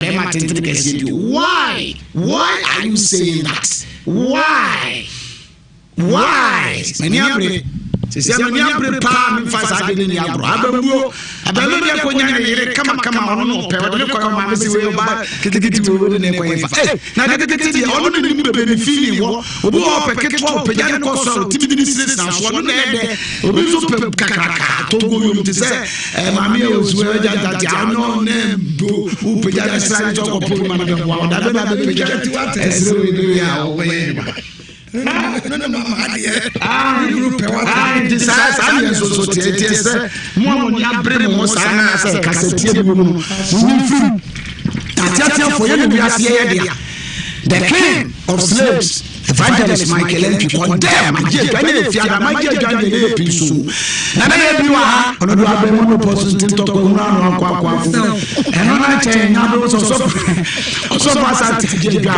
Bɛrima tenten kɛseɛ bio. Why? Why are you saying that? Why? Why? M'ani abere. Sisi m'ani abere paa memfa saa de ne ni agorɔ. Abambuo. Abambuo bi akɔnya ne yere kamakama ɔno na ɔpɛ ɔde ne kɔyɛ ɔmaame si wei ɔba ketekete wei ɔde ne kɔyɛ fa. Ee na ketekete deɛ ɔno ne nim bebe ne feeling wɔ. Obi wɔ ɔpɛ ketewa ɔpɛgya ne kɔ soro timi de ne sinasina so ɔno na ɛdɛ. Obi nso pɛ kakraka togo yom te sɛ Eh, maame yɛ osu ɛ gya ntate ano ne bo wopagya ne sra ne sɛ ɔkɔpɛ ma no bɛboa wo dabe na bɛpagya ɛserɛ wei ne wei a wɔbɛyɛ adwuma nti saa saa deɛ nso so teɛteɛ sɛ mo a mo ni abere mo ho saa na sɛ kasatie bi mu no mo ni mfirim ateateafoɔ yɛ ne wiase yɛyɛ dea the king of slaves Evangelist Michael Antwi condemn agye adwa ne efiada ma agye adwa ne yɛ pii so na na yɛ bi wɔ ha ɔno do abɛn mu no pɔ so nti ntɔkwa hunu ano akɔ akɔ afo ɛno na nkyɛn nya do sɛ ɔsɔfo ɔsɔfo asante agye adwa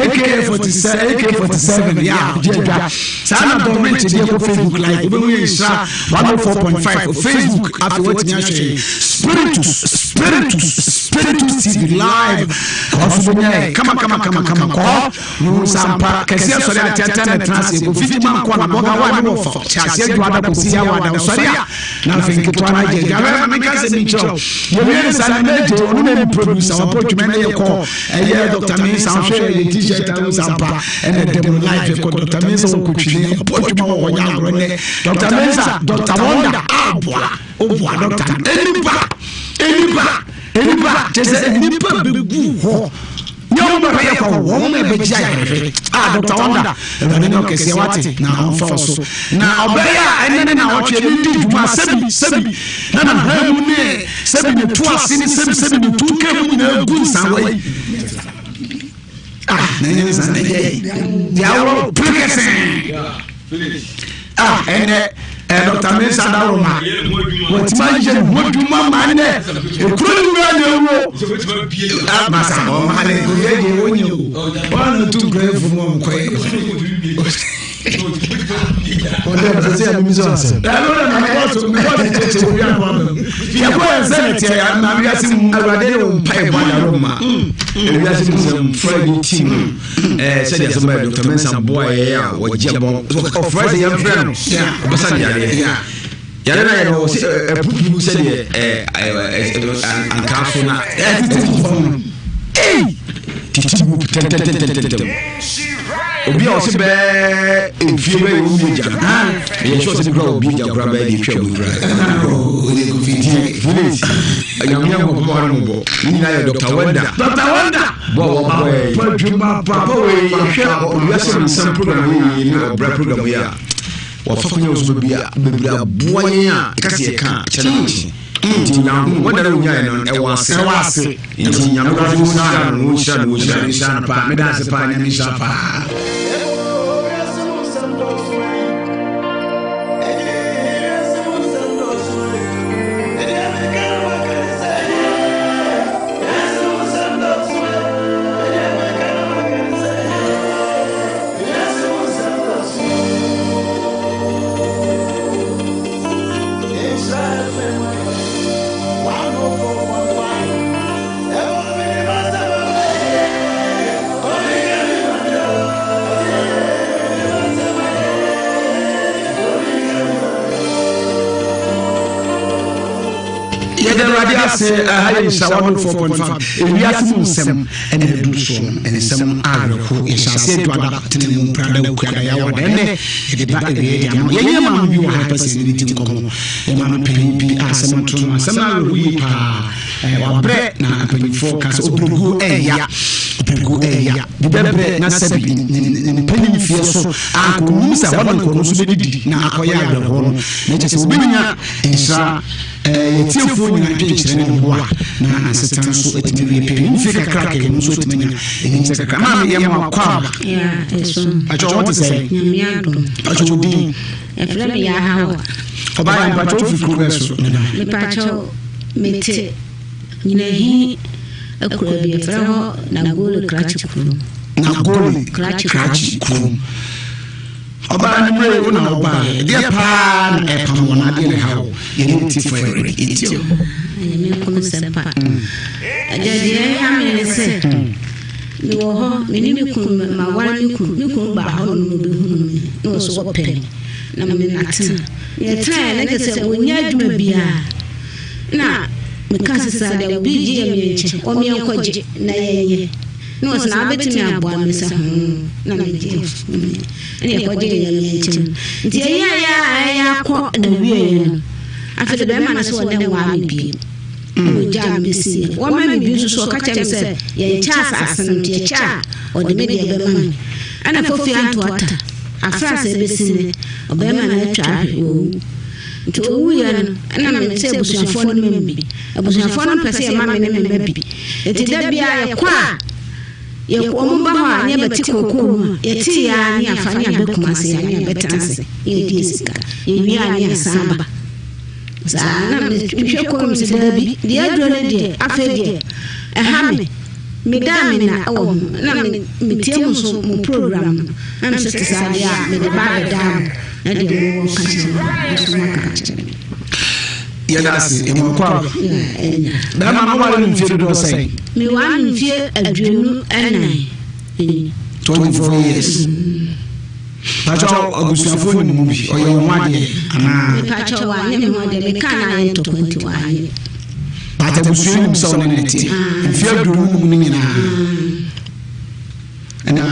aka 47 aka 47 yɛ agye adwa saa na dɔn rich deɛ kɔ Facebook live wobɛhu yɛ nhyira 104.5 Facebook afei watumi ahwɛ yɛ spiritus spiritus spiritus tv live ɛhɔ so bɛnya yɛ kama kama kama kama kɔ Mehu sampa kɛseɛ sɔre ateatea na ɛtena ase kɔfiti ma nkoa na bɔga wa ne wɔfa kyɛ aseɛ dwoa da kɔsi yɛ awa da ɔsɔre a na afei nketewa no agye agya hwɛ ma menka sɛ menkyerɛ wo yɛwie ne saa na ɛgye ɔno na ɛne producer wapɔ twuma ne yɛkɔ ɛyɛ Dr. Mensa ɔhwɛ yɛ t-shirt a wo sampa ɛna ɛdɛm no live kɔ Dr. Mensa wɔkɔtwini ɔpɔ twuma wɔ hɔ nyɛ agorɔ nɛ Dr. Mensa Dr. Wonder aboa ɔboa dɔkta no nnipa nnipa nnipa kyɛ sɛ nnipa bɛgu hɔ nyɛ wɔn bɛhwɛ yɛ kwa wɔn na ɛbɛgye ayarehwɛ a dr wonder awurade nyɛ ɔkɛseɛ wate na ɔmfa wo so na ɔbɛyɛ a ɛnɛ ne na ɔtwe ne di dwuma sɛbi sɛbi na na hwɛ mu ne sɛbi ne to ase ne sɛbi sɛbi ne tu ka mu nyinaa gu nsawa yi ah na ɛnyɛ nsa na ɛyɛ deɛ awɔ pere kɛsɛn ah ɛnɛ ɛ dɔkta mensa dawuruma wɔtumi ayɛ ne ho adwuma ma nnɛ ekuro ne wura na ewuo masa ɔma ne nkɔyɛ deɛ wɔnyɛ o wɔn na tu nkura efu mu ɔmo kɔyɛ. Ɔdɛ ɛsɛ sɛ yɛn mísɔ asɛm. Ɛno na na mebɔ so mebɔ so kyekye obi ano aba mu. Yɛbɔ yɛn sɛ ne teɛ na wiase mu. Awurade ne wo mpa ɛbɔ adaro ma. Ewiase mu sɛm Friday team no. Ɛɛ sɛdeɛ asɛm bɛyɛ Dr. Mensah boa yɛ a wɔgye abɔ ɔfrɛ sɛ yɛmfrɛ no ɔbɛsa ne yareɛ. Yare no ayɛ no wɔ sɛ ɛpupu mu sɛdeɛ ankaa so na ɛtete fam no. Ei! Tete mu tɛntɛntɛntɛntɛm. Obi a ɔse bɛɛ mfie bɛyɛ wɔn wie gya no. Ɛyɛ sure sɛ bi kura obi gya kura bɛyɛ deɛ etwa mu kura. Village nyame ahoɔpɔ ma no bɔ. Ne nyinaa yɛ Dr. Wonder. Dr. Wonder. Bɔ a wɔbɔ yɛ. Papa wei yɛhwɛ wiase mu nsɛm program yi ne ɔbra program yi a. Wafa kwan wɔ so bebree a bebree aboa yɛn a ɛka sɛ yɛka a kyɛ na akyi. Nti Nyankopɔn wɔda no onyae no ɛwɔ ase. Ɛwɔ ase. Nti Nyame kɔ so nhyira no na ɔnhyira no ɔnhyira no. Nhyira no paa. Meda ase paa Nyame nhyira paa. Yɛda Awurade ase ɛha yɛ nhyira 104.5 ewiase mu nsɛm ɛna ɛduru soɔ no nsɛm awerɛho yɛhyɛ aseɛ adwada tene mu mprada okuada yɛawada ɛnɛ yɛde ba awieɛ de ama yɛnyɛ maame bi wɔ ha pɛ sɛ yɛne ne di nkɔmmɔ yɛ maame panyin bi a asɛm ato no asɛm no awerɛho yie paa wabrɛ na mpanyinfoɔ ka sɛ ɔbrɛguo ɛɛya ɔbrɛguo ɛɛya bi bɛbrɛ na sɛbi ne mpanyin fie so anka ɔnim sɛ hɔ na nkɔno nso bɛdidi na akɔyɛ awerɛhoɔ no na kyɛ sɛ wɔbɛnya nhyira Yɛn atiefoɔ nyinaa adwenkyerɛ ne mmoa na asetena nso atumi wie pɛ. Ne mfie kakra kɛkɛ no nso atumi anya anyinsɛ kakra. Maame yɛ mo akɔ aba. Pakyɛ wɔn te sɛ. Pakyɛ wo din. Ɛfrɛ me Yahawa. Ɔbaa yɛ mpakyɛ wofi kuro bɛɛ so. Mepakyɛ mete Nyinahin akura bi ɛfrɛ hɔ Nagole Krakye kurom. Nagole Krakye kurom. Ɔbaa no mmerɛ wo na wobaeɛ, ɛdeɛ paa na ɛpam wɔn adeɛ na ɛha wo, yɛne wo ti fɔ ɛwerɛ, yɛntie o. Ɛyɛ me nko nsɛm pa. Agya deɛ ɛha me ne sɛ mewɔ hɔ me ne me kunu maware me kunu me kunu baa hɔ nom ɔbɛhunu me na ɔso ɔpɛ me na me ne no atena na yɛtenaeɛ na kyerɛ sɛ ɔnyɛ adwuma biara na meka sɛ saa deɛ obi gye yɛ meɛ nkyɛ ɔmeɛ nkɔgye na yɛnyɛ Na ɔse, Na wobɛtumi aboa me sɛ ho na megye me ɛne ɛkɔgye nyame nkyɛm. Nti ɛyɛɛyɛ a ɛyɛ akɔ na wieɛ no, afei de bɛrima no sɛ ɔne nwaa me biem. Ɛna ɔgyaa me bɛsi nnɛ. Wɔma me bi nso so ɔka kyerɛ me sɛ yɛnkyɛ asase no nti ɛkyɛ a ɔde me deɛ bɛma me. Ɛna Kofi Antoata, afra sɛ ɛbɛsi nnɛ, ɔbɛrima no atwa ahwe, wawu. Nti ɔwuiɛ no, ɛna me sɛ abusuafoɔ no ma me bi. Abusuafoɔ no mpɛ sɛ yɛma me ne me mma bi. Enti da biara yɛkɔ a, yɛkɔ, wɔn ba hɔ a, ne yɛbɛte kookoo mu a, yɛte yɛ ara ne yɛafa ne yɛabɛ Kumasi a, ne yɛabɛtena ase, ne yɛadi yɛn sika. Yɛwie a, ne yɛasan aba. Saa na mehwɛ kɔ mu sɛ daabi, deɛ aduro no deɛ, afei deɛ, ɛha me. Meda a mena wɔ ho, na metie mo nso mo program no, na mesɛ te saa deɛ a, mede ba abɛdaa mo, na deɛ mowɔ ka kyerɛ me no, nso moaka akyerɛ me. Yɛda ase, yɛma wo kwaaba. Bɛrima no ware no mfie dodoɔ sɛn? Meware no mfie 24. 24 years. Pakyɛ abusuafoɔ nim mu bi, ɔyɛ wo ho adeɛ anaa? Mepakyɛ wanyɛ me ho adeɛ, mekaa no ayɛ ntɔkwa nti wanyɛ. But abusua nim sɛ ɔne ne te mfie 25 no nyinaa. Na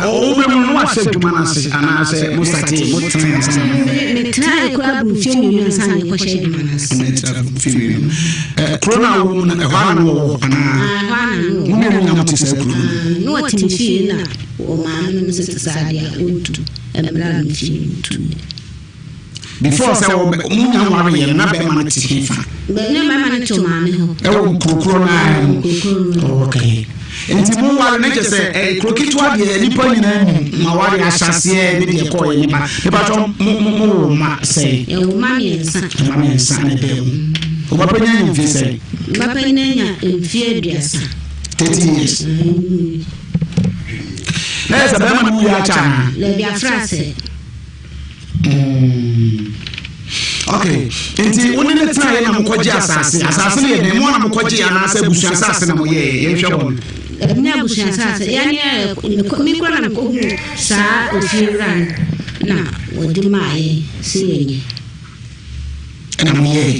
wobɛ mu no wahyɛ adwuma no ase anaasɛ mo sate mo tena ansa na mo. Metenae koraa boro mfie 2 ansa na yɛkɔhyɛ adwuma no ase. Metra boro mfie 2. Kuro no a wɔ mu no ɛhɔ ana na wɔwɔ anaa? Ɛhɔ ana na wɔwɔ. Mo mmienu nyinaa mo te saa kuro no mu? Na wɔte me fie na wɔ maame no sɛ te saa deɛ a wɔntu mmra me fie no tu. Before sɛ wɔ mo nya nware yɛ no na bɛrima no te he fa? Na bɛrima no te maame hɔ. Ɛwɔ nkurokuro no ara mu. Okay. Nti mo nware no kyɛ sɛ ɛ kuro ketewa deɛ nipa nyinaa nim ma ware ahyɛseɛ ne deɛ kɔɔ yɛ ne ba. Mepatwɔ mo mo mo wɔ mma sɛn? Yɛwɔ mma 3. Mma 3 na ɛbɛn mu. Wo ba panyin anya mfie sɛn? Me ba panyin anya mfie 30. 30 years. Na yɛ sɛ bɛrima no wuiɛ akyɛ anaa? Dabi afra sɛ. Mm. Okay. Nti wo ne ne tenaeɛ na mokɔgye asase. Asase no yɛ dɛn? Mo na mokɔgye anaasɛ abusua asase na moyɛɛ? Yɛnhwɛ hɔ no. Ɛnyɛ abusua asase. Yɛne me kora na mekɔhu saa ofiewura no na wɔde maa yɛn sɛ yɛnyɛ. Ɛna moyɛɛ.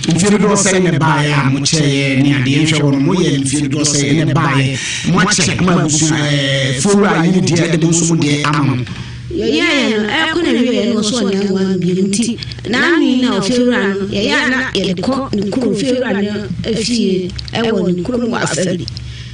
Mfie dodoɔ sɛn na ɛbaeɛ a mokyɛeɛ ne adeɛ nhwɛ hɔ no moyɛ mfie dodoɔ sɛn na ɛbaeɛ moakyɛ ama abusua ɛɛ fiewura yi ne deɛ de mo nso mo deɛ ama mo. Yɛyɛeɛ no, ɛrekɔ n'awieeɛ no ɔsɛ ɔne anwa no bio nti n'ano yi na ofiewura no yɛyɛ a na yɛde kɔ ne kurom ofiewura no fie ɛwɔ ne kurom wɔ Afari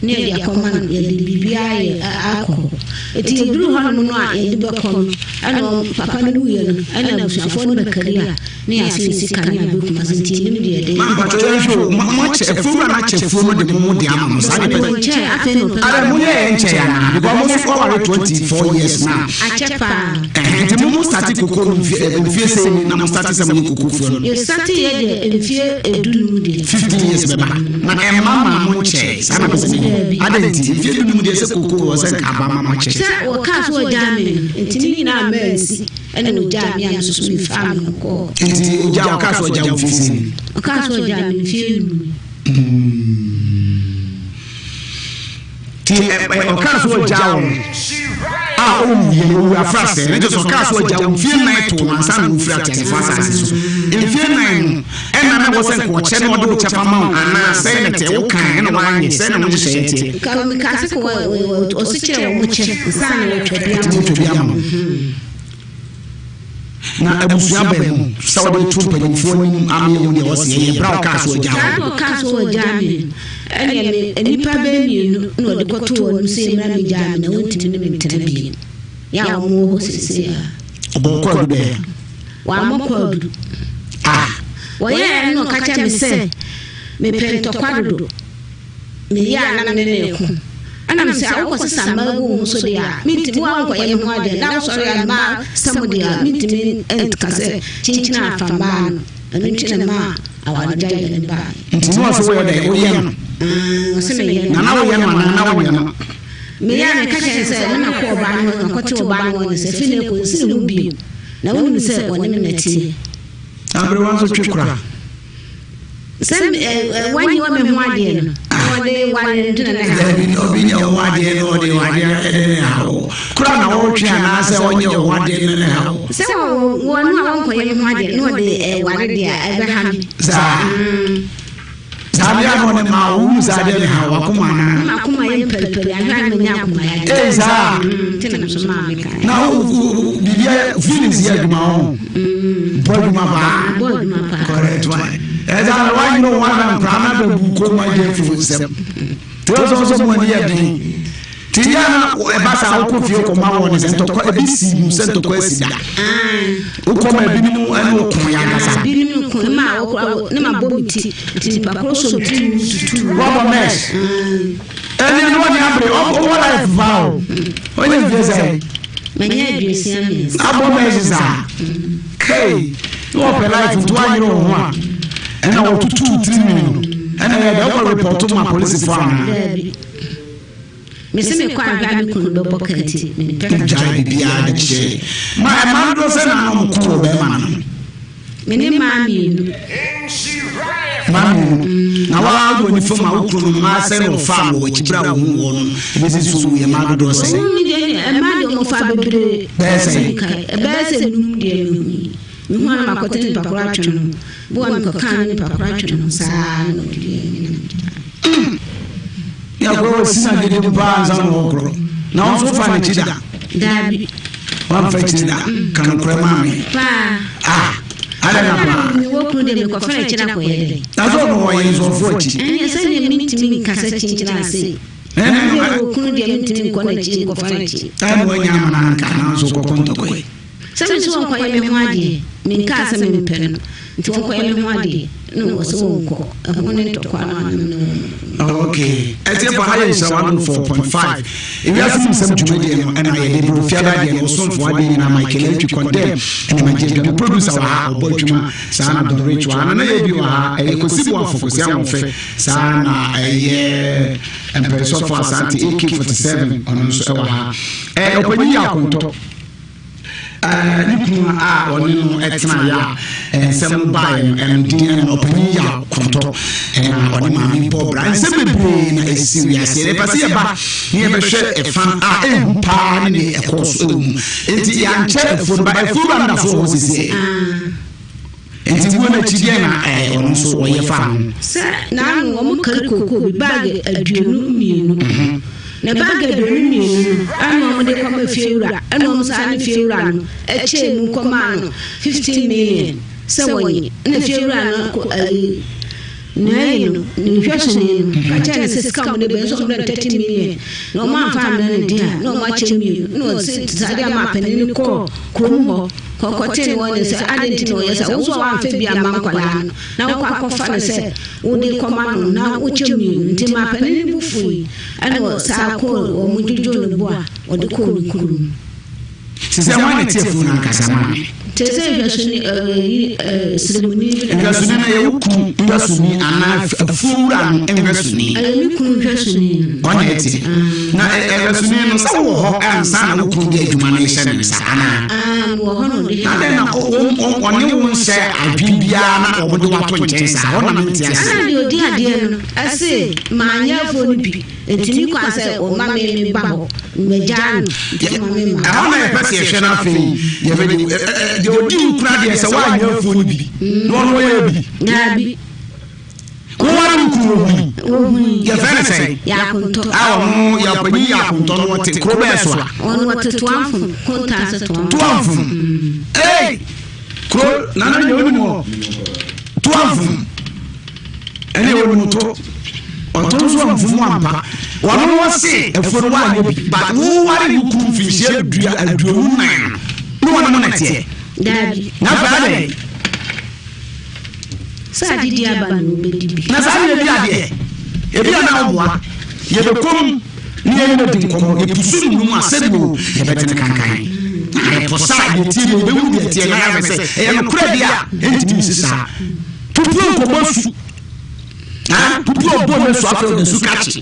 na yɛde akɔma no yɛde biribiara yɛ akɔ hɔ nti yɛduru hɔnom no a yɛde bɛkɔ no ɛna papa no wuiɛ no ɛna abusuafoɔ no bɛkari a ne yɛase yɛ sika ne abɛ Kumasi nti yɛnim deɛ yɛde yɛ. Mpakyɛ yɛn hwɛ o, mo akyɛ afuo wura no akyɛ afuo no de mo mo de ama mo saa de pɛ. Nkyɛ afei na ɔpɛ. Ara mo yɛ yɛ nkyɛ anaa because mo nso aware 24 years now. Akyɛ paa. Ɛhɛn nti mo mo start koko no mfie mfie sɛn ni na mo start sɛ mo yɛ koko fuo no. Yɛ start yɛ deɛ mfie 15 deɛ. 15 years bɛba na ɛmma maa mo nkyɛ saa na pɛ sɛ mi hu adɛn nti mfie 15 deɛ sɛ koko wɔ sɛ nka aba ma mo akyɛ. Sɛ wɔkaa so wɔgyaa me no nti ne nyinaa mmaa nsi. Ɛna ogyaa me a me nso so mefaa me ho kɔɔ. Nti ogyaa ɔkaa sɛ ɔgyaa wo mfie sɛn ni? Ɔkaa sɛ ɔgyaa me mfie 5. Ti ɔkaa sɛ ɔgyaa wo no a ɔwu yɛ no ɔwu afra sɛ ne kyɛ sɛ ɔkaa sɛ ɔgyaa wo mfie 4 too no ansa na ɔfiri ateasefo asase so. Mfie 4 no ɛna na ɛwɔ sɛ nka ɔkyɛ na ɔde wo kyɛfa ma wo anaa sɛn na ɛteɛ wo kan ɛna wanyɛ sɛn na wo nhyehyɛeɛ teɛ. Nka mekaa sɛ ɔse kyerɛ wɔn kyɛ nsa na wɔtwa bi ama wo. Wɔtwa bi ama wo. Na abusua bɛn mu sɛ wɔde to mpanyimfoɔ anim ama yɛhu deɛ wɔsi ɛyɛ berɛ a ɔkaa so agya wo. Saa na ɔkaa so ɔgyaa me no, ɛnneɛ me nnipa bɛyɛ 2 na ɔde kɔtoo wɔn anim sɛ mmra mmɛgyaa me na wɔntumi ne me ntena bio. Yɛ a wɔn wɔ hɔ seesei a. Ɔbɔɔ kwaadu dɛn? Wammɔ kwaadu. Ah! Wɔyɛɛ no na ɔka kyerɛɛ me sɛ mepɛ ntɔkwa dodo. Meyɛ a na me ne no reko. Ɛna mese, a wokɔsesa mmaa gu wo ho so deɛ a, mentumi, wo a wonkɔyɛ me ho adeɛ, na wosɔre a mmaa sɛm deɛ a, mentumi nka sɛ kyenkyene afa mmaa no. Ɛno nti na ɛmaa awaregyaeɛ no baeɛ. Nti na ɔse woyɛ dɛn? Woyɛ no? Ɔse meyɛ no. Na na woyɛ no anaa na wonyɛ no? Meyɛ a meka kyerɛ no sɛ na makɔ ɔbaa no hɔ na makɔte ɔbaa no hɔ ne sɛ fi na ɛkɔ nsi ne ho bio na wonim sɛ wɔne me na ɛteɛ. Aberewa nso twe kora. Sɛ wanyɛ wɔ me ho adeɛ no na wɔde ware no nti na ne ha. Dabi na obi nyɛ wo adeɛ na ɔde adeɛ ɛde ne ha wo. Kora na wɔtwe anaasɛ ɔnyɛ wo adeɛ na ne ha wo. Sɛ wɔn a wɔnkɔyɛ me ho adeɛ na ɔde ware deɛ ɛbɛha me. Saa. Saa adeɛ a na ɔde ma wo wohu saa adeɛ ne ha wakoma anaa. Na makoma yɛ mpɛlipɛli ahwɛ a menya akoma yadeɛ. Ee saa. Nti na nso maa me kan. Na wo biribi feelings yɛ adwuma ho. Bɔ adwuma paa. Bɔ adwuma paa. Correct one. Ɛsɛ sɛ wanyere wo ho ahwɛ nkoraa na bɛbu kɔn mu agye afiri wo nsam. Tí wọ́n sọ sọ mu ani yɛ den. Tí yɛ na ɛba saa wokɔ fie kɔma wɔn ne sɛ ntɔkwa ebi si mu sɛ ntɔkwa asi da. Wokɔ ma ebinom ɛne wo ko yɛ ankasa. Binom ko ne ma wɔkora ne ma bɔ me ti nti nipa koro so ti mu tutu. Wɔbɔ mesh. Ɛne ne wɔne abere ɔwɔ life fa o. Ɔnyɛ mfie sɛ. Manya 63. Abɔ mesh saa. Kei ne wɔpɛ life nti woanyere wo ho a ɛna wɔtutu tiri nwi no ɛna yɛ dɛ wokɔ report ma polisifoɔ anaa. Daabi. Mese mekɔ ahwɛ a me kunu bɛbɔ ka nti mempɛ ka. Gyae biribiara de kyerɛ ma ɛma dodoɔ sɛ na nom ko wɔ bɛrima no ho. Me ne mmaa mmienu. Mmaa mmienu. Na waa wɔ ne fam a wo kunu no mmaa sɛ na ɔfaa no wɔ akyi berɛ a wɔhu wɔ no ɛbɛsi so yɛ mmaa dodoɔ sɛ. Wɔn mi deɛ mmaa deɛ wɔn fa bebree. Bɛyɛ sɛ. Ɛbɛyɛ sɛ num deɛ mehu yi. Mehu a na makɔte nipa koro atwe no. Bo a mekɔkaa ne nipa koro atwe no saa na ɔde yɛ me na megyaa. Yɛkɔ wɔ si na dede mu paa ansa na wɔkorɔ. Na wɔn nso fa n'akyi da. Daabi. Wamfa akyiri da. Ka nokorɛ maa me. Paa. Ah, adɛn na paa? Mewɔ kunu deɛ mekɔfa n'akyi na akɔyɛ dɛn? Na sɛ ɔno ɔyɛ nsɔfoɔ akyi. Ɛneɛ sɛdeɛ mentumi nkasa kyinkyini ase. Ɛne no. Mewɔ kunu deɛ mentumi nkɔ n'akyi nkɔfa n'akyi. Ɛne wanya ama no anka nanso kɔkɔ ntɔkwa yi. Sɛ me nso wɔnkɔyɛ me ho adeɛ, menkaa sɛ mempɛ no, nti wɔnkɔyɛ me ho adeɛ, na wɔ sɛ wɔnkɔ, ɛho ne ntɔkwa no a na me ne wɔn wɔ no. Ok, ɛtiɛfo ha yɛ nhyira 104.5 ewiase mu nsɛm dwumadie no ɛna yɛde bro fiada deɛ no ɔsomfo adeɛ nyinaa Michael Antwi condemn ɛna magye adwa me producer wɔ ha ɔbɔ adwuma saa na Don Rich wɔ ha nana yɛ bi wɔ ha ɛyɛ Kwasi Boafo Kwasi Ahoɔfɛ saa na ɛyɛ Mpɛnsɔfo Asante AK47 ɔno nso ɛwɔ ha ɛɛ ɔpanyin yɛ akontɔ Ne kunu a ɔne no tenaeɛ a nsɛm baeɛ no, ɛno din ɛna ɔpanin yaw kɔntɔ ɛna ɔne maame bɔ bra. Nsɛm bebree na ɛsisi wiase. Yɛpɛ sɛ yɛba ne yɛbɛhwɛ ɛfa a ɛhu paa ne ne ɛkɔɔ so ɛwɔ mu. Nti yɛankyɛ afuo no ba afuo wura no da so wɔ hɔ sisi. Nti wuo no akyi deɛ na ɔno nso ɔyɛ fa ho. Sɛ n'ano wɔn kari kookoo bi baage 22 na baage 22 no ɛna wɔn de kɔma fiewura ɛna wɔn saa ne fiewura no ɛkyɛɛ mu kɔmaa no 15 million sɛ wɔnye ɛna fiewura no kɔ ɛyi nea no ne nhwɛsoni no ka kyerɛ no sɛ sika wɔn de bɛ nso wɔn de 30 million na wɔn amfa amena ne din a na wɔn akyɛ mmienu na wɔn saa de ama panin no kɔɔ kurom hɔ kɔkɔtee no wɔ ne sɛ adɛn nti na ɔyɛ sɛ wo nso a woamfa bi amma nkwadaa no na wokɔ akɔfa no sɛ wode kɔma no na wokyɛ mmienu nti ma panin no bo fui ɛna ɔsaa kɔɔ wɔn dwodwoo ne bo a ɔde kɔɔ ne kurom. Sɛ wɔn na tie funu no ankasa maame. Te sɛ nhwɛsoni ɛyi sremuni bi. Nhwɛsoni no yɛ wo kunu nhwɛsoni anaa afuowura no nhwɛsoni. Ɛyɛ me kunu nhwɛsoni. Ɔna ɛte. Na nhwɛsoni no sɛ wɔ hɔ ansa na wo kunu de adwuma no hyɛ ne nsa anaa. Wɔ hɔ na ɔde. Na dɛn na ɔne wo nhyɛ adwene biara na wɔde wato nkyɛn saa hɔ na mente ase. Ɛna deɛ ɔdi adeɛ no ɛse maanyɛ afuo no bi. Nti ni kwan sɛ ɔma me me ba hɔ mmɛgyaa no nti ɔma me ma. Ɛhɔ na yɛpɛ sɛ yɛhwɛ no afei yɛbɛde deɛ ɔdi wo kura deɛ sɛ woanyɛ afuo no bi na ɔno ɔyɛ bi. Daabi. Woware wo kunu ohuni. Yɛfrɛ no sɛn? Yɛakontɔ. A ɔno yɛpanyin yɛ akontɔ no ɔte kuro bɛɛ so a. Ɔno ɔte Toamfom kontaase Toamfom. Toamfom. Ee kuro nana deɛ onim hɔ Toamfom. Ɛne onim to ɔto nso amfom ampa. Ɔno wɔ se afuo no woanyɛ bi but woware wo kunu mfinhyia 24 no na ɔne mo na ɛteɛ. Daabi. Na afei adɛn? Sɛ adedi aba na wobɛdi bi. Na saa na ebi adeɛ ebi a na woboa yɛbɛkɔm ne yɛne no adi nkɔmmɔ yɛpusu no mu a sɛdeɛ yɛbɛte ne kankan na yɛpɔ sa yɛtie deɛ yɛbɛhu deɛ ɛteɛ na yɛahwɛ sɛ ɛyɛ nokorɛ deɛ a ɛntumi nsi saa. Pupuo nkɔmmɔ su pupuo ɔbɔ ne su afei ɔde su kakye.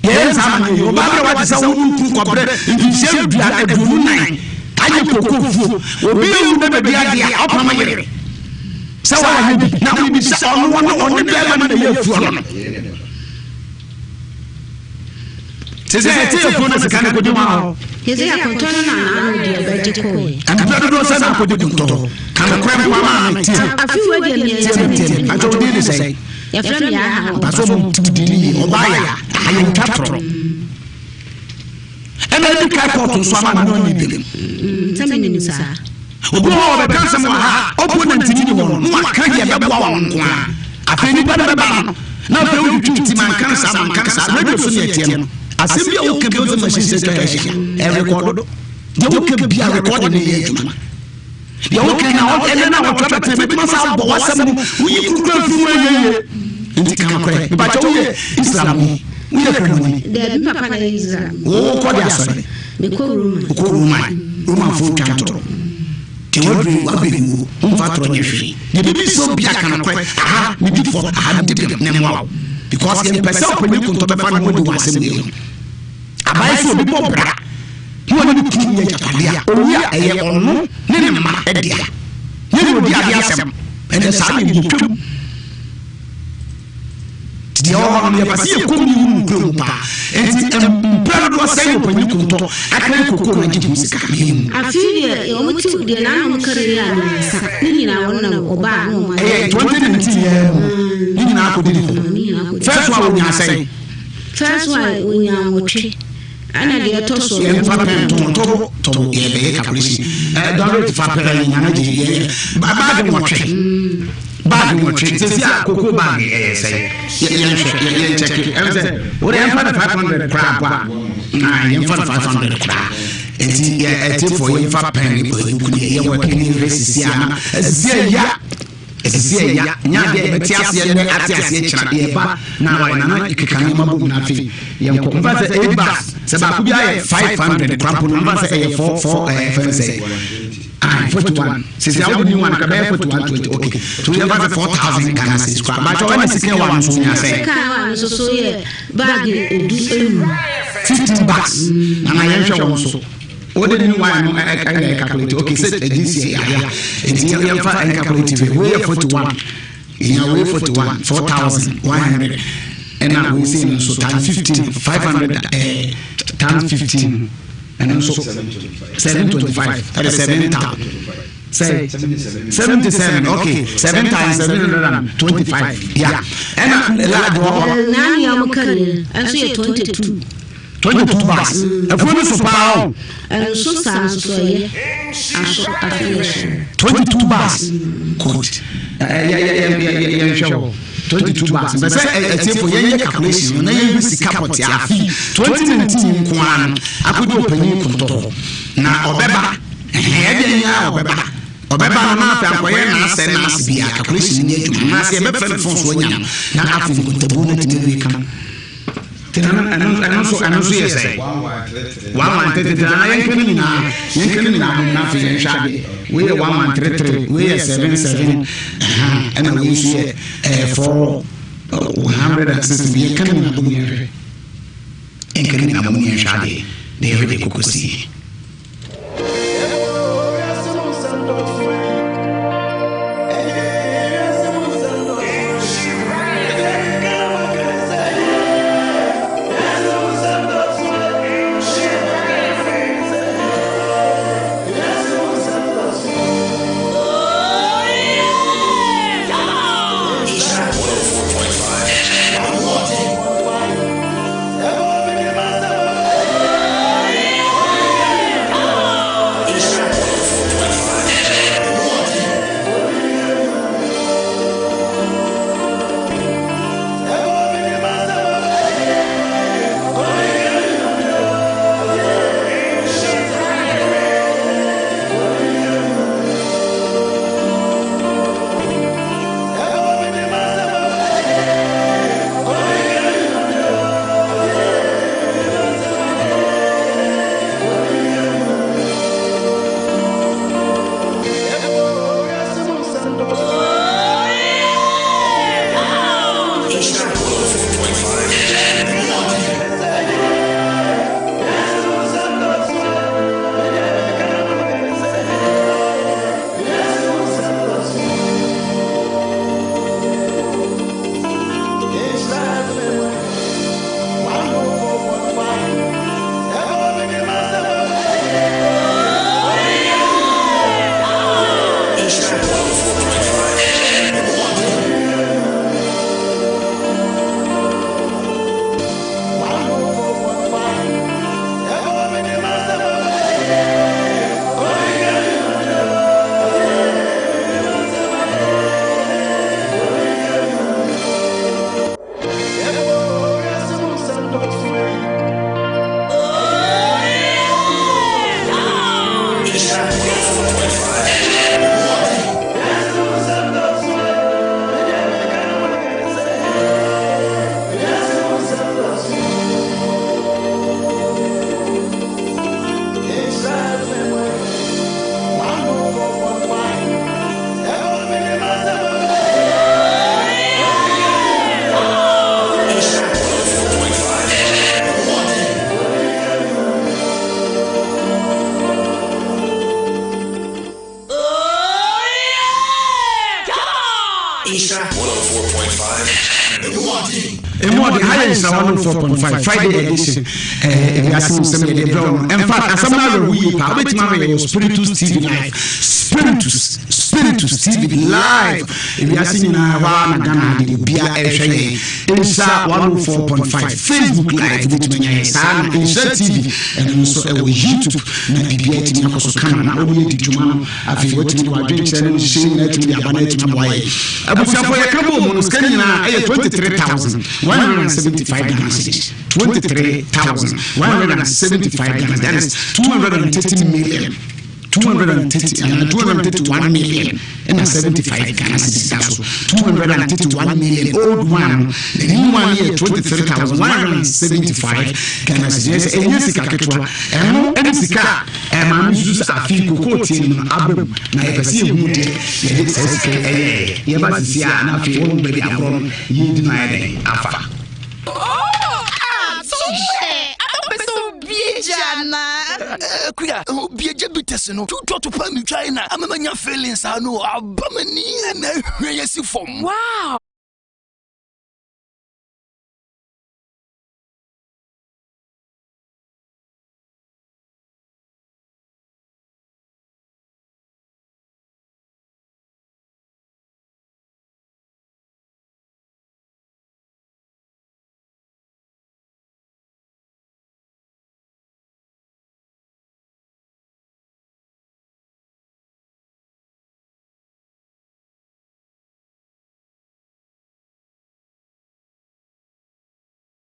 Yɛyɛ saa ma no yɛ. Ɔbaa berɛ wate sɛ wo ne wo kunu kɔbrɛ mfirihyia 24 ayɛ koko fuo. Obi awu na bɛdi adeɛ a ɔpam yere sɛ wayɛ bi na wobisa ɔno ɔne ɔne bɛrima no na ɛyɛ afuo no. Te sɛ ɛte afuo no sika no kɔdi hɔ hɔ. Yɛsɛ akɔntɔ no na naano deɛ ɔbɛgye kɔɛ. Mpɛ dodoɔ sɛ na akɔdi kontɔ. Ka nokorɛ mpo ama me tie. Afe wei deɛ Tie mmiɛnsa me tie me. Atwa wo din ne sɛn? Yɛfrɛ me Yaa Hawa. Mpatsɔ mo ti din ne yie. Ɔbaa ya. Ayɛ ntwa torɔ. Ɛna edi ka kɔɔto nso ama me ne ɔne bem. Sɛ menim saa. Obi wɔ hɔ a ɔbɛka nsɛm wɔ ha a opponent ni wɔ no na waka deɛ ɛbɛboa wɔn nko ara. Afei nipa no bɛba no na afei wotwitwi ti manka no saa manka no saa radio so ne ɛteɛ no. Asɛm bi a woka bi sɛ machine sɛ twa ahyia ɛrekɔdo. Deɛ woka bi a rekɔde ne yɛ adwuma. Deɛ woka na ɛnɛ na wɔtwa bɛtena bɛtuma sa abɔ w'asɛm no woyi kurukura firi mu ɛyɛ yie. Nti ka nokorɛ. Mepakyɛ woyɛ Islam ni? Woyɛ Kramoni? Daabi papa na yɛ Islam. Wokɔ de asɔre? Mekɔ Roman. Wokɔ Roman. Romanfoɔ twa ntorɔ. Deɛ waduru wabɛwuo womfa torɔ nyɛ hwee. Deɛ bɛbi sɛ obi aka nokorɛ aha medi fɔ aha medi bem na mmoa wo. Because yɛmpɛ sɛ ɔpanyin kontɔ bɛfa ne ho adi wɔ asɛm wei ho. Abae sɛ obi bɔ bra na ɔne ne kunu yɛ agyapadeɛ a, owu a ɛyɛ ɔno ne ne mma dea. Nyɛ deɛ ɔdi adeɛ asɛm. Ɛnɛ saa deɛ yɛtwam. Nti deɛ ɛwɔ hɔ no yɛpɛ sɛ yɛkɔ mu yɛhu nokorɛ mu paa. Nti mprɛ dodoɔ sɛn na ɔpanyin kontɔ akari kokoo no agye ho sika na yɛhu. Afei deɛ wɔn ti deɛ n'ano wɔn kari yɛ a mmiɛnsa ne nyinaa wɔn na ɔbaa na wɔn ayɛ. Ɛyɛ 2019 yɛn mu ne nyinaa akɔdi ne hɔ. First one wɔnyaa sɛn? First one wɔnyaa nwɔtwe ɛna deɛ ɛtɔ so. Yɛn fa pɛn tɔn tɔbo tɔbo yɛ bɛyɛ calculation ɛ dɔrɔt fa pɛn yɛn nyana gye yɛ baagi nwɔtwe baagi nwɔtwe sisi a koko baagi ɛyɛ sɛ yɛ yɛn hwɛ yɛ yɛn kyɛke ɛn sɛ o de yɛn fa no 500 koraa mpo a na yɛn fa no 500 koraa nti yɛ ɛte fo yɛn fa pɛn ne buku ne yɛ wɔ pɛn ne hwɛ sisi a na sisi a ya. Ɛsɛ sɛ yɛya nyɛ adeɛ a yɛbɛte aseɛ nnɛ ate aseɛ kyena. Yɛba na wayɛ nana keka nneɛma bom na afei yɛnkɔ. Mfa sɛ eight bags sɛ baako biara yɛ 500 koraa mpo no mfa sɛ ɛyɛ four four ɛɛ fɛn sɛ ah 41 sisi awo ni one kra bɛyɛ 41 20 okay so yɛmfa sɛ 4,000 Ghana cedis koraa bakyɛ ɔne sika ɛwɔ ano nso nya sɛ. Sika ɛwɔ ano nso so yɛ bag 15. 15 bags nana yɛnhwɛ wɔn so. Wode new one no ɛna ɛcalculate okay sɛ ɛgye si adeɛ a nti yɛmfa ɛncalculate wei wei yɛ 41 yɛnya wei 41 4100 ɛna wei sei no nso times 15 500 ɛɛ times 15 ɛno nso 725 ɛde 7,000 sɛ 77 okay 7 times 725 yeah ɛna large wɔ hɔ. Naani a wɔka ni ɛnso yɛ 22. 22 bags afuo no so paa o. Ɛnso saa nso so ɛyɛ aso afei ɛso. 22 bags good yɛnhwɛ wɔ 22 bags mpɛ sɛ ɛtiefo yɛnyɛ calculation no na yɛnhwɛ sika pɔte afi 2019 nko ara no akɔdi ɔpanyin kontɔ na ɔbɛba ɛdeɛ nyɛ ɔbɛba ɔbɛba no na afei akɔyɛ n'asɛ n'ase bia calculation nyɛ adwuma n'ase yɛbɛfrɛ no fon so anya no na afei nkontabuo no atumi awie kama. Tena no ɛno ɛno nso ɛno nso yɛ sɛ 1133 anaa yɛnka ne nyinaa yɛnka ne nyinaa bom na afei yɛnhwɛ adeɛ wei yɛ 1133 wei yɛ 77 ɛna wei nso yɛ ɛɛ 460 yɛnka ne nyinaa bom yɛnhwɛ yɛnka ne nyinaa bom yɛnhwɛ adeɛ na yɛhwɛ deɛ koko sie. Emu ɔden ha yɛ nhyira 104.5 Friday edition ɛɛ ewiase mu nsɛm yɛde brɛ wo no. In fact, asɛm no awerɛho yie paa. Wobɛtumi ahwɛ yɛ wɔ Spiritus TV live. Spiritus Spiritus TV live. Ewiase nyinaa hɔ ara na Ghana ha deɛ obia ɛrehwɛ yɛn. Nhyira 104.5 Facebook live wobɛtumi anya yɛn saa na Nhyira TV ɛno nso ɛwɔ YouTube na biribiara atumi akɔ so kama na wode adi dwuma no. Afei watumi de w'adwenkyerɛ ne wo nhyehyɛe nyinaa atumi de aba na atumi aboa yɛn. Abusuafoɔ yɛka bɔɔ mu no sika no nyinaa ɛyɛ 23,175 Ghana cedis. 23,175 Ghana that is 230 million. 230 anaa 231 million ɛna 75 Ghana cedis da so. 231 million old one no, the new one yɛ 23,175 Ghana cedis. Ɛnyɛ sɛ ɛnyɛ sika ketewa. Ɛno ɛne sika a Ɛma me susu sɛ afei kokoo tie no no aba mu na yɛpɛ sɛ yɛhu deɛ yɛde saa sika yi ɛyɛɛyɛ. Yɛba sisi a na afei wɔn baabi agorɔ no yɛredi no ayɛ dɛn afa. Oh ah so hwɛ ana wopɛ sɛ obie gya anaa. Akua obie gya bitters no two tɔto paa metwae na ama manya feeling saa no aba m'ani na ahwɛ asi fam. Wow.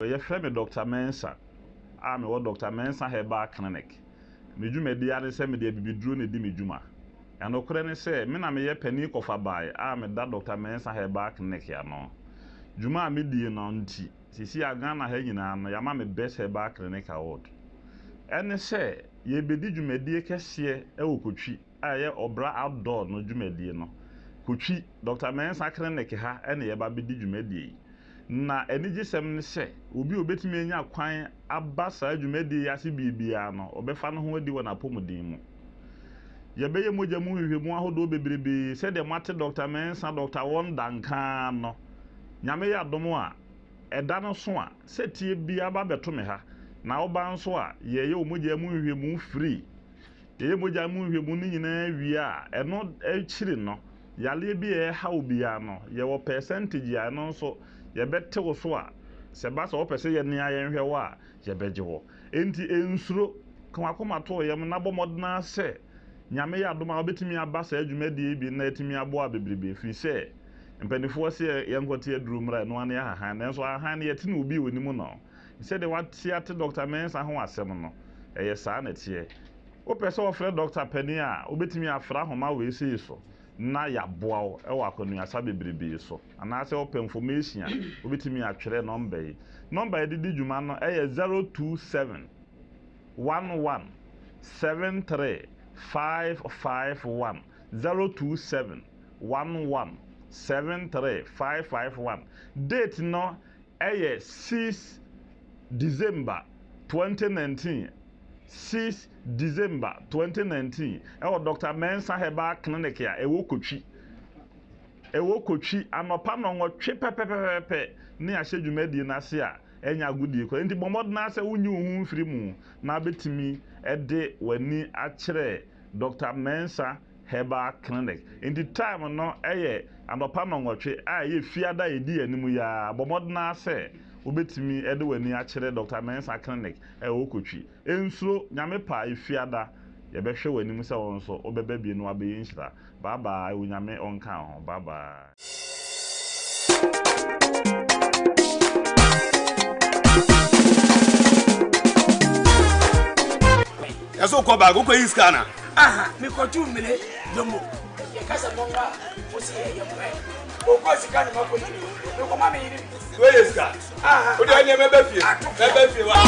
Wɔfrɛ me Dɔkta Mensah a mewɔ Dɔkta Mensah Herbal Clinic. Me dwumadi ara ne sɛ mede abibiduro na ɛdi me dwuma. Na nokorɛ ne sɛ, me na meyɛ panin kɔfabae a meda Dɔkta Mensah Herbal Clinic ano. Dwuma a medie no nti, seesei a Ghana ha nyinaa no, yɛama me Best Herbal Clinic Award. Ɛne sɛ, yɛrebɛdi dwumadie kɛseɛ wɔ Kotwi a ɛyɛ Ɔbra Outdoor no dwumadie no. Kotwi, Dɔkta Mensah Clinic ha na yɛreba abɛdi dwumadie yi. Na anigyesɛm ne sɛ, obi a obetumi anya kwan aba saa dwumadi yi ase bere biara no, ɔbɛfa ne ho adi wɔ n'apɔmuden mu. Yɛbɛyɛ mogya mu nhwehwɛmu ahodoɔ bebrebe sɛdeɛ moate Dɔkta Mensah, Dɔkta Wonder nka ara no. Nyame yɛ adom a, ɛda no so a, sɛ tie biara ba bɛto me ha, na woba nso a, yɛyɛ wo mogya mu nhwehwɛmu free. Yɛyɛ mogya mu nhwehwɛmu no nyinaa wie a, ɛno akyiri no, yareɛ bi a ɛreha wo biara no, yɛwɔ percentage a ɛno nso yɛbɛte wo so a, sɛ ɛba sɛ wopɛ sɛ yɛne ara yɛnhwɛ wo a, yɛbɛgye wo. Enti nsuro, ka w'akoma to wo yam na bɔ mmɔden ara sɛ Nyame yɛ adom a wobɛtumi aba saa dwumadie yi bi na atumi aboa bebrebe ɛfiri sɛ mpanimfoɔ se yɛnkɔte aduro mmra ɛno ara ne ahahan nanso ahahan no yɛte no obi a ɔnim no. Sɛdeɛ wate ate Dɔkta Mensah ho asɛm no, ɛyɛ saa na ɛteɛ. Wopɛ sɛ wɔfrɛ dɔkta panin a, wobɛtumi afrɛ ahoma wei sei so na yɛaboa wo wɔ akwannuasa bebrebe so. Anaasɛ wopɛ information a, wobɛtumi atwerɛ nɔmba yi. Nɔmba a yɛde di dwuma no yɛ 027 11 73 551, 027 11 73 551. Date no yɛ 6 December 2019, 6 December 2019, ɛwɔ Dɔkta Mensah Herbal Clinic a ɛwɔ Kotwi. Ɛwɔ Kotwi, anɔpa nnɔnwɔtwe pɛpɛpɛpɛ ne yɛahyɛ dwumadie no ase a ɛnyɛ agodie koraa. Enti bɔ mmɔden ara sɛ wonyi wo ho mfiri mu na wobɛtumi de w'ani akyerɛ Dɔkta Mensah Herbal Clinic. Enti time no yɛ anɔpa nnɔnwɔtwe a ɛyɛ Fiada a ɛdi yɛn anim yi ara. Bɔ mmɔden ara sɛ wobɛtumi de w'ani akyerɛ Dɔkta Mensah Clinic a ɛwɔ Kotwi. Nsuro, Nyame pɛ a, Fiada yɛbɛhwɛ w'anim sɛ wo nso wobɛba bi na woabɛyɛ nhyira. Bye bye, Onyame ɔnka wo ho. Bye bye. Yɛsɛ wokɔ baag wokɔ yi sika na. Aha mekɔtu mmire domo yɛka sɛ mɔnwa a mo se yɛyɛ mmerɛ ɔkɔ sika no makɔ yi mekɔma me yere bi. Wei yɛ sika. Wode ɛneɛ mɛbɛ fie mɛbɛ fie wa.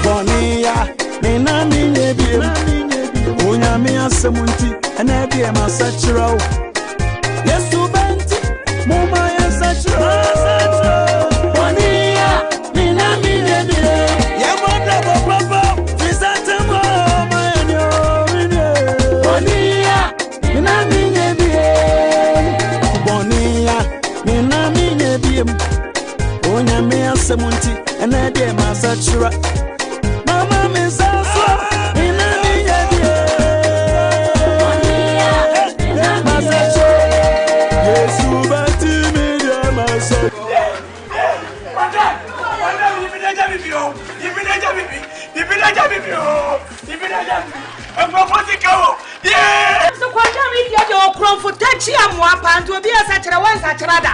Bɔne ya me na menyɛ biem Onyame asɛm nti ɛnɛ deɛ masakyerɛ wo Yesu bɛnti moma yɛnsakyerɛ Bɔne ya me na menyɛ biem Yɛmmɔ brabɔ papa firi sɛ ntɛm ma yɛne o mene Bɔne ya me na menyɛ biem Bɔne ya me na menyɛ biem. nti ɛnɛ deɛ masakyera mama me nsa so me na menyɛ bie masakyera Yesu bɛti me deɛ masakyera. So kwagya mi deɛ deɛ ɔkorɔmfo takyi amoa paa nti obi ɛsakyerɛ wɔnsakyerɛ da.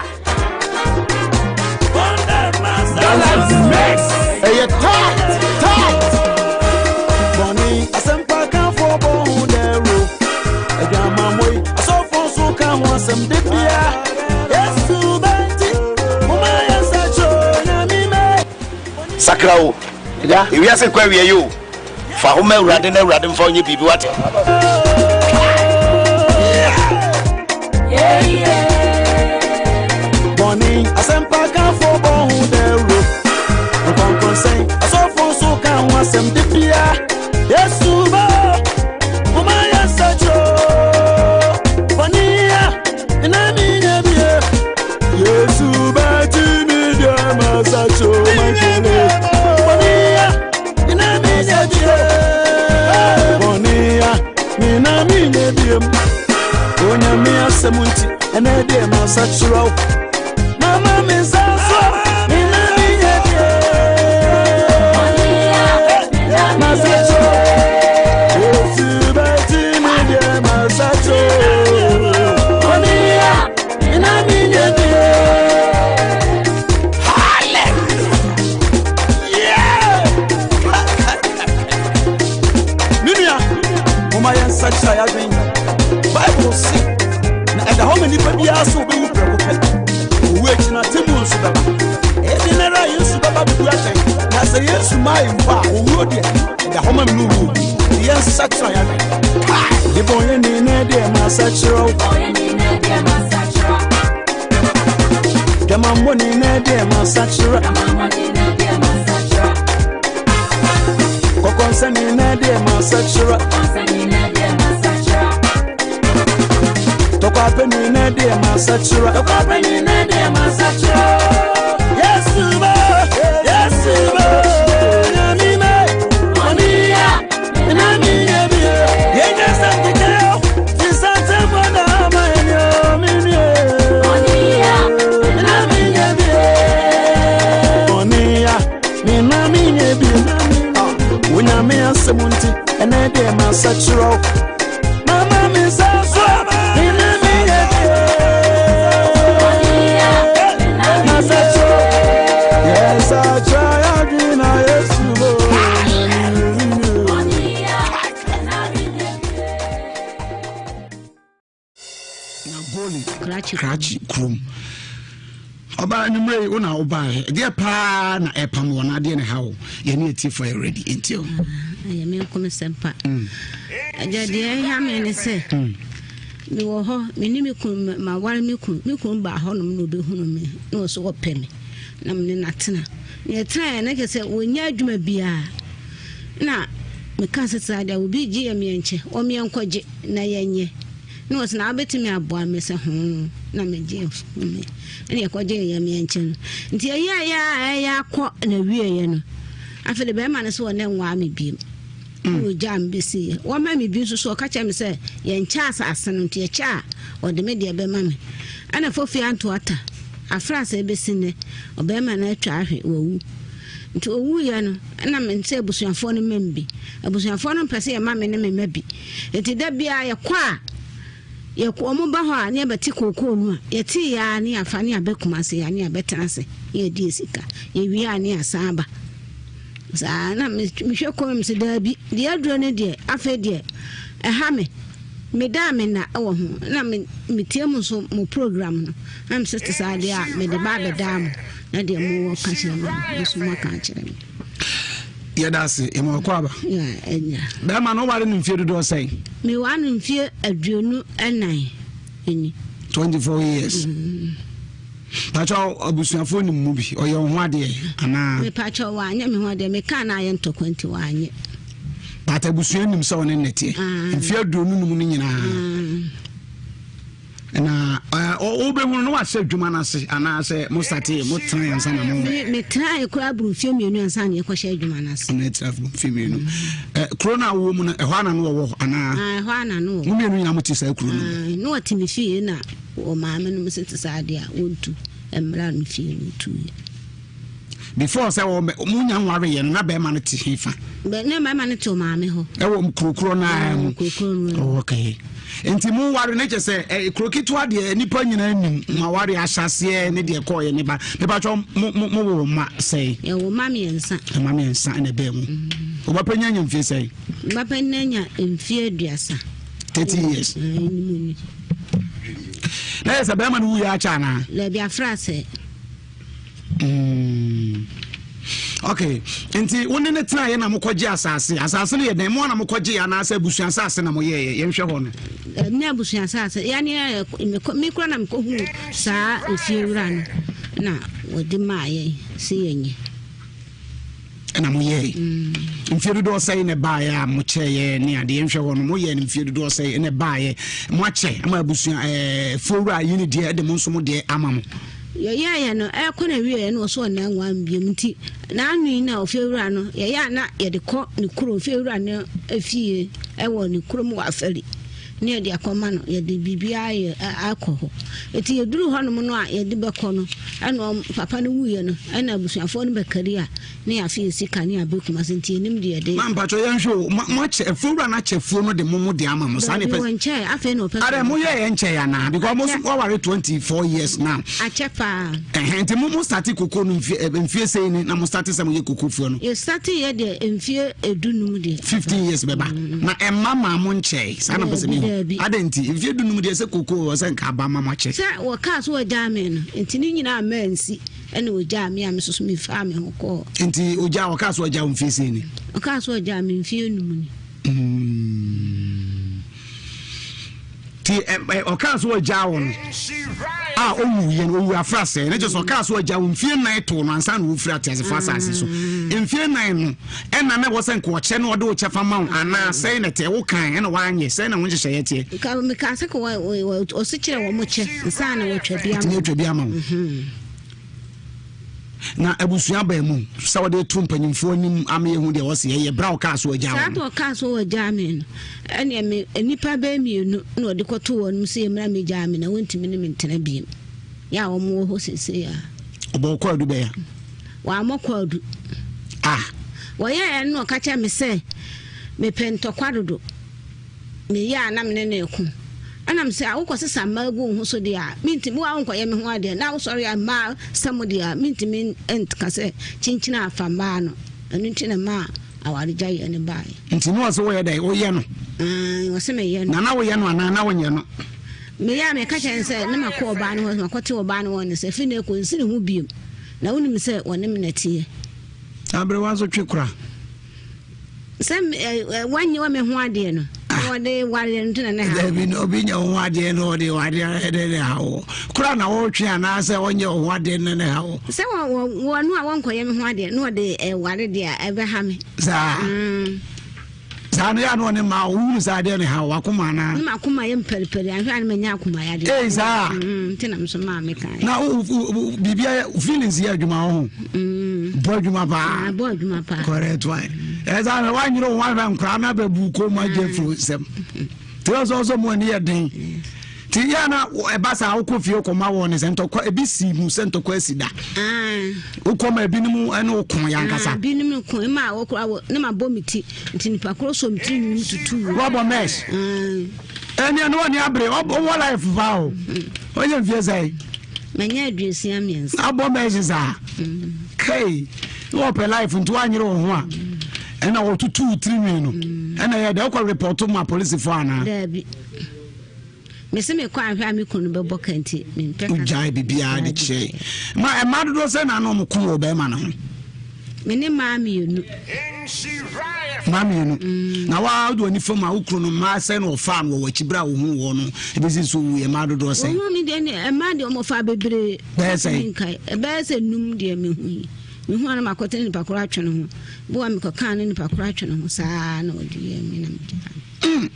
Galaxy Mix. Ɛyɛ tight tight. Bɔnne asɛmpa kanfo bɔ ho dɛro. Adwamammɔ yi, asɔfo nso ka ho asɛm de bia. Yesu bɛnti, momma yɛnsakyerɛ Onyame mɛ. Sakra o. Ewiase kɔ awie yi o. Fa ho ma Awurade na Awurade mfa wo nyɛ biribi wate. Bɔnne asɛmpa kanfo bɔ ho dɛro. Nkɔnkɔnsɛn, asɔfo nso ka ho asɛm de bia. Yesu bɛ, momma yɛnsakyerɛ. Bɔnne a, ɛna menyɛ bie. Yesu bɛti mi deɛ masakyerɛ mankele. Bɔnne a, ɛna menyɛ bie. Bɔnne a, mena menyɛ bie. Onyame asɛm nti, ɛnɛ deɛ masakyerɛ wo. Mama me nsa so, mena menyɛ bie. Masakyerɛ. Yesu bɛti mi deɛ masakyerɛ. Bɔnne a, mena menyɛ bie. Me nua, momma yɛnsakyera yɛn adwene. Bible se, na ɛda hɔ ma nnipa biara sɛ wobɛwu prɛko pɛ. Owu akyi no, atemmuo nso bɛba. Ɛyɛ den ara a Yesu bɛba bɛbu atɛn. Na sɛ Yesu maa yɛn mpo a, owuo deɛ, ɛda hɔ ma me ne wo mmienu. Enti yɛnsakyera yɛn adwene. Debɔnyɛni na ɛdeɛ masakyera wo. Dwamammɔni na ɛdeɛ masakyera. Kɔkɔnsani na ɛdeɛ masakyera. Tɔkwapɛni na ɛdeɛ masakyera. Tɔkwapɛni na ɛdeɛ masakyera. Yesu ba, Yesu ba, Nyame mɛ, ɔniya, ɛna mi yɛ bi yɛ. Yɛnyɛ santike o, fisante mɔ na ama ɛni o, mi ni o. Ɔniya, ɛna mi yɛ bi yɛ. Ɔniya, mi na mi yɛ bi yɛ. Onyame asɛm nti, ɛnɛ deɛ masakyerɛ wo. Mama me nsa so, me na me yɛ bi yɛ. Masakyerɛ. Yɛsakyerɛ yɛadwene na Yesu bo. Nagoli Krakye kurom. Ɔbaa anwummerɛ yi wo na wobaeɛ ɛdeɛ paa na ɛpam wɔ no adeɛ ne ha wo yɛne atiefo yɛ ready nti o. Ɛyɛ me nko me sɛm pa. Agya deɛ ɛha me ne sɛ mewɔ hɔ me ne me kun maware me kun me kun baa hɔnom na ɔbɛhunu me na ɔso ɔpɛ me na me ne no atena na yɛtenaeɛ na kyerɛ sɛ wɔnyɛ adwuma biara na meka sɛ saa deɛ obi gye yɛ meɛnkyɛ ɔmeɛnkɔgye na yɛnyɛ na ɔsɛ na wobɛtumi aboa me sɛ ho na megye me ɛne yɛkɔgye yɛ meɛnkyɛ no nti ɛyɛɛyɛ a ɛyɛ akɔ na wieɛ no afei de bɛrima no sɛ ɔne nwaa me biem na ɔgyaa me bɛsiiɛ wɔma me bi nso so ɔka kyerɛ me sɛ yɛnkyɛ asase no nti yɛkyɛ a ɔde me deɛ bɛma me ɛna fofi anto ata afra sɛ ɛbɛsi nnɛ ɔbɛrima no atwa ahwe wawu nti ɔwuiɛ no ɛna me sɛ abusuafoɔ no mam bi abusuafoɔ no mpɛ sɛ yɛma me ne me ma bi nti da biara yɛkɔ a yɛkɔ ɔmo ba hɔ a ne yɛbɛte kookoo no a yɛte yɛ a ne yɛafa ne yɛabɛ Kumase a ne yɛabɛtena ase ne yɛdi sika yɛwie a ne yɛasan aba saa na mehwɛ kɔn mu sɛ daabi deɛ aduro no deɛ afei deɛ ɛha me meda a mena wɔ ho na metie mu nso mo program no na mesɛ te saa deɛ a mede ba abɛdaa mo na deɛ mowɔ ka kyerɛ me no nso moaka akyerɛ me. Yɛda ase yɛma ɔkɔ aba. Bɛrima no woware no mfie dodoɔ sɛn? Meware no mfie 24 ni. 24 years. Mm. Pakyɛ abusuafoɔ nim mu bi ɔyɛ wo ho adeɛ anaa? Mepakyɛ wanyɛ me ho adeɛ mekaa na ayɛ ntɔkwa nti wanyɛ. But abusua nim sɛ ɔne nnɛteɛ mfie 25 no nyinaa. Na wobɛhunu no wahyɛ adwuma no ase anaasɛ mo startee mo tena ansa na mo. Metenae koraa boro mfeɛ mmienu ansa na yɛkɔhyɛ adwuma no ase. Ɔno ɛtena mfeɛ mmienu. Kuro no a wowɔ mu no ɛhɔ ana no wɔwɔ anaa? Ɛhɔ ana no wɔ. Mo mmienu nyinaa mote saa kuro no mu? Na wɔte me fie na wɔ maame no mo te saa adeɛ a wɔntu mmra no fie no tuiɛ. Before sɛ wɔ mo nya nwareeɛ no na bɛrima no te hefa? Bɛ na bɛrima no te ɔmaame hɔ. Ɛwɔ kurokuro no ara mu. Kurokuro no. Oh, okay. Nti mo ware no kyɛ sɛ eh, kuro ketewa deɛ nipa nyinaa nim mo aware ahyɛseɛ ne deɛ kɔɔyɛ ne ba. Mepatwɔ mo mo mo wɔ mma sɛn? Yɛwɔ mma mmiɛnsa. Mma mmiɛnsa na ɛbɛn mu. Ɔba panyin anya mfie sɛn? Ɔba panyin anya mfie aduasa. 30 years. Na yɛ sɛ bɛrima no wuyɛ akyɛ anaa? Dabi afra sɛ. Mm. Okay. Nti wo ne ne tenaeɛ na mokɔgye asase. Asase no yɛ dɛn? Mo na mokɔgye anaasɛ abusua asase na moyɛeɛ? Yɛnhwɛ hɔ no. Ne abusua asase. Yɛne me kora na mekɔhuu saa efiewura no na wɔde maa yɛn sɛ yɛnyɛ. Ɛna moyɛe. Mm. Mfie dodoɔ sɛe na ɛbaeɛ a mokyɛeɛ ne adeɛ nhwɛ hɔ no moyɛɛ no mfie dodoɔ sɛe na ɛbaeɛ moakyɛ ama abusua ɛɛ fiewura yi ne deɛ ɛde mo nso mo deɛ ama mo. Yɛyɛeɛ no, ɛrekɔ n'awieeɛ no ɔsɛ ɔnna nwa biom nti n'ano yi na ofiewura no yɛyɛ a na yɛde kɔ ne kurom ofiewura no fie ɛwɔ ne kurom wɔ afari ne yɛde akɔma no yɛde biribiara yɛ akɔ hɔ nti yɛduru hɔnom no a yɛde bɛkɔ no ɛna papa no wuiɛ no ɛna abusuafoɔ no bɛkari a Ne afe yɛ sika ne abɛ Kumasi nti yɛnim deɛ yɛde. Ma mpatsɔ yɛn hwɛ o mo mo akyɛ afuo wura no akyɛ fuo no de mo mo de ama mo saa ne pɛ. Dabi wɔn nkyɛn afei na ɔpɛ. Adɛ mo yɛ yɛn nkyɛn anaa because mo waware 24 years now. Akyɛ paa. Ɛhɛn nti mo mo starte koko no mfie mfie sei ni na mo starte sɛ mo yɛ koko fuo no. Yɛ starte yɛ deɛ mfie edunum deɛ. 15 years bɛba na ɛmma maa mo nkyɛn saa na pɛ sɛ mi hu. Adɛ nti mfie dunum deɛ sɛ koko wɔ sɛ nka aba ma mo akyɛ. Sɛ wɔkaa so wɔgyaa me no nti ne nyinaa mmaa nsi. Ɛna ogyaa me a me nso so mefaa me ho kɔɔ. Nti ogyaa ɔkaa so ɔgyaa wo mfie sɛn ni? Ɔkaa so ɔgyaa me mfie num ni. Ti ɔkaa so ɔgyaa wo no a owu yɛ no owu afra sɛ ne kyɛ sɛ ɔkaa so ɔgyaa wo mfie nnan too no ansa na wofiri ateasefo asase so mfie nnan no ɛna na ɛwɔ sɛ nka ɔkyɛ na ɔde wo kyɛfa ma wo anaa sɛn na ɛteɛ wo kan ɛna wanyɛ sɛn na wo nhyehyɛeɛ teɛ. Mekaa sɛ ɔse kyerɛ wɔn kyɛ nsa na wɔtwa bi ama wo. Tumi atwa bi ama wo. Na abusua baa mu sɛ wɔde to mpanyimfoɔ anim ama yɛhu deɛ wɔse ɛyɛ berɛ a ɔkaa so agyaa wɔn. Saa ɔkaa so wɔgyaa me no ɛneɛ me nnipa bɛyɛ mmienu na ɔde kɔto wɔn mu sɛ yɛmmra megyaa me na wɔntumi ne me ntena biem yɛ a wɔn wɔ hɔ seesei a. Ɔbɔ kwaadu bɛyɛ. Wɔammɔ kwaadu. Ah. Wɔyɛɛ ɛno na ɔka kyerɛ me sɛ mepɛ ntɔkwa dodo. Meyɛ a na me ne no reko. Ɛna me sɛ, a wokɔsesa mmaa gu wo ho so deɛ a, mentumi, wo a wonkɔyɛ me ho adeɛ, na wosɔre a mmaa sɛ mo deɛ a, mentumi nka sɛ kyenkyene a fa mmaa no. Ɛno nti na maa awaregyaeɛ no baeɛ. Nti na ɔse woyɛ dɛn? Woyɛ no? Aane, ɔse meyɛ no. Na na woyɛ no anaa na wonyɛ no? Meyɛ a meka kyerɛ no sɛ na makɔ ɔbaa no hɔ, makɔte ɔbaa no hɔ no sɛ afei na ɛkɔ nsi ne ho biom. Na wonim sɛ wɔne me na ɛteɛ. Aberewa nso twe kora. Sɛ wanyɛ wɔ me ho adeɛ no, na wɔde wareɛ no nti na ne ha. Dabi na obi nyɛ wo ho adeɛ na ɔde wadeɛ ɛde ne ha wɔ. Kora na wɔretwe anaasɛ ɔnyɛ wo ho adeɛ na ne ha wɔ. Sɛ wɔn a wɔnkɔyɛ me ho adeɛ na wɔde ware deɛ a ɛbɛha me. Saa. Saa no yɛ ano ɔne mmaa wohunu saa adeɛ ne ha wakoma anaa. Ne makoma yɛ mpɛripɛri ahwɛ a ne manya akoma yadeɛ. Ee saa. Nti na nso maa me kan. Na biribi ayɛ feelings yɛ adwuma wɔ ho. Bɔ adwuma paa. Bɔ adwuma paa. Correct one. Ɛsɛ sɛ wanyere wo ho ahwɛ nkoraa na bɛbu kɔn mu agye fo nsɛm. Tí wọ́n sọ sọ mu ani yɛ den. Ti yɛ na ɛba saa wokɔ fie kɔma wɔn ne sɛ ntɔkwa ebi si mu sɛ ntɔkwa asi da. Wokɔ ma ebinom ɛne wo ko yɛ ankasa. Ebinom ko ɛma wɔkora wɔ ne ma bɔ me ti nti nipa koro so me tiri nwom tutu. Wɔbɔ mesh. Ɛni ɛni wɔn ni abere ɔwɔ life paa o. Ɔyɛ nfie sɛn. Manya 63. Abɔ mesh saa. Kai na wɔpɛ life nti wɔanyere wɔn ho a ɛna wɔtutu tiri nwi no ɛna yɛ dɛ wokɔ report ma polisifoɔ anaa. Daabi. Mese mekɔ ahwɛ a me kunu bɛbɔ ka nti mempɛ kasa. Wogyae biribiara de kyerɛe. Ma mmaa dodoɔ sɛ na na wɔko wɔ bɛrima no ho. Me ne mmaa mmienu. Mmaa mmienu. Mm. Na waa wode w'ani fam a wo kunu no mmaa sɛ na ɔfaa no wɔ w'akyi berɛ a wohu wɔ no ɛbɛsi so wuyɛ mmaa dodoɔ sɛ. Wohu me deɛ ne mmaa deɛ wɔfaa bebree. Bɛyɛ sɛ. Ɛbɛyɛ sɛ num deɛ mehu yi. Mehu a na makɔtene nipa koro atwe ne ho. Bo a mekɔkaa ne nipa koro atwe ne ho saa na ɔde yɛ me na megyaa no. Mm.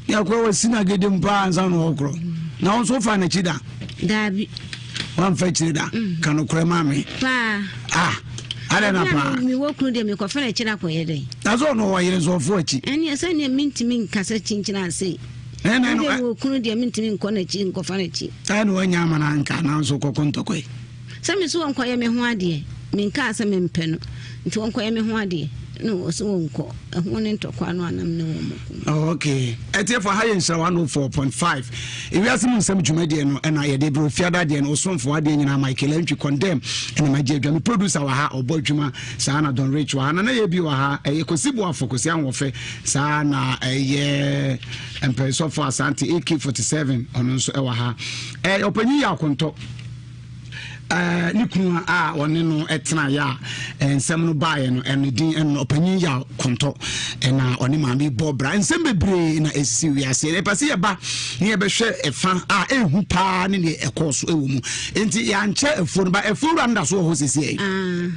Yɛkɔ wɔ si na gede mu paa ansa na ɔkorɔ. Na wo nso wofaa n'akyi da? Daabi. Woamfa akyire da? Mm. Ka nokorɛ maa me. Paa. Ah, adɛn na paa? Mewɔ kunu deɛ mekɔfa n'akyiri akɔyɛ dɛn? Na sɛ ɔno ɔwɔ yere nso ɔfo akyi. Ɛneɛ sɛdeɛ mentumi nkasa kyinkyini ase. Ɛnɛ no wɔ kunu deɛ mentumi nkɔ n'akyi nkɔfa n'akyi. Ɛna wanya ama no anka nanso kɔkɔ ntɔkwa yi. Sɛ me so wɔnkɔyɛ me ho adeɛ, menkaa sɛ mempɛ no, nti wɔnkɔyɛ me ho adeɛ, na ɔse wɔnkɔ, ɛho ne ntɔkwa no a na mene wɔn ko. Oh, okay. Ɛtiɛfo ha yɛ nhyira 104.5. Ewiase mu nsɛm dwumadie no ɛna yɛde brɛ ofiada deɛ no osomfo adeɛ nyinaa Michael Antwi condemn ɛna magye adwa me producer wɔ ha ɔbɔ adwuma saa na Don Rich wɔ ha na na yɛ bi wɔ ha ɛyɛ Kwasi Boafo Kwasi Ahoɔfɛ saa na ɛyɛ Mpɛnsɔfo Asante AK47 ɔno nso ɛwɔ ha ɛyɛ ɔpanyin yɛ akontɔ Eh, ne kunu a ɔne no tenaeɛ a nsɛm no baeɛ no ɛno din ɛno ɔpanyin yɛ kɔntɔ ɛna ɔne maame bɔ bra nsɛm bebree na ɛsi wiase ɛpɛ sɛ yɛba ne yɛbɛhwɛ ɛfa a ɛhu paa ne deɛ ɛkɔɔ so ɛwɔ mu nti yɛankyɛ afuo no ba afuo wura no da so wɔ hɔ sɛsiɛ ah.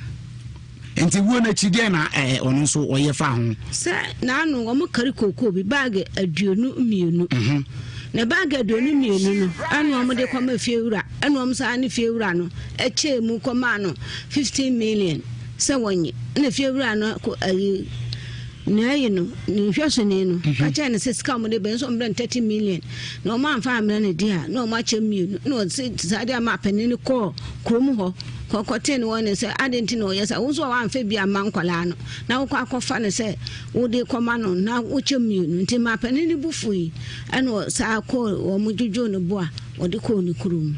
Nti wuo no akyi deɛn na ɛɛ ɔno nso ɔyɛ faa ho? Sɛ n'ano wɔn kari kookoo bi baage 22. Na baage 22 no ɛna wɔn de kɔma fiewura ɛna wɔn saa ne fiewura no ɛkyɛɛ mu kɔmaa no 15 million sɛ wɔnye ɛna fiewura no kɔ ayi nea ayi no ne nhwɛsoni no ka kyerɛ no sɛ sika wɔn de bɛn nso wɔn brɛ no 30 million na wɔn amfa ambrɛ no deɛ a na wɔn akyɛ mmienu na wɔsi saa deɛ ama panin no kɔɔ kurom hɔ. Kɔkɔtee no wɔ ne sɛ, Adɛn nti na ɔyɛ saa? Wo nso a woamfa bi amma nkwadaa no, na wokɔ akɔfa no sɛ wode rekɔma no, na wokyɛ mmienu. Nti maa panin no bo fui, ɛna ɔsaa kɔɔ, wɔn dwodwoo no bo a, ɔde kɔɔ ne kurom.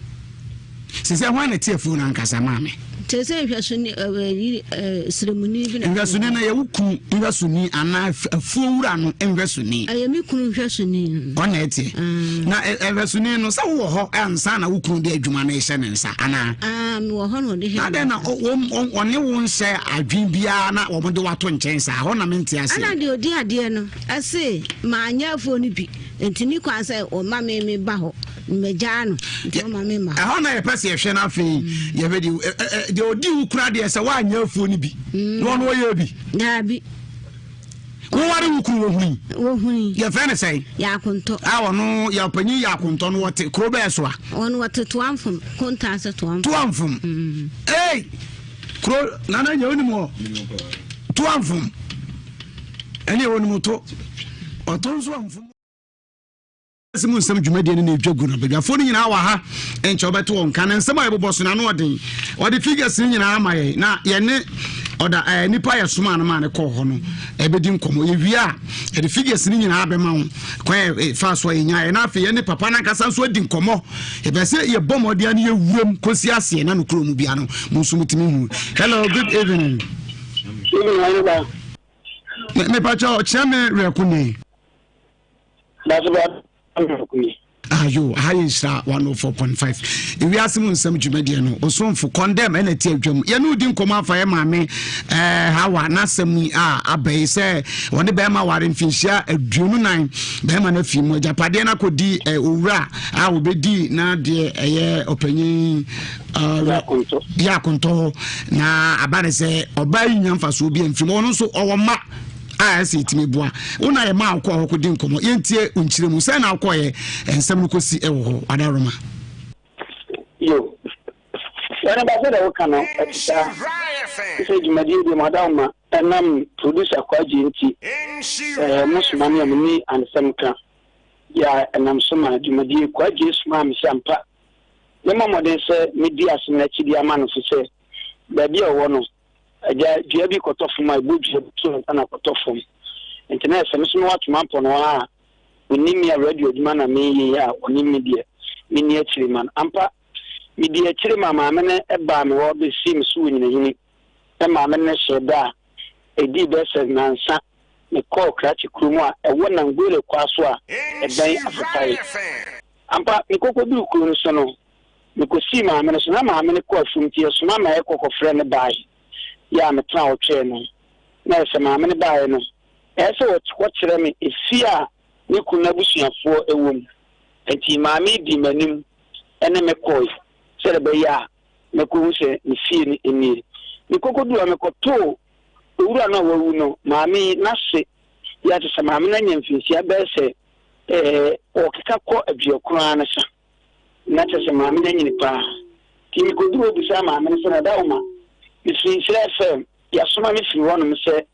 Sesɛ hwan na ɛte afuo no ankasa, maame? Sesɛ nhwɛsoni, ɛɛ, ɛɛ, sremuni bi na. Nhwɛsoni no yɛ wo kunu nhwɛsoni anaa afuo wura no nhwɛsoni? Ɛyɛ me kunu nhwɛsoni no. Ɔna ɛteɛ. Mm. Na nhwɛsoni no sɛ wowɔ hɔ ansa na wo kunu de adwuma no rehyɛ ne nsa anaa? Ah, mewɔ hɔ na ɔde hyɛ. Na dɛn na ɔne wo nhyɛ adwene biara na wɔn de wato nkyɛn saa hɔ na mente aseɛ. Ɛna deɛ ɔdi adeɛ no ɛse maanyɛ afuo no bi nti ne kwan sɛ ɔma me me ba hɔ mmɛgyaa no nti ɔma me ma. Ɛhɔ na yɛpɛ sɛ yɛhwɛ no afei mm. yɛhwɛ deɛ deɛ ɔdi wo kura deɛ sɛ woanyɛ afuo no bi mm. na ɔno ɔyɛ bi. Daabi. Woware wo kunu wohui? Wohui. Yɛfrɛ no sɛn? Yɛ akontɔ. A ɔno yɛ ɔpanyin yɛ akontɔ no wɔte kuro bɛɛ so a? Ɔno wɔte Toamfom, Kontaase Toamfom. Toamfom. Mm. Hey! Kuro nana nyɛ wonim hɔ? Toamfom. Ɛne ɛwɔ no mu to. Ɔto nso amfom. Wiase mu nsɛm dwumadie no na ɛdwa gu no. Badwafoɔ no nyinaa wɔ ha, nkyɛ wobɛto wɔn nka. Na nsɛm a yɛbobɔ so no ano ɔden. Ɔde figures no nyinaa ama yɛn na yɛne ɔda ɛɛ nipa yɛ soma no maa no kɔɔ hɔ no ɛbɛdi nkɔmɔ. Yɛwie a yɛde figures no nyinaa bɛma wo kwan yɛ fa so a yɛnya yɛ. Na afei yɛne papa no ankasa nso adi nkɔmɔ. Yɛpɛ sɛ yɛbɔ mmɔden ne yɛwuram kɔsi aseɛ na nokorɛ mu bia no mo nso motumi hu. Hello, good evening. Mepakyɛ ɔkyerɛ me werɛko ni. Ayo, aha yɛ nhyira 104.5 ewiase mu nsɛm dwumadie no osomfo condemn ɛna ti adwam yɛne wodi nkɔmmɔ afa yɛ maame eh, hawa n'asɛm yi a aba yi sɛ wɔne bɛrima ware mfinhyia 24 bɛrima no afi mu agyapadeɛ no akɔdi eh, owura a wɔbɛdi n'adeɛ ɛyɛ ɔpanyin eh, yɛ akontɔ hɔ na aba ne sɛ ɔbaa yi nya mfasoɔ bi amfiri mu ɔno nso ɔwɔ mma a ɛsɛ yɛtumi boa wo na yɛma wokɔɔ hɔ kɔdi nkɔmmɔ yɛntie wo nkyerɛ mu sɛ na wokɔɔyɛ nsɛm no kɔsi wɔ hɔ adaroma. Yo wɔne ba sɛdeɛ woka no ɛte saa sɛ dwumadie deɛ mo adaworoma ɛnam producer Kwagye nti ɛɛ mo soma me a mo ni ansɛm ka yɛ a ɛnam so ma dwumadie Kwagye somaa me sɛ ampa me mmɔ mmɔden sɛ medi asɛm no akyi de ama no fi sɛ baabi a ɔwɔ no Agya, dua bi kɔtɔ fam a, ɛbɔ dua bi so ansa na akɔtɔ fam. Nti na ɛsɛ me so mewɔ atoma mpɔnoa a ɔnim me a radio adwuma na meyɛ yi a ɔnim me deɛ, menni akyire ma no. Ampa, medii akyire maa maame no baa me hɔ bɛsii me so wɔ nyinahini. Na maame no hyɛɛ da a ɛdii bɛyɛ sɛ nnansa mekɔɔ Krachi kurom a ɛwɔ Nangwele kwaa so a ɛbɛn Afotae. Ampa, mekɔkɔduruu kuro no so no, Mekosii maame no so, na maame no kɔ afuom nti yɛsoma ma yɛkɔ kɔfrɛɛ no baeɛ. Yɛ a metenaa hɔ twɛɛ no. Na ɛyɛ sɛ maame no baeɛ no, ɛyɛ sɛ ɔkɔkyerɛ me efie a ne kunu no abusuafoɔ wɔ mu. Enti maame yi dii m'anim ne me kɔe sɛdeɛ ɛbɛyɛ a mɛkɔhu sɛ ne fie no nie. Mekɔkɔduu hɔ, mekɔtoo owura no a wawu no maame yi n'ase. Yɛ a kyerɛ sɛ maame no anya mfinhyia bɛyɛ sɛ ɔrekeka kɔ aduɔkron ara no sa. Na kyerɛ sɛ maame no anyini paa. Nti mekɔduruu hɔ bisaa maame no sɛ, Nadawoma, mefiri Nhyira FM, yɛasoma me firi hɔnom sɛ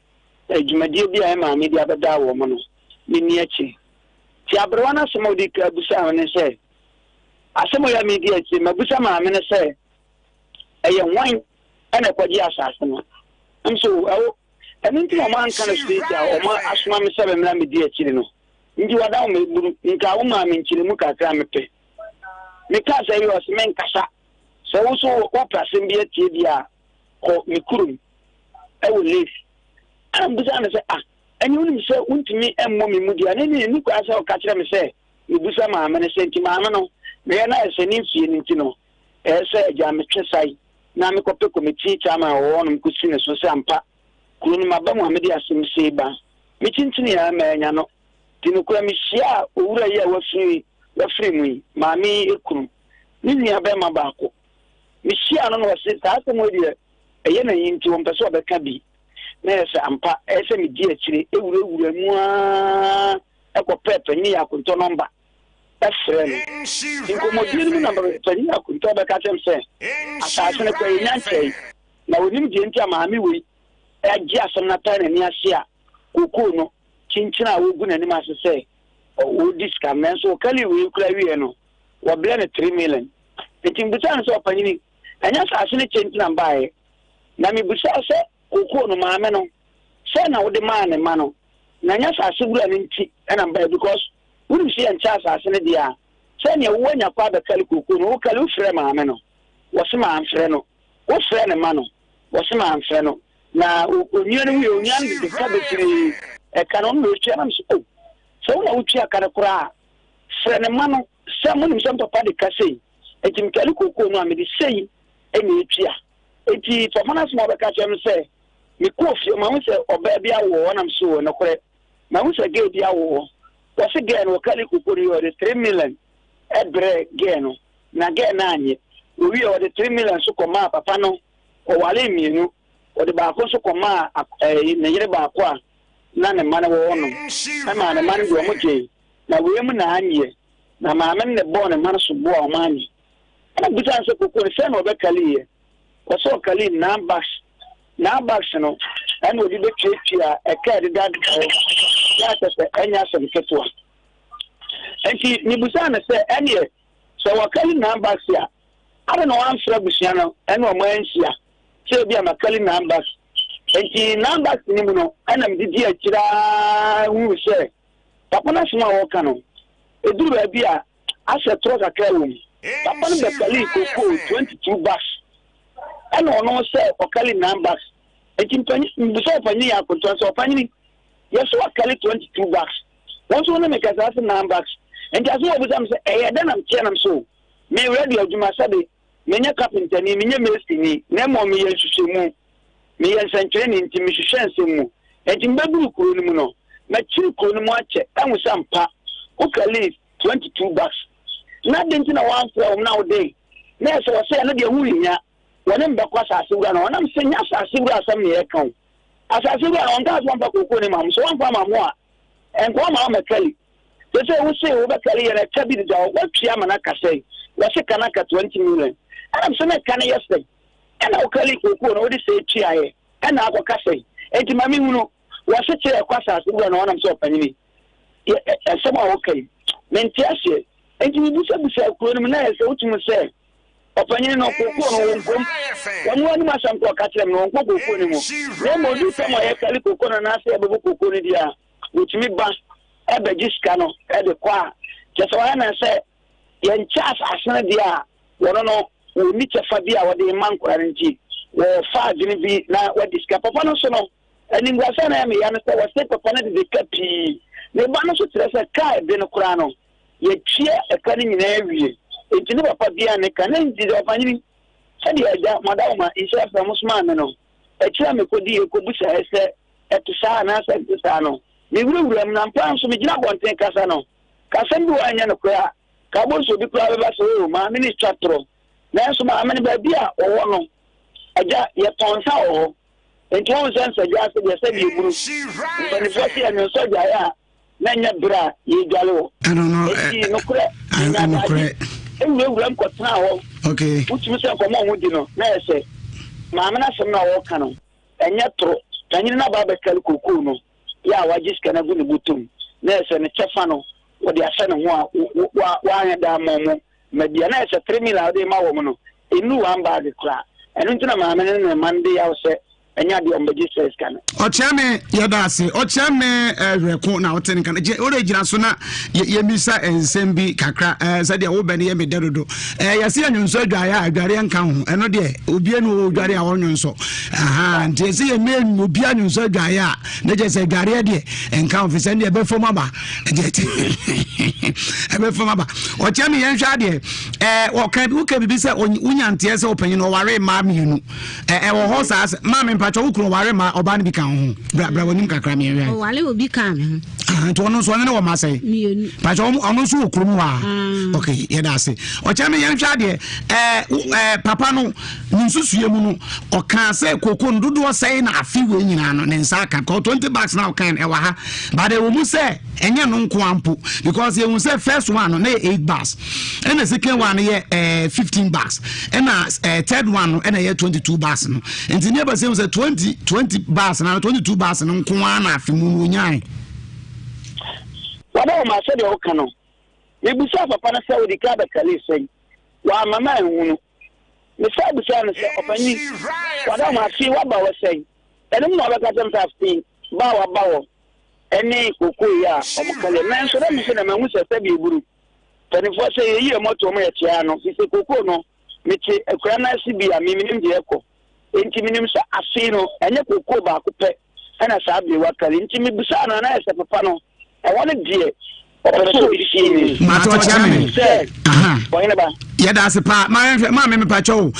dwumadie bi a yɛn maame de abɛdaa wɔn no, menni akyire. Nti aberewa no asɛm a ɔdii kan bisaa me ne sɛ, Asɛm wei a meredi akyire, mabisa maame no sɛ, ɛyɛ hwan na ɛkɔgyee asase no? Nam so, ɛwo, ɛno nti na wɔanka no straight a wɔasoma me sɛ memmra mmɛdi akyire no. Nti wada wo meburu, nka wo maa me nkyerɛmu kakra a mepɛ. Mekaa sɛ wie ɔse menkasa. Sɛ wo nso wopɛ asɛm bi atie deɛ a, kɔ me kurom ɛwɔ Leith. Ɛna mebisaa no sɛ, ah, ɛneɛ wonim sɛ wontumi mmɔ me mu deɛ a, ne ne ɛnni kwan sɛ ɔka kyerɛ me sɛ mebusa maame no sɛ nti maame no meyɛ no ayɛ sɛ ne mfie no nti no ɛyɛ sɛ agya metwe sae na mekɔpɛ kɔmiti chairman a ɔwɔ hɔnom kɔsi ne so sɛ ampa kuro no maba mu a mede asɛm sei ba. Mekyinkyinii ara mannya no. Nti nokorɛ mehyiaa owura yi a wafiri wafiri mu yi, maame yi kunu, ne nua bɛrima baako. Mehyiaa no na ɔse saa asɛm wei deɛ ɛyɛ n'ayi nti ɔmpɛ sɛ ɔbɛka bi. Na ɛyɛ sɛ ampa ɛyɛ sɛ medi akyire wurawura mu ara kɔpɛɛ panin yi akontɔ nɔmba frɛɛ no. Nkɔmmɔdie no mu na panin akontɔ bɛka kyerɛ me sɛ asase no koraa yɛnya nkyɛe na ɔnim deɛ nti a maame wei agye asɛm no atae n'ani ase a kokoo no kyinkyin a wɔgu n'anim ase sɛ ɔredi sika no. Nanso ɔkali wei koraa wieɛ no wɔbrɛ no 3 million. Nti mebisaa no sɛ ɔpanyini ɛnyɛ asase no kyɛ nti na mebaeɛ na mebisaa sɛ kokoo no maame no sɛ na wode maa ne ma no na ɛnyɛ asase wura no nti na mebaeɛ because wonim sɛ yɛnkyɛ asase no deɛ a sɛdeɛ woanya kɔ abɛkali kokoo no wokali wofrɛ maame no wɔse mamfrɛ no wofrɛ ne ma no wɔse mamfrɛ no na onua no wuiɛ onua no de ka bebree ɛka no ɔno na ɔtua nam so o sɛ wo na wotua ka no koraa frɛ ne ma no sɛ monim sɛ mpapa de ka sei nti mekali kokoo no a mede sei ɛna ɛtua nti papa no asɛm a ɔbɛka kyerɛ me sɛ mekɔɔ fie mahu sɛ ɔbaa bi awo hɔ nam so nokorɛ mahu sɛ gɛɛ bi awo hɔ wɔse gɛɛ no wɔkali kokoo no yɛ ɔde 3 million ɛbrɛ gɛɛ no na gɛɛ no anyɛ owie ɔde 3 million so kɔmaa papa no ɔwaree mmienu ɔde baako nso kɔmaa ɛɛ ne yere baako a na ne mma no wɔ hɔ no ɛmaa ne mma no deɛ ɔmo gyee na wei mu na anyeɛ na maame no ne bɔɔ ne mma no so boa ɔmo anye ɛna bisa no sɛ koko no sɛ na ɔbɛkali yɛ ɔsɛ ɔkali nine bags nine bags no ɛna ɔde bɛtuatua ɛka ɛdeda hɔ na ɛsɛ sɛ ɛnyɛ asɛm ketewa nti mebusaa no sɛ ɛneɛ sɛ wɔkali nine bags a Adɛn na wɔamfrɛ abusua no ne wɔn anhyia sɛ ebia makali nine bags? Enti nine bags no mu no, ɛna mede di akyire ara huu sɛ papa no asɛm a wɔka no, ɛduru baabi a asɛ torɔ kakra wɔ mu. Papa no bɛkalii kokoo 22 bags, ɛna ɔno sɛ ɔkali nine bags. Enti mpanyin, mebisa ɔpanyin yɛ akontɔn sɛ, ɔpanyini, yɛsɛ wakali 22 bags, wo nso wo ne me kasa ase nine bags. Enti asɛm a ɔbisa me sɛ, ɛyɛ dɛn na meteɛ nam so? Me radio adwuma, sɛbe menyɛ kapentani, menyɛ masonni, na mmom meyɛ nhwehwɛmu. Meyɛ nsɛnkyerɛnni nti mehwehwɛ nsɛm mu. Enti mebɛduru kuro no mu no, makyiri kuro no mu akyɛ ahu sɛ ampa woka leave 22 bucks. Na adɛn nti na woamfrɛ wɔn na wode na ɛsɛ wɔ sɛ ɛno deɛ ho nhia, wɔne me bɛkɔ asase wura no hɔ. Na mese nyɛ asase wura asɛm na yɛreka o. Asase wura no ɔnkaa sɛ ɔmfa kookoo no ma mo, sɛ wamfa ama mo a, ɛnka ɔma wo mɛkali. Sesei wo se wobɛkari yɛn ɛka bi deda hɔ, woatua ama no aka sɛn? Wɔse ka no aka 20 million. Ɛna mese na ɛka no yɛ sɛn? Ɛna wokari kookoo no wode sɛi tuaeɛ ɛna akɔka sɛn? Enti ma menhunu. Wɔse kyerɛ ɛkɔ asase wura no hɔ na mese ɔpanyini yɛ asɛm a woka yi mente aseɛ. Enti mebusabusaa kuro no mu na ɛyɛ sɛ wotumi sɛ ɔpanyini no kookoo no wɔnkom. Wɔn anim asɛm kɔ ɔka kyerɛ me no wɔnkɔ kookoo no mu. Na mmom ɔduru tam a yɛkari kookoo no anaasɛ yɛbɛbɔ kookoo no di a wɔtumi ba bɛgye sika no de kɔ a, kyerɛ sɛ wɔayɛ no sɛ yɛnkyɛ asase no deɛ a, wɔno no wɔnni kyɛfa bi a wɔde rema nkwadaa no nti, wɔfa adwene bi na wɔde sika. Papa no nso no, animguasɛ na ɛyɛ me ya no sɛ wɔse papa no dede ka pii. Ne ba no nso kyerɛ sɛ ka a ɛde no koraa no, yɛtua ɛka no nyinaa awie. Enti ne papa biara ne ka. Na nti sɛ ɔpanyini, sɛdeɛ agya Madawoma nhyira frɛ mo somaa me no, akyiri a mekɔdiiɛ kɔbusaeɛ sɛ ɛte saa anaasɛ ɛnte saa no, mewurawura mu, na ampa ara nso megyina abɔnten kasa no, ka asɛm bi wɔ hɔ a ɛnyɛ nokorɛ a, ka wobɛhu sɛ obi koraa bɛba sɛ, Oo, maame no retwa torɔ. Nanso maame no, baabi a ɔwɔ no, agya, yɛtɔn nsa wɔ hɔ. Enti wohu sɛ nsadwa ase deɛ, sɛdeɛ ɛburu. Mpanimfoɔ se yɛnwonsɔ gyaeɛ a, na ɛnyɛ berɛ a yɛredwale wɔ. Ɛno no, Enti nokorɛ, menya nokorɛ. adagye. Ewurawura mu kɔtenaa hɔ. Okay. Wotumi sɛ nkɔmmɔ a wɔdi no, na yɛ sɛ maame no asɛm no a wɔreka no, ɛnyɛ toro. Panyin no aba abɛkari kookoo no, yɛ a wagye sika no agu ne bɔtɔ mu, na yɛ sɛ ne kyɛfa no, wɔde ahyɛ ne ho a wanyɛ da amma wɔn ma bia. Na yɛ sɛ 3 mil a wɔde ma wɔn no, ɛnnu one bag koraa. Ɛno nti na maame no ne ne mma no de yaw sɛ ɛnyɛ adeɛ a wɔbɛgye saa sika no. Ɔkyea me yɛda ase. Ɔkyea me werɛko na wote nka no. Gye wode gyina so na yɛmmisa nsɛm bi kakra sɛdeɛ wobɛ no yɛ me dɛ dodo. Yɛse yɛnwonsɔ adwareɛ a adwareɛ nka ho. Ɛno deɛ obia ne ɔdware a ɔnwonsɔ. Aha nti yɛse yɛmmɛ obia nwonsɔ adwareɛ a na kyerɛ sɛ adwareɛ deɛ nka ho fi sɛ ɛndeɛ ɛbɛfam aba. Ɛbɛfam aba. Ɔkyea me yɛnhwɛ adeɛ. Ɔka woka biribi sɛ wonya nteɛ sɛ ɔpanyin ɔware mmaa mmienu. Ɛwɔ hɔ saa sɛ maame mpakyɛ wo kunu ɔware ma ɔbaa no bi ka wo ho bra bra w'anim kakra mmiɛnhwɛ. Ɔware obi ka me ho. Ah, nti ɔno nso ɔne ne wɔ ma sɛn? Mmienu. Mpakyɛ ɔno nso wɔ kurom hɔ a. Ah. Ok yɛda ase. Ɔkyɛ me yɛnhwɛ adeɛ ɛɛ ɛɛ papa no ne nsusue mu no ɔkaa sɛ koko no dodoɔ sɛn na afe wei nyinaa no ne nsa aka kɔ 20 bucks na ɔkan ɛwɔ ha but ɛwɔ mu sɛ ɛnyɛ no nko ampo because yɛhu sɛ first one no na yɛ 8 bucks ɛna second one no yɛ ɛɛ 15 bucks ɛna ɛɛ third one no ɛna yɛ 22 bucks no nti ne ɛbɛ sɛ sɛ 20 20 bucks na 22 bucks no nko ara na afe mu no onyae. Wada wɔn asɛ deɛ ɔka no mebusaa papa no sɛ ɔdi ka bɛkale sɛn wamma ma anhunu mesaa busaa no sɛ ɔpanyin wada wɔn ase waba wɔ sɛn ɛno mu na ɔbɛka sɛ mfa afei ba a waba wɔ ɛne kokoo yi a wɔn kale nanso na me nso na mahu sɛ sɛbi eburu Mpanimfoɔ sɛ yɛyi yɛn mmɔtoɔ ma yɛte ara no, firi sɛ kookoo no, mete akuraa no ase bi a, me menim deɛ ɛkɔ. Enti menim sɛ afei no, ɛnyɛ kookoo baako pɛ ɛna saa aberewa kari. Nti mebisaa no, na ayɛ sɛ papa no, ɛhɔ no deɛ, ɔpɛ sɛ ɔsie me. Mate ɔkyea me. Sɛ, ɔhene ba. Yɛda ase paa. Ma yɛnhwɛ, maame mepakyɛ o,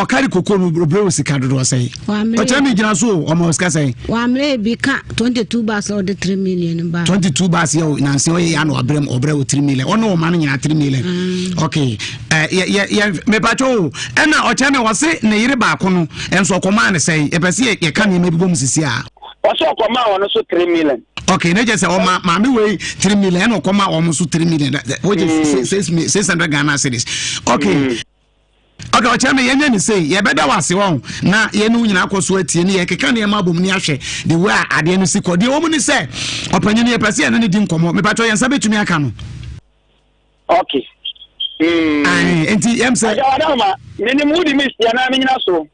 ɔkari kookoo no, ɔbrɛ wo sika dodoɔ sɛn? Ɔkyerɛ mi gyina so o, ɔma wo sika sɛn? Wammerɛ bi ka 22 bags na ɔde 3 million ba. 22 bags yɛ o, nansi ɔyɛ ya na ɔbrɛ mu, ɔbrɛ wo 3 million. Ɔne ɔma no nyinaa 3 million. Mm. Okay. Eh, yɛ yɛ yɛ mepatwa o. Ɛna ɔkyerɛ mi ɔse ne yere baako no, ɛnso ɔkɔmaa ne sɛn? Yɛpɛ sɛ yɛka nneɛma bi bɔ mu sisi a. Ɔsɛ ɔkɔmaa ɔno so 3 million. Okay, ne kyɛ sɛ ɔma maame wei 3 million ɛna ɔkɔmaa wɔn so 3 million, which is 600 Ghana cedis. Okay. Ok, ɔkyerɛ me yɛnyɛ ne sei, yɛbɛda wo ase wɔn na yɛne wo nyinaa kɔ so atie ne yɛkeka nneɛma abom ne ahwɛ the way a adeɛ no si kɔ. Deɛ wɔ mu ne sɛ ɔpanyin no yɛpɛ sɛ yɛne no di nkɔmmɔ. Mepatwɔ yɛn nsa bɛtumi aka no. Ok. Ae, nti yɛm sɛ. Agya Wadama, menim wode me si anaa menyina so?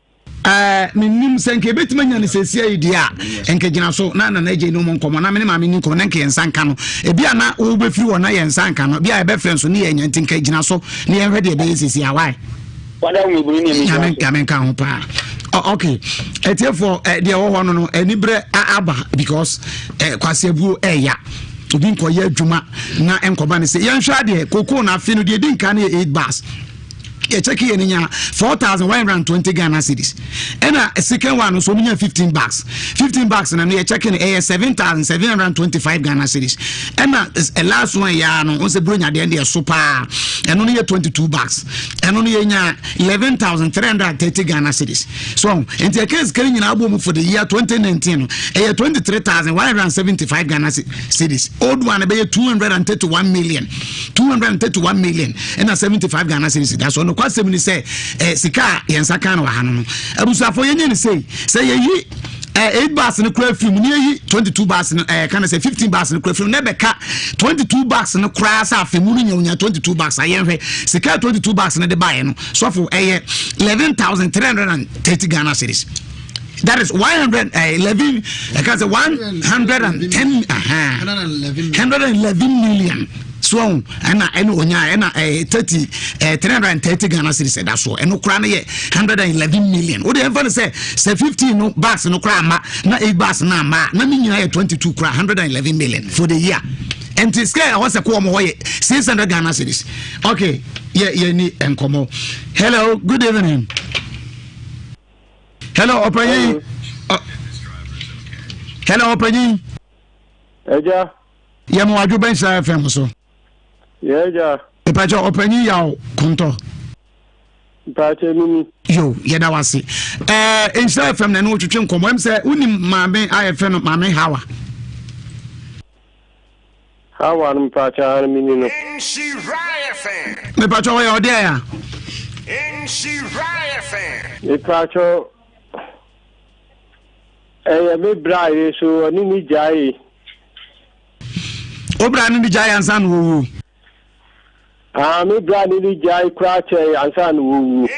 Ɛɛ, menim sɛ nka ebetumi anya no seesia yi deɛ a, nka gyina so na Nana Agye ne wɔn nkɔmmɔ na me ne maame ni nkɔmmɔ na nka yɛn nsa nka no. Ebi a na wobɛfiri hɔ na yɛn nsa nka no, ebi a yɛbɛfrɛ nso ne yɛanya nti nka gyina so na yɛnhwɛ deɛ ɛbɛyɛ seesia. Why? Nyame nyame nka ho paa. Oh, okay. Atiefoɔ eh, deɛ ɛwɔ hɔ no no aniberɛ aba because eh, kwaseabuo ɛɛya. Obi nkɔyɛ adwuma na nkɔba ne sɛ yɛnhwɛ adeɛ kokoo no afe no deɛ ɛdi nka no yɛ 8 bars. Yɛkyɛke yɛ no nya 4120 Ghana cedis ɛna second one nso ɔmo nya 15 bags 15 bags na no yɛkyɛke no ɛyɛ 7725 Ghana cedis ɛna last one yɛ no ɔsɛ buro nya deɛ deɛ so paa ɛno no yɛ 22 bags ɛno no yɛnya 11330 Ghana cedis so nti ɛka sika no nyinaa bɔ mu for the year 2019 no ɛyɛ 23175 Ghana cedis old one ɛbɛyɛ 231 million 231 million ɛna 75 Ghana cedis da so. Nokwasɛm ni sɛ eh, sika a yɛn nsa kan no wɔ ha no no abusuafoɔ yɛnyɛ ne sei sɛ yɛyi eh, 8 bars no kora firi mu ne yɛyi 22 bars no eh, ka no sɛ 15 bars no kora firi mu na ɛbɛka 22 bars no koraa sɛ afe mu no nya onya 22 bars a yɛnhwɛ sika 22 bars no de baeɛ no sɔfo ɛyɛ 11330 Ghana cedis. That is 111, I can say 110, 111 million. So ɛna ɛna onya ɛna ɛɛ 30 ɛɛ 330 Ghana cedis ɛda so ɛno koraa no yɛ 111 million. O de ɛnfa no sɛ sɛ 15 no bags no koraa ama na 8 bags no ama na ne nyinaa yɛ 22 koraa 111 million for the year. Nti sika ɛhɔ sɛ kɔ wɔn hɔ yɛ 600 Ghana cedis. Okay, yɛ yɛ ni nkɔmɔ. Hello, good evening. Hello, ɔpanyin. Hello, ɔpanyin. Ɛgya. Yɛ mo adwo bɛn hyira FM so. Yɛ ɛgya. Ìpàkyɛ ɔpanyin yaw kontɔ. Mpaakyɛ mimi. Yo, yɛda wase. Ɛɛ Nhyira FM na ɛne wotwetwe nkɔmmɔ. Ɛm sɛ wonim maame a yɛfrɛ no Maame Hawa. Hawa no mpaakyɛ ara mini no. Mepatwɔ wɔyɛ ɔdeɛ ya. Mepatwɔ ɛyɛ me bra yi so ɔne ne gyae. Wo bra ne ne gyae ansa na wɔwuo. Ah, me bra ne ne gyae koraa kyɛe ansa na wɔwu.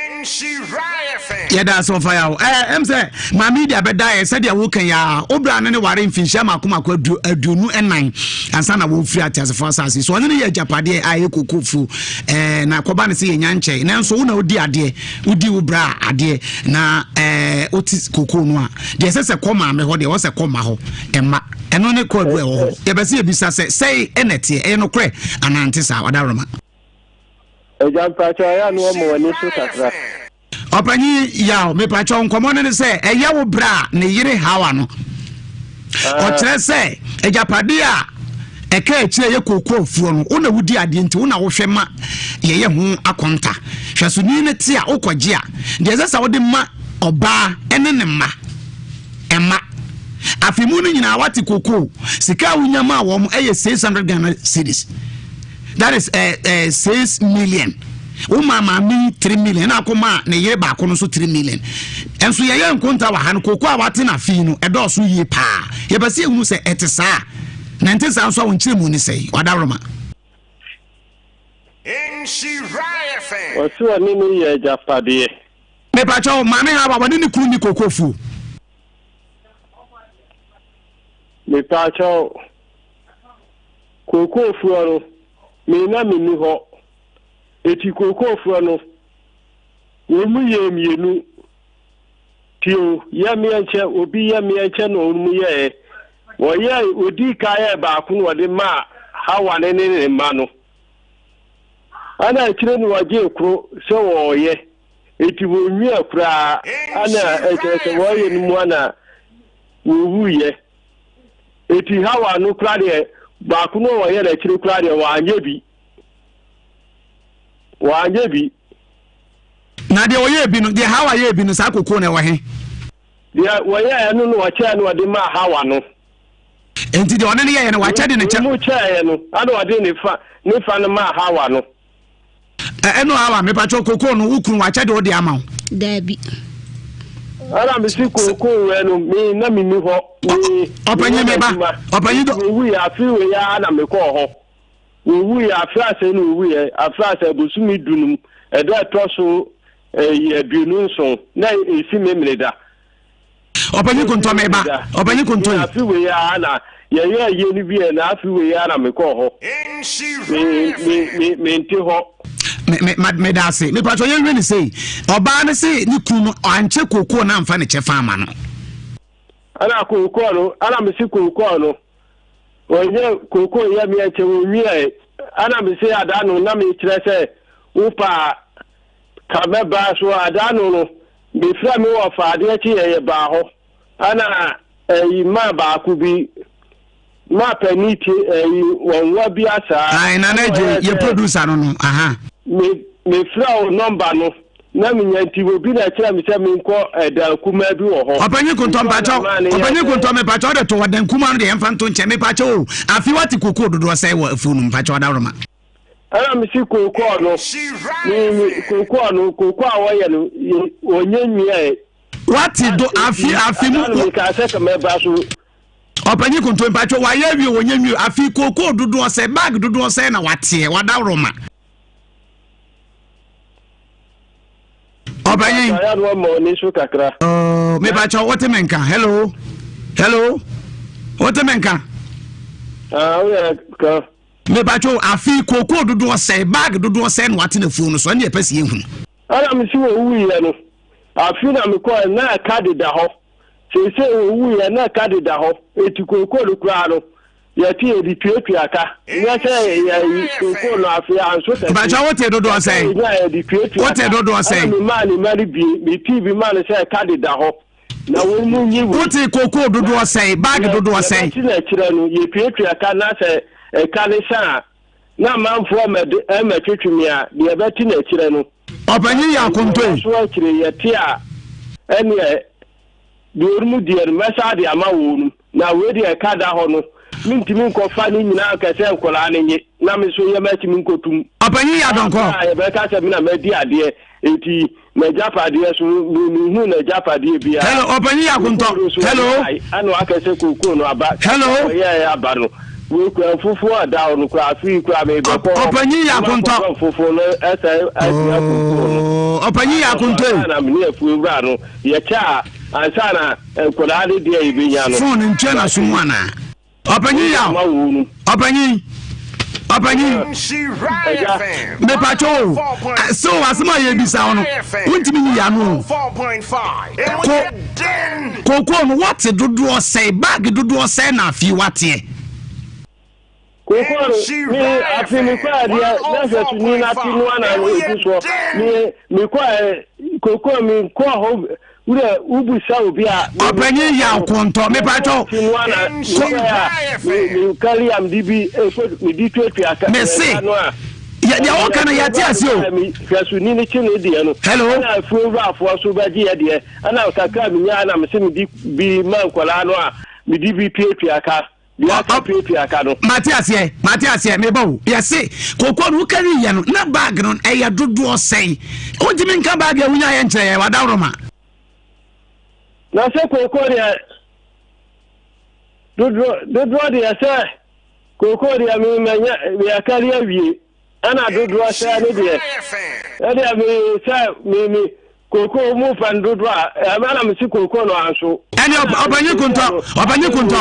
Yɛda ase ɔfa yaw. Ɛɛ ɛm sɛ maame yi de abɛda yɛ sɛdeɛ woka yi ara. Wo bra ne ne ware mfinhyia mako mako 24 ansa na wɔfiri ateasefoɔ asase so. Ɔne no yɛ agyapadeɛ a ɛyɛ koko fuo. Ɛɛ na kɔba ne sɛ yɛnya nkyɛe. Nanso wo na wodi adeɛ, wodi wo bra adeɛ na ɛɛ wote koko no a, deɛ ɛsɛ sɛ kɔ maame hɔ deɛ ɛwɔ sɛ kɔ ma hɔ ɛma. Ɛno ne kwaadu a ɛwɔ hɔ. Yɛpɛ sɛ yɛbisa sɛ, sɛe na ɛteɛ? Ɛyɛ nokorɛ anaa nte saa? Ɔdaworoma. Agya mpakyɛw ɛyɛ a na wama w'ani so kakra. Ɔpanyin Yaw, mepakyɛw nkɔmmɔ no ne sɛ ɛyɛ wo berɛ a ne yere Hawa no. Ɔkyerɛ sɛ agyapadeɛ a ɛka akyire yɛ kooko afuo no, wo na wodi adeɛ nti wo na wohwɛ ma yɛyɛ ho akɔnta. Hwɛsoni no te a wokɔgye a, deɛ ɛsɛ sɛ wode ma ɔbaa ne ne mma. Ɛmma. Afe mu no nyinaa wate kokoo. Sika a wonya maa wɔn yɛ 600 Ghana cedis. That is 6 million. Woma maame yi 3 million na akɔ maa ne yere baako no nso 3 million. Nso yɛyɛ nkonta wɔ ha no kokoo a wate na afe no ɛdɔɔso yie paa. Yɛpɛ sɛ yɛhunu sɛ ɛte saa. Na ɛnte saa nso a wɔn nkyerɛmu ne sɛn? Wadaworoma. Ɔse ɔne no yɛ agyapadeɛ. Mepakyɛw, Maame Hawa, wɔne ne kunu nni kooko fuo? Mepakyɛw, kooko fuo no, me na menni hɔ. Eti kooko fuo no, wɔn mu yɛɛ mmienu. Tio, yɛ meɛ nkyɛ, obi yɛ meɛ nkyɛ na wɔn mu yɛɛ. Wɔyɛɛ, odii kan yɛɛ baako na wɔde maa Hawa ne ne ne mma no. Ɛna akyire no wɔgyee koro sɛ wɔreyɛ. Enti wɔnwia koraa ana ɛkyerɛ sɛ wɔreyɛ no mu ana wɔwuiɛ. Enti Hawa no koraa deɛ baako no a wɔyɛ no akyire koraa deɛ wɔanyɛ bi. Wɔanyɛ bi. Na deɛ wɔyɛɛ bi no, deɛ Hawa yɛɛ bi no, saa kokoo no ɛwɔ he? Deɛ wɔyɛɛ no na wɔkyɛɛ no wɔde maa Hawa no. Enti deɛ ɔne no yɛeɛ no, wakyɛ de ne kyɛ. Mu kyɛeɛ no, ana ɔde ne fa ne fa no maa Hawa no. Ɛno Hawa, mepatwɛ kokoo no, wo kunu wakyɛ de wo de ama wo? Daabi. Ana mesi kokoo wɛ no, me na menni hɔ. Ɔpanyin me ba, ɔpanyin dɔ. Mewuiɛ afe wei ara na mekɔɔ hɔ. Wɔwuiɛ afe asɛe na wɔwuiɛ afe asɛe bosome dunum ɛda ɛtɔ so 27 na ɛsi Memeneda. Ɔpanyin kontɔ me ba, ɔpanyin kontɔ yi. Afe wei ara na yɛyɛ ayie no wieɛ na afe wei ara na mekɔɔ hɔ. Me me me mente hɔ. Me me ma meda ase. Mepatwɔ yɛnhwɛ ne sei. Ɔbaa no se ne kunu no ankyɛ kookoo no amfa ne kyɛfa ama no. Ɛna kookoo no, ɛna mese kookoo no. Wɔnyɛ kookoo yɛ meɛ nkyɛ wɔnwiae. Ɛna mese ada no na mekyerɛ sɛ wo paa ka mɛba so ada no no mefrɛ me wɔfa adeɛ kye yɛ yɛbaa hɔ ɛna ɛyi maa baako bi maa pani tie ɛyi wɔnwa bi asaa. Ayi na na gye yɛ producer no no aha. Me mefrɛ wo nɔmba no na menya nti obi na ɛkyerɛ me sɛ menkɔ ɛdan kumaa bi wɔ hɔ. Ɔpanyin Kontɔ mpakyɛw Ɔpanyin Kontɔ mepakyɛw de to hɔ dan kumaa no deɛ yɛmfa nto nkyɛn mepakyɛw o afi wate kokoo dodoɔ sɛe wɔ afuo no mpakyɛw adaworoma. Ɛna mesi kokoo no me me kokoo no kokoo a wɔyɛ no wɔnyɛ nwiaɛ. Wate do afi afi mu. Ɛna meka sɛ kɛmɛba so. Ɔpanyin Kontɔ mpakyɛw wayɛ awie wɔnyɛ nwie afi kokoo dodoɔ sɛ bag dodoɔ sɛe na wateɛ wadaworoma. Ɔpanyin. Ɔyɛ no ɔma ɔni so kakra. Oh, me ba kyɛw wote me nka. Hello. Hello. Wote me nka. Ah, woyɛ ka. Me ba kyɛw afi kookoo dodoɔ sɛ bag dodoɔ sɛ na wate na fuo no so ɛne ɛpɛ si ehunu. Ɛna me si wɔ wuiɛ no. Afi na me kɔɛ na ɛka deda hɔ. Seesei wɔwuiɛ na ɛka deda hɔ. Eti kookoo no koraa no Yɛte yɛde tuatua ka. Nyɛ sɛ yɛyi kookoo no afe anso kɛse. Mpakyɛ wote dodoɔ sɛn? Yɛnya yɛde tuatua ka. Wote dodoɔ sɛn? Ɛna memaa ne mma no bie. Metii bi maa no sɛ ɛka deda hɔ. Na wɔn mu nyi wei. Wote kookoo dodoɔ sɛn? Bag dodoɔ sɛn? Yɛbɛte no akyirɛ no, yɛtuatua ka na sɛ ɛka no sa a, na amanfoɔ mmɛtwetwe me a, deɛ yɛbɛte no akyirɛ no. Ɔpanyin yɛ akontoe. So akyire yɛte a, ɛneɛ deɛ wɔn mu deɛ no mɛsa de ama wɔn. Na wei deɛ ɛka da hɔ no. Mentumi nkɔfa ne nyinaa nkɛ sɛ nkwadaa no nye na me nso yɛ matumi nkɔtum. Ɔpanyin yɛ adɔnkɔ. A yɛbɛka sɛ me na madi adeɛ eti n'agyapadeɛ so mehu n'agyapadeɛ biara. Hello, ɔpanyin yɛ akontɔ. Hello. Ɛna wakɛ sɛ kookoo no aba. Hello. Ɔyɛ aba no. Wekura mfufuo a da hɔ no kura afei kura mebɛkɔ hɔ. Ɔpanyin yɛ akontɔ. Mfufuo no ɛsɛ atua kookoo no. Ɔpanyin yɛ akontɔ yi. Ansa na mene afuo wura no yɛkyɛ a ansa na nkwadaa de deɛ yɛbɛnya no. Fon ntua na so mu anaa? Ɔpanyin yaw. Ɔpanyin. Ɔpanyin. Mepatwa o. So asɛm a yɛbisa wo no, wontumi nyi yano o. Ko kokoo no wate dodoɔ sɛe, bag dodoɔ sɛe na afei wateɛ. Kokoo no, me afe mekɔ adeɛ na hwɛ so ni na te no ana ɛgu soɔ. Me mekɔ kokoo me kɔ hɔ wura wobusa obi a. Ɔpanyin yaw kontɔ mepatwa. Te no ana mekɔ a me kari am de bi ekɔ me di tuatua ka. Mese yɛ deɛ wɔka no yɛte ase o. Hwɛ so ni ne kye ne deɛ no. Hello. Ɛna afuo wurafoɔ so bɛgye yɛ deɛ ɛna kakra menya na mese mede bi ma nkwadaa no a mede bi tuatua ka. Deɛ aka piapia ka no. Mate aseɛ, mate aseɛ, meba o. Yɛse kooko no wokari yɛ no na bag no ɛyɛ dodoɔ sɛn? Wontumi nka bag a wonya yɛ nkyerɛ yɛ wadaworoma. Na sɛ kooko deɛ dodoɔ dodoɔ deɛ sɛ kooko deɛ me manya yɛkari awie. Ɛna dodoɔ sɛ ne deɛ ɛdeɛ me sɛ me me koko mu fɛn dodoɔ a ɛmɛ na me si koko no anso. Ɛne ɔpanyin kuntɔ ɔpanyin kuntɔ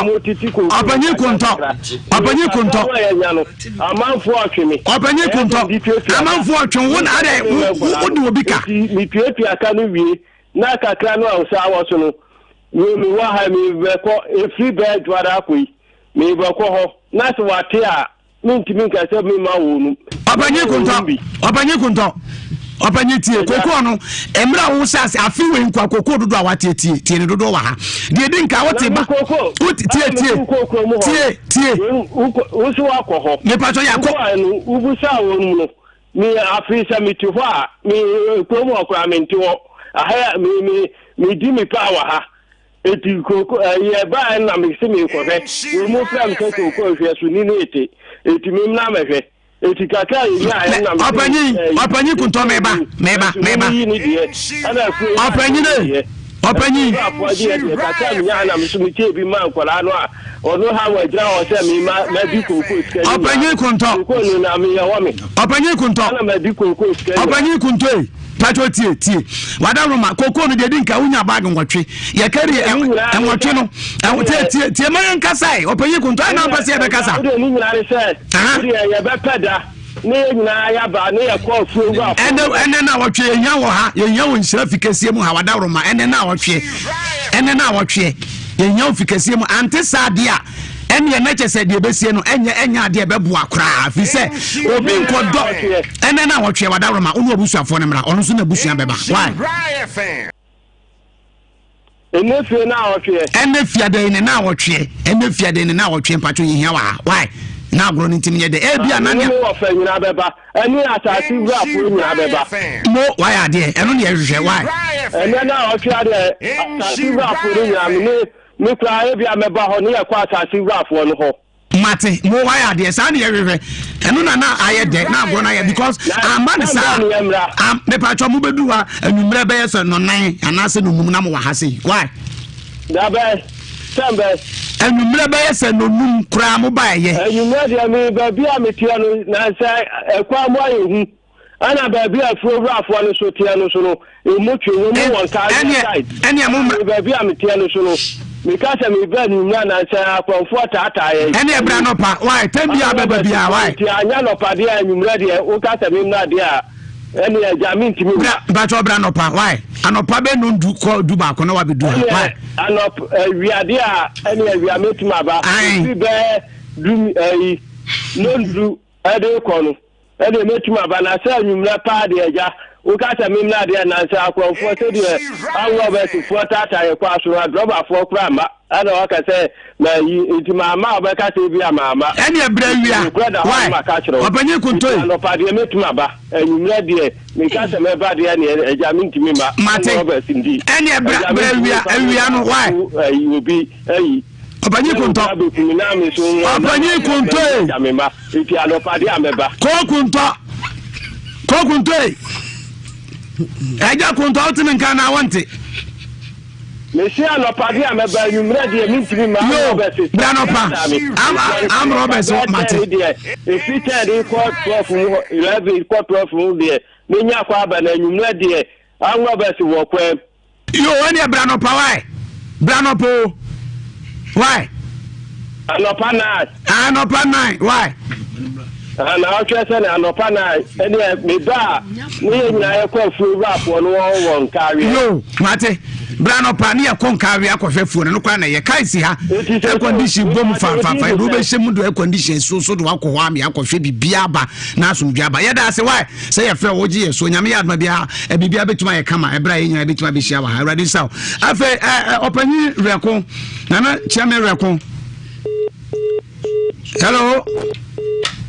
ɔpanyin kuntɔ ɔpanyin kuntɔ. Amanfoɔ ɔtwe me. Ɔpanyin kuntɔ amanfoɔ ɔtwe wo na adɛ wo de obi ka. Mi tuatua ka no wie na kakra no a ɔsa wɔ so no mi mi wɔ ha mi bɛkɔ efiri bɛɛ dwara akɔ yi mi bɛkɔ hɔ na sɛ wate a. Mentumi nka sɛ memma wɔn mu. Ɔpanyin Kontɔ, Ɔpanyin Kontɔ, Ɔpanyin tie, kokoo no, mmerɛ a wohyɛ ase, afe wei nkoa kokoo dodoɔ a wateɛ tie, tie ne dodoɔ wɔ ha. Deɛ di nka wote ba, wote tie tie, tie tie. Wosi wakɔ hɔ. Mepatɔ yɛ akɔ. Wobusa wɔn mu no, me afe sɛ mete hɔ a, me kurom hɔ koraa mente hɔ. Aha me me me di me paa wɔ ha. Eti kooko ɛyi ɛbaeɛ no na mese merekɔhwɛ. Wɔn mu frɛ me sɛ kooko nhwɛ so ni no ete. Eti me mmra mɛhwɛ. Eti kakra a yɛnyaeɛ no na mese Ɔpanyin, ɔpanyin kuntɔ meba, meba, meba. Yi ne deɛ. Ɛna afuo yi Ɔpanyin e, ɔpanyin. Afuo agye deɛ kakra menyaeɛ na meso mekyɛɛ bi maa nkwadaa no a ɔno ha wɔagyina hɔ sɛ me ma madi kooko sika nyinaa. Ɔpanyin kuntɔ. Kooko no na meyɛ hɔ me. Ɔpanyin kuntɔ. Ɛna madi kooko sika nyinaa. Ɔpanyin kuntɔ e. Pacho tie tie wada roma koko no deɛ di nka wonya bag nwɔtwe yɛkari nwɔtwe no tie tie tie ma yɛn kasa yi ɔpanyin kuntu ayɛ na mpɛ sɛ yɛbɛkasa. Wode ne nyinaa ne sɛ wodeɛ yɛbɛpɛ da ne yɛ nyinaa yɛaba ne yɛkɔ afuo wura ɛnɛ ɛnɛ na wɔtwe yɛhia wɔ ha yɛhia wɔ nhyira fi kɛseɛ mu ha wada roma ɛnɛ na wɔtwe ɛnɛ na wɔtwe yɛhia wɔ fi kɛseɛ mu ante saa adeɛ a ɛneɛ na kyɛ sɛ deɛ ɛbɛsie no ɛnyɛ ɛnyɛ adeɛ ɛbɛboa koraa firi sɛ obi nkɔdɔ ɛnɛ na wɔtweɛ wadaworoma wo ne wabusuafoɔ no mmra ɔno nso na abusua bɛba why ɛnɛ fie na ɔtweɛ ɛnɛ fiadɛn ne na ɔtweɛ ɛnɛ fiadɛn ne na ɔtweɛ mpatwo yɛhia wɔ ha why na agorɔ no ntimi nyɛ dɛ ebi a nane wɔfɛ nyina bɛba ɛne asase wurafoɔ nyina bɛba mo wayɛ adeɛ ɛno ne yɛhwehwɛ why ɛnɛ na ɔtweɛ adeɛ asase wurafoɔ no nyina mene Me koraa ebia mɛba hɔ ne yɛkɔ asase wurafoɔ no hɔ. Mate, mo wayɛ adeɛ saa ne yɛhwehwɛ ɛno na na ayɛ dɛ na agorɔ no ayɛ because ama ne saa mepatwɔ mobɛdu hɔ a anwummerɛ bɛyɛ sɛ nɔnan anaasɛ nonum na mowɔ ha sei why dabɛ sɛn bɛ anwummerɛ bɛyɛ sɛ nonum koraa mo ba ɛyɛ anwummerɛ deɛ me baabi a meteɛ no na sɛ ɛkwan mu ayɛ hu Ɛna baabi a afuo wurafoɔ no so teɛ no so no, emu twe, wɔn mu wɔn kaa yɛ side. Ɛneɛ mo mmra. Baabi a meteɛ no so no, meka sɛ meba anwummerɛ anaasɛ akɔmfoɔ taataa yɛn. Ɛneɛ bra nɔpa, why? Tɛm biara bɛba biara, why? Nti anyɛ nɔpa deɛ anwummerɛ deɛ, woka sɛ memmra deɛ a, ɛneɛ agya mentumi mma. Bra, mpakyɛw bra nɔpa, why? Anɔpa bɛ nondu kɔ du baako na wabɛdu ha, why? Ɛneɛ anɔp, awia deɛ a, ɛneɛ awia mɛtumi aba. Ae. Ɛfiri bɛɛ du, ɛyi, nondu ɛde rekɔ no. Ɛdeɛ mɛtumi aba na sɛ anwummerɛ paa deɛ agya woka sɛ memmra deɛ nansɛ akorɔmfoɔ sɛdeɛ awurɔbɛsifoɔ taataa yɛ kɔ aso no adrɔbafoɔ koraa mma ɛna waka sɛ mayi nti mamma a wobɛka sɛ ebi a mamma ɛne ɛbrɛ awia nokorɛ da hɔ why no maka kyerɛ wo ɔpanyin nti kontoi anɔpa deɛ mɛtumi aba anwummerɛ deɛ meka sɛ mɛba deɛ neɛ agya mentumi mma mate awurɔbɛsi nti ɛne ɛbrɛ agya brɛ mentumi awia mfa awia no why ayi obi ayi. Ɔpanyin Kuntɔ. Ɔpanyin Kuntɔ e. Nti anɔpa de a mɛba. Kɔɔ Kuntɔ. Kɔɔ Kuntɔ e. Ɛgya Kuntɔ wotumi nka na wɔnte. Mesi anɔpa de a mɛba anwummerɛ deɛ mentumi mma Yo, bra anɔpa. Am Roberts mate. Efi 10 de kɔ 12 mu 11 kɔ 12 mu deɛ menya kɔ aba na anwummerɛ deɛ Am Roberts wɔ kwam. Yo, ɛneɛ bra anɔpa wae. Bra anɔpa o. Why? Anɔpa nine. Anɔpa nine. Why? Na ɔhwɛ sɛ na anɔpa nine ɛneɛ meba a ne yɛ nyinaa yɛkɔ afuo wurafoɔ no wɔn wɔ nkaaweɛ. Yo, mate. Bra anɔpa ne yɛkɔ nkaaweɛ akɔhwɛ afuo no no koraa na ɛyɛ kae si ha. Air condition bɔ mu fanfanfa yɛde wobɛhyɛ mu do air condition so so de wakɔ hɔ ame akɔhwɛ biribiara aba na asomdwe aba. Yɛda ase why? Sɛ yɛfrɛ wo wogye yɛ so. Nyame yɛ adoma biara biribiara bɛtumi ayɛ kama ɛberɛ a yɛn nyinaa bɛtumi abɛhyia wɔ ha. Awurade nsa wo. Afei ɔpanyin werɛko Nana Kyame Werɛko. Hello.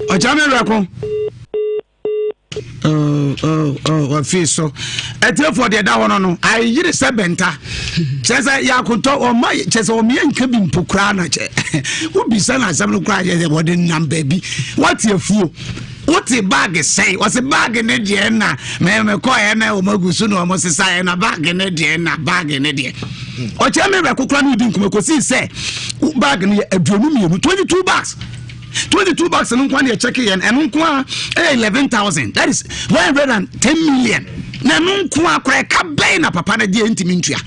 Ɔkyame Werɛko. Oh, oh, oh, wafii so. Atiefoɔ deɛ ɛda hɔ no no, ayere sɛ bɛnta. Kyerɛ sɛ yɛakotɔ ɔma kyerɛ sɛ ɔmeɛ nka bi mpo koraa na kyɛ. Wobisa no asɛm no koraa kyerɛ sɛ wɔde nam baabi. Wate afuo. Wote baage sɛn? Wɔse baage ne deɛ na mekɔɛ na wɔn agu so na wɔn sesaeɛ na baage ne deɛ na baage ne deɛ. Ɔkyerɛ me werɛ kokora ne wodi nkɔmɔ kɔsii sɛ baage no yɛ 22, 22 bags. 22 bags no nko a na yɛkyɛke yɛn ɛno nko a ɛyɛ 11,000 that is 110 million na ɛno nko a koraa ɛka bɛn na papa no deɛ ntumi ntua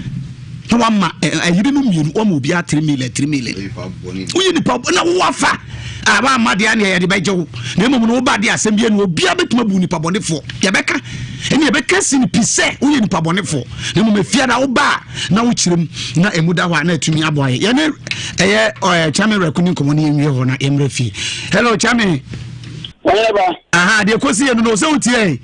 na wama ayiri no mmienu wama obiara 3 million 3 million woyɛ nipa na wowafa a wamma deɛ aneɛ yɛde bɛgye wo na mmom no woba deɛ asɛm bi no obiara bɛtumi abu nipa bɔnefoɔ yɛbɛka ɛne yɛbɛka si no pi sɛ woyɛ nipa bɔnefoɔ na mmom efiada woba a na wokyerɛ mu na ɛmu da hɔ a na atumi aboa yɛ yɛne ɛyɛ ɔyɛ kyame rɛko ne nkɔmmɔ no yɛnwie hɔ na yɛmmerɛ fie. Hello kyame. Wɔyɛ aha deɛ kɔsi yɛ no no sɛ wotiɛ.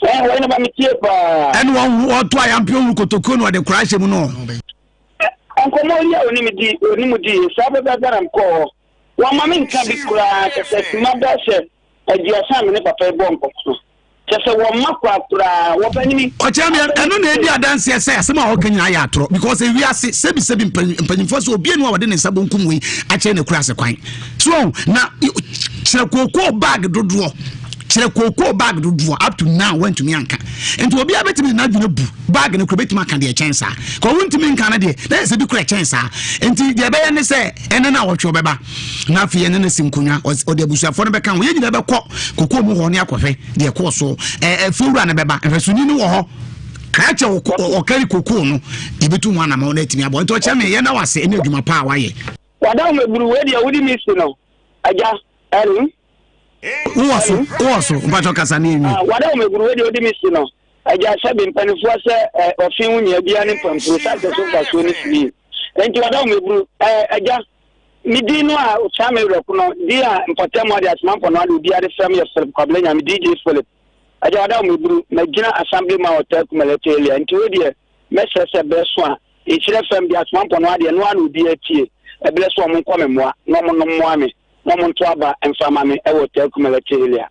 Wɔyɛ ba metie paa. Ɛne wɔto ayampe ɔhuru kotokuo na ɔde kora ahyɛ mu no. Nkɔmmɔ yi a onim di onim di saa pɛpɛɛpɛ na mekɔɔ hɔ. Wɔma me nka bi koraa kyɛ sɛ sima bɛɛ sɛ 30 a me ne papa yi bɔɔ nkɔmmɔ no. Kyɛ sɛ wɔmma kwa koraa wɔbɛne me. Ɔkyerɛ me ɛno na ɛdi adanseɛ sɛ asɛm a ɔka nyinaa yɛ atorɔ because ewiase sɛbisɛbi mpanyinfoɔ sɛ obi anu a wɔde ne nsa bonkum wei akyerɛ ne kura ase kwan so na kyerɛ kookoo bag dodoɔ kyerɛ kookoo bag dodoɔ up to now wantumi anka nti obiara bɛtumi de n'adwene bu bag no kura bɛtumi aka deɛ ɛkyɛn saa kɔ wontumi nka no deɛ na yɛ sɛ bi kura ɛkyɛn saa nti deɛ ɛbɛyɛ ne sɛ ɛne no a wɔtwe ɔbɛba na afei ɛne no si nkonnwa ɔde abusuafoɔ no bɛka ho yɛn nyinaa bɛkɔ kookoo mu hɔ ne akɔhwɛ deɛ ɛkɔɔ so ɛfuowura no bɛba nhwɛsoni no wɔ hɔ krakye ɔkari kookoo no yɛbɛtu ho anamɔ na atumi abɔ nti ɔkyɛ me yɛn na wase ɛne adwuma pa a wayɛ. Wada ho meburu wei deɛ wode me si no agya ɛne. Wowɔ so wowɔ so mpakyɛ kasa ne ɛnwi. Ah, wada ho meburu wei deɛ wode me si no agya sɛ bi mpanimfoɔ sɛ ɔfe ho nyia biara ne mpampuro sɛ asɛ so mfasoɔ ne fie nti wada ho meburu agya me din no a ɔkyea me werɛ ko no din a mpɔtam ade asoma mpɔno ade obiara de frɛ me yɛ Philip Kwabena Nyame DJ Philip agya wada ho meburu magyina assembly man ɔtaa kumalɛte elia nti wo deɛ mɛsrɛ sɛ berɛ so a nhyira fam de asoma mpɔno adeɛ no ara na obiara tie ɛberɛ so ɔmo nkɔ me mmoa na ɔmo nom mmoa me na ɔmo nto aba mfa ma me ɛwɔ taa kumalɛte elia.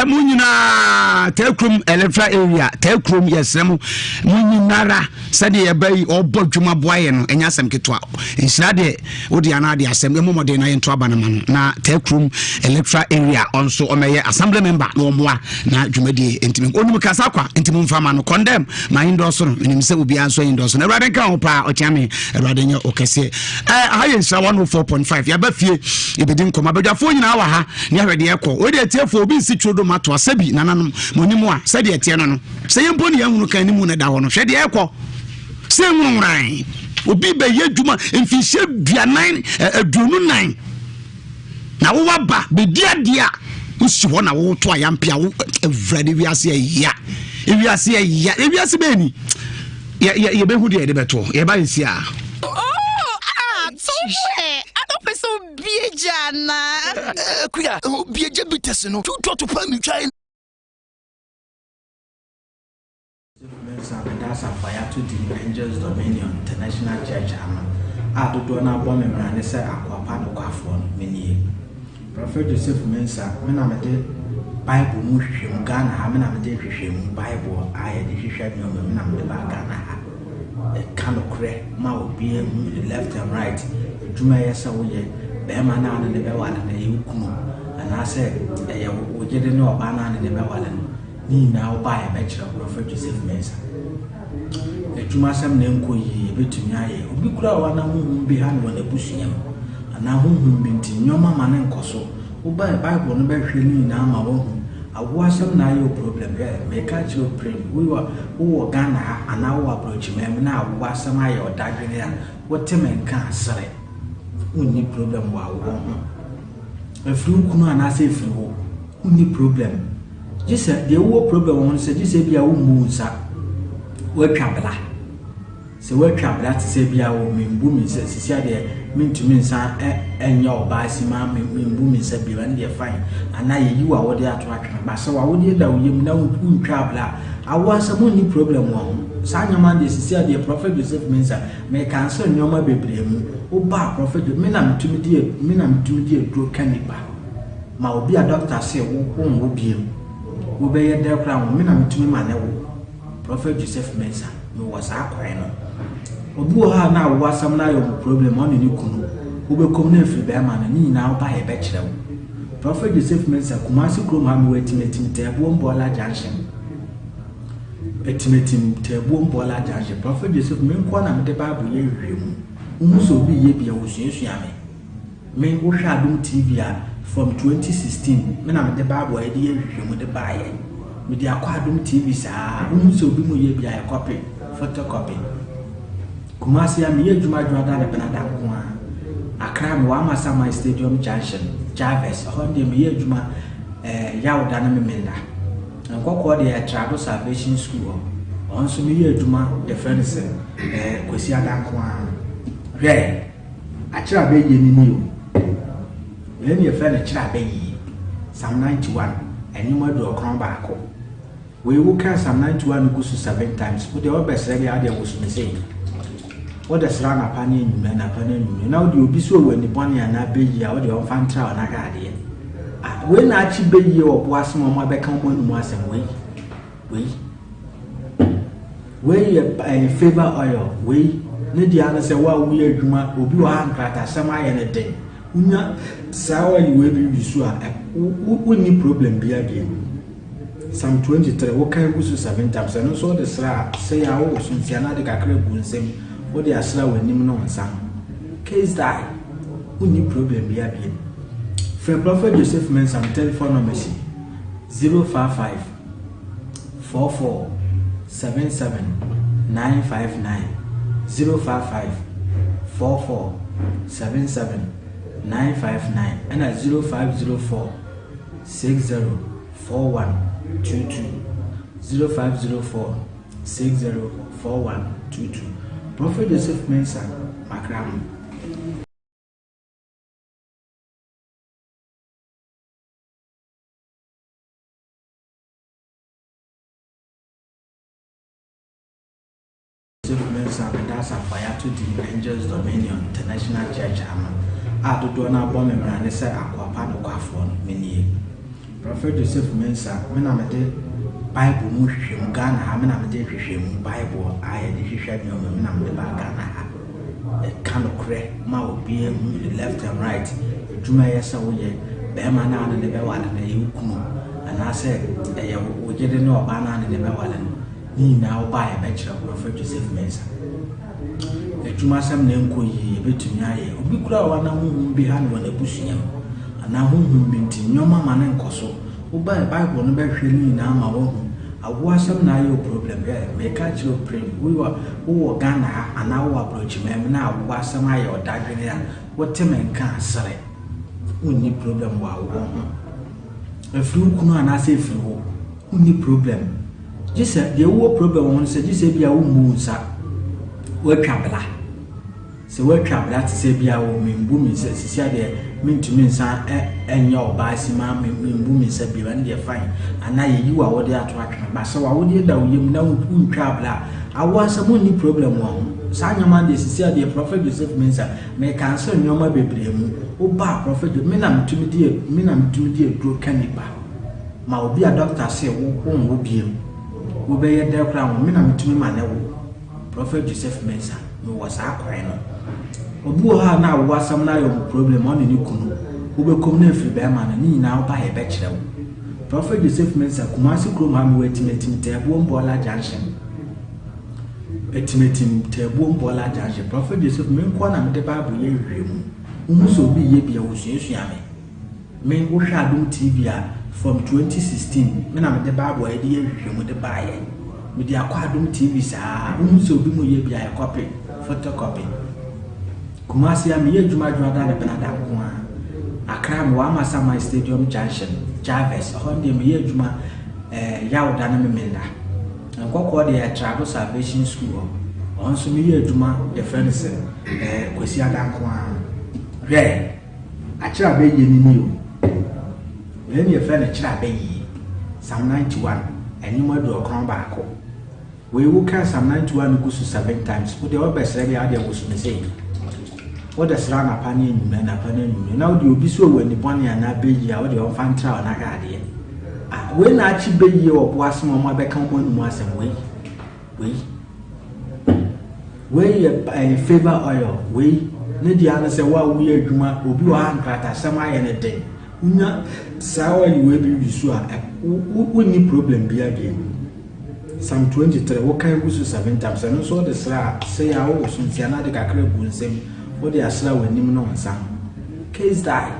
Mo nyinaa Takurom electoral area Takurom yɛsrɛ mo mo nyinara sɛdeɛ yɛba yi ɔbɔ dwuma boa yɛ no ɛnyɛ asɛm ketewa nhyira deɛ wode anaa de asɛm yɛmmɔ mmɔden na yɛnto aba no ma no na Takurom electoral area ɔnso ɔmɛyɛ assembly member na ɔmmoa na dwumadie ntimi onim kasa kwa nti momfa ma no condemn ma endorse no menim sɛ obiara nso endorse no awurade nka ho paa ɔkyea me awurade nyɛ ɔkɛseɛ aha yɛ nhyira 104.5 yɛaba fie yɛbɛdi nkɔmmɔ abadwafoɔ nyinaa wɔ ha ne ahwɛ deɛ ɛkɔ wei deɛ atiefoɔ obi nsi turo do ma toa sɛbi nananom mo anim a sɛdeɛ ɛteɛ no no sɛ yɛn mpo ne yɛn hunu kan anim na ɛda hɔ no hwɛ deɛ ɛkɔ sɛ nwurawuran obi bɛyɛ adwuma mfinhyia duanan 24 na wowa ba bɛdi adeɛ a wosi hɔ na woto ayampe a wo awurade wiase ɛya wiase ɛya wiase bɛyɛ ni yɛbɛhu deɛ yɛde bɛtoɔ yɛba nsi a. Oh, ah, so wɛ, adɔpɛ sɛ obie gya anaa? Kuya, obie gya bi tɛse no, tutu to pa mi twa. Joseph Mensah bɛda asafo a yɛato din Angels Dominion International Church ano a dodoɔ no ara bɔ me mmrane sɛ akoa pa nokwafoɔ no, me nie. Prɔfɛt Joseph Mensah, me na mede Bible mu nhwehwɛmu, Ghana ha me na mede nhwehwɛmu Bible a yɛde hwehwɛ nneɛma me na mede baa Ghana ha. Ɛka nokorɛ ma obiara hu left and right. Adwuma a ɛyɛ sɛ woyɛ, barima no a wo ne no bɛware no, ɛyɛ wo kunu anaasɛ ɛyɛ wo yere ne ɔbaa no a wo ne no bɛware no, ne nyinaa woba a yɛbɛkyerɛ wo. Prɔfɛt Joseph Mensah. Adwumasɛm na ɛnkɔ yie, yɛbɛtumi ayɛ. Obi koraa wɔ hɔ a na honhom bi ha no wɔ n'abusua mu anaa honhom bi nti nneɛma ma no nkɔ so. Wobae bible no bɛhwɛ ne nyinaa ma woahu. Awoɔ asɛm na ayɛ wo problem hwɛ meka akyerɛ wo pren wo wowɔ Ghana ha anaa wowɔ abrɔkyiman mu na awoɔ asɛm ayɛ wo dadwene a wote me nka a sere. Wonni problem wɔ awoɔ ho. Ɛfiri wo kunu anaasɛ ɛfiri wo. Wonni problem. Gye sɛ deɛ wowɔ problem wɔ ho no sɛ gye sɛ ebia wommu wo nsa. Woatwa bla. Sɛ woatwa bra te sɛ bi a o membu me nsa sisi adeɛ mentumi nsan nyɛ ɔbaa simaa membu me nsa bio ɛno deɛ fine anaa yɛyi w'awodeɛ ato atwene ba sɛ w'awodeɛ da wo yam na wontwaa bra a awoɔ asɛm wonni problem wɔ ho saa nneɛma no deɛ sisi adeɛ Prophet Joseph Mensah me cancel nneɛma bebree mu woba a Prophet me na metumi di me na metumi di aduro ka nipa ma obi a doctor se wo wonwo bio wobɛyɛ dɛ koraa wo me na metumi ma ne wo Prophet Joseph Mensah, mewɔ saa kwan no. Obi wɔ hɔ a na awo asɛm no ayɛ ɔmo problem, ɔne ne kunu. Wobɛkɔ mu na afiri bɛrima no, ne nyinaa woba a yɛbɛkyerɛ wo. Prophet Joseph Mensah, Kumasi kurom ha mewɔ Atimatim Taabuom Bɔɔla Junction. Atimatim Taabuom Bɔɔla Junction. Prophet Joseph, me nkoa na mede Bible yɛ nhwehwɛmu. Wohu sɛ obi yɛ bi a, wosuasua me. Me wo hwɛ adom TV a from 2016 me na mede bible a yɛde yɛ nhwehwɛmu de baayɛ mede akɔ adom TV saa wohu sɛ obi mu yɛ bi a yɛ copy photocopy Kumasi a meyɛ adwuma adwuma ne benada nko a Accra mewɔ Amasaman Stadium Junction Jarvis ɛhɔ deɛ meyɛ adwuma eh, Yawda ne Memenda Nkɔkɔɔ deɛ Trado Salvation School hɔ ɔno nso meyɛ adwuma yɛfrɛ no sɛ eh, Kwasi Ada nko a hwɛ Akyerɛ abɛyie no nie o. Wei ne yɛfrɛ no kyerɛ abɛyie. Psalm 91, ɛnwom 91. Wei wo kan Psalm 91 no gu so seven times. Wo deɛ wobɛsrɛ deɛ adeɛ woso me sei. Wode srɛ anapa ne anwummerɛ, anapa ne anwummerɛ. Na wode obi so wɔ ani bɔne anaa bɛyie a wode ɔmfa ntra wo na hwɛ adeɛ. Ah, wei na akye bɛyie wɔ bo ase ma ɔmo abɛka ɔmo anum asɛm wei. Wei. Wei yɛ ɛyɛ favour oil. Wei ne deɛ ano sɛ wo a woyɛ adwuma obi wɔ ha nkratasɛm ayɛ no den. Wonya saa oil wei bi wi so a wonni problem biara bio. Psalm 23 wokan gu so seven times ɛno nso wode sra a sɛ yɛ a wowɔ so nsia na ade kakra gu nsam wode asra w'anim ne wo nsa ho. Case die. Wonni problem biara bio. Frɛ Prophet Joseph Mensah me telephone number si 055 44 77 959 055 44 77 959 ɛna 0504 60 41 22 0504 60 41 22 Prophet Joseph Mensah Makramo. Joseph Mensah bɛda asafo a yɛato din Angels Dominion International Church ano a dodoɔ no ara bɔ me mmara ne sɛ akoa pa nokwafoɔ no, menie. Prophet Joseph Mensah, me na mede Bible mu nhwehwɛmu, Ghana ha me na mede nhwehwɛmu Bible a yɛde hwehwɛ nneɛma me na mede baa Ghana ha. Ɛka nokorɛ ma obiara hu ne left and right, adwuma a ɛyɛ sɛ woyɛ, barima no a wo ne no bɛware no, ɛyɛ wo kunu anaasɛ ɛyɛ wo yere ne ɔbaa no a wo ne no bɛware no, ne nyinaa woba a yɛbɛkyerɛ wo. Prophet Joseph Mensah. Adwumasɛm na ɛnkɔ yie, yɛbɛtumi ayɛ. Obi koraa wɔ hɔ a na honhom bi ha no wɔ n'abusua mu anaa honhom bi nti nneɛma ma no nkɔ so. Woba a Bible no bɛhwɛ ne nyinaa ma woahu. Awoɔ asɛm na ayɛ wo problem hwɛ meka akyerɛ wo pren wowɔ wowɔ Ghana ha anaa wowɔ abrɔkyiman mu na awoɔ asɛm ayɛ wo dadwene a wote me nka a sere. Wonni problem wɔ awoɔ ho. Ɛfiri wo kunu anaasɛ ɛfiri wo. Wonni problem. Gye sɛ deɛ wowɔ problem wɔ ho no sɛ gye sɛ ebia wommu wo nsa. Woatwa bla. Sɛ woatwa bra te sɛ bi a o membu me nsa sisi adeɛ mentumi nsan nyɛ ɔbaa simaa membu me nsa bio ɛno deɛ fine anaa yɛyi w'awodeɛ ato atwene ba sɛ w'awodeɛ da wo yam na wontwaa bra a awoɔ asɛm wonni problem wɔ ho saa nneɛma no deɛ sisi adeɛ Prophet Joseph Mensah me cancel nneɛma bebree mu woba a Prophet me na metumi di me na metumi di aduro ka nipa ma obi a doctor se wo wonwo bio wobɛyɛ dɛ koraa wo me na metumi ma ne wo Prophet Joseph Mensah, mewɔ saa kwan no. Obi wɔ hɔ a na awoɔ asɛm no ayɛ ɔmo problem, ɔne ne kunu. Wobɛkɔ mu na afiri bɛɛma no, ne nyinaa woba a yɛbɛkyerɛ wo. Prophet Joseph Mensah, Kumasi kurom ha mewɔ Atimatim Taabuom Bɔɔla Junction. Atimatim Taabuom Bɔɔla Junction. Prophet Joseph, me nkoa na mede Bible yɛ nhwehwɛmu. Wohu sɛ obi reyɛ bi a, wosuasua me. Me, wohwɛ Adom TV a, from 2016, me na mede Bible a yɛde yɛ nhwehwɛmu de baeɛ. Mede akɔ Adom TV saa. Wohu sɛ obi mu yɛ bi a, yɛkɔpe, photocopy. Kumasi a, meyɛ adwuma Dwoada ne Benada nko ara. Accra, mewɔ Amasaman Stadium Junction, Jarvis, ɛhɔ no deɛ meyɛ adwuma eh, Yawda ne Memenda. Nkɔkɔɔ deɛ yɛ Trado Salvation School hɔ. Ɛhɔ nso meyɛ adwuma yɛfrɛ no sɛ eh, Kwasiada nko ara. Hwɛ! Akyerɛ abɛyie no ni o. Wei ne yɛfrɛ no kyerɛ abɛyie. Psalm 91, ɛnwom 91. Wei wo kan Psalm 91 no gu so seven times. Wo deɛ wobɛsrɛ deɛ adeɛ woso me sei. Wode srɛ anapa ne anwummerɛ, anapa ne anwummerɛ. Na wode obi so wɔ ani bɔne anaa bɛyie a wode ɔmfa ntra wo na hwɛ adeɛ. Ah, wei na akye bɛyie wɔ boase ma ɔmo abɛka ɔmo anum asɛm wei. Wei. Wei yɛ ɛyɛ favour oil. Wei ne deɛ ano sɛ wo a woyɛ adwuma obi wɔ ha nkratasɛm ayɛ ne den. Wonya saa oil wei bi wi so a wonni problem biara bio. Psalm 23 wokan gu so seven times ɛno nso wode sra a sɛ yɛ a wowoso nsia na ade kakra gu nsam wode asra w'anim ne wo nsa ho. Case die.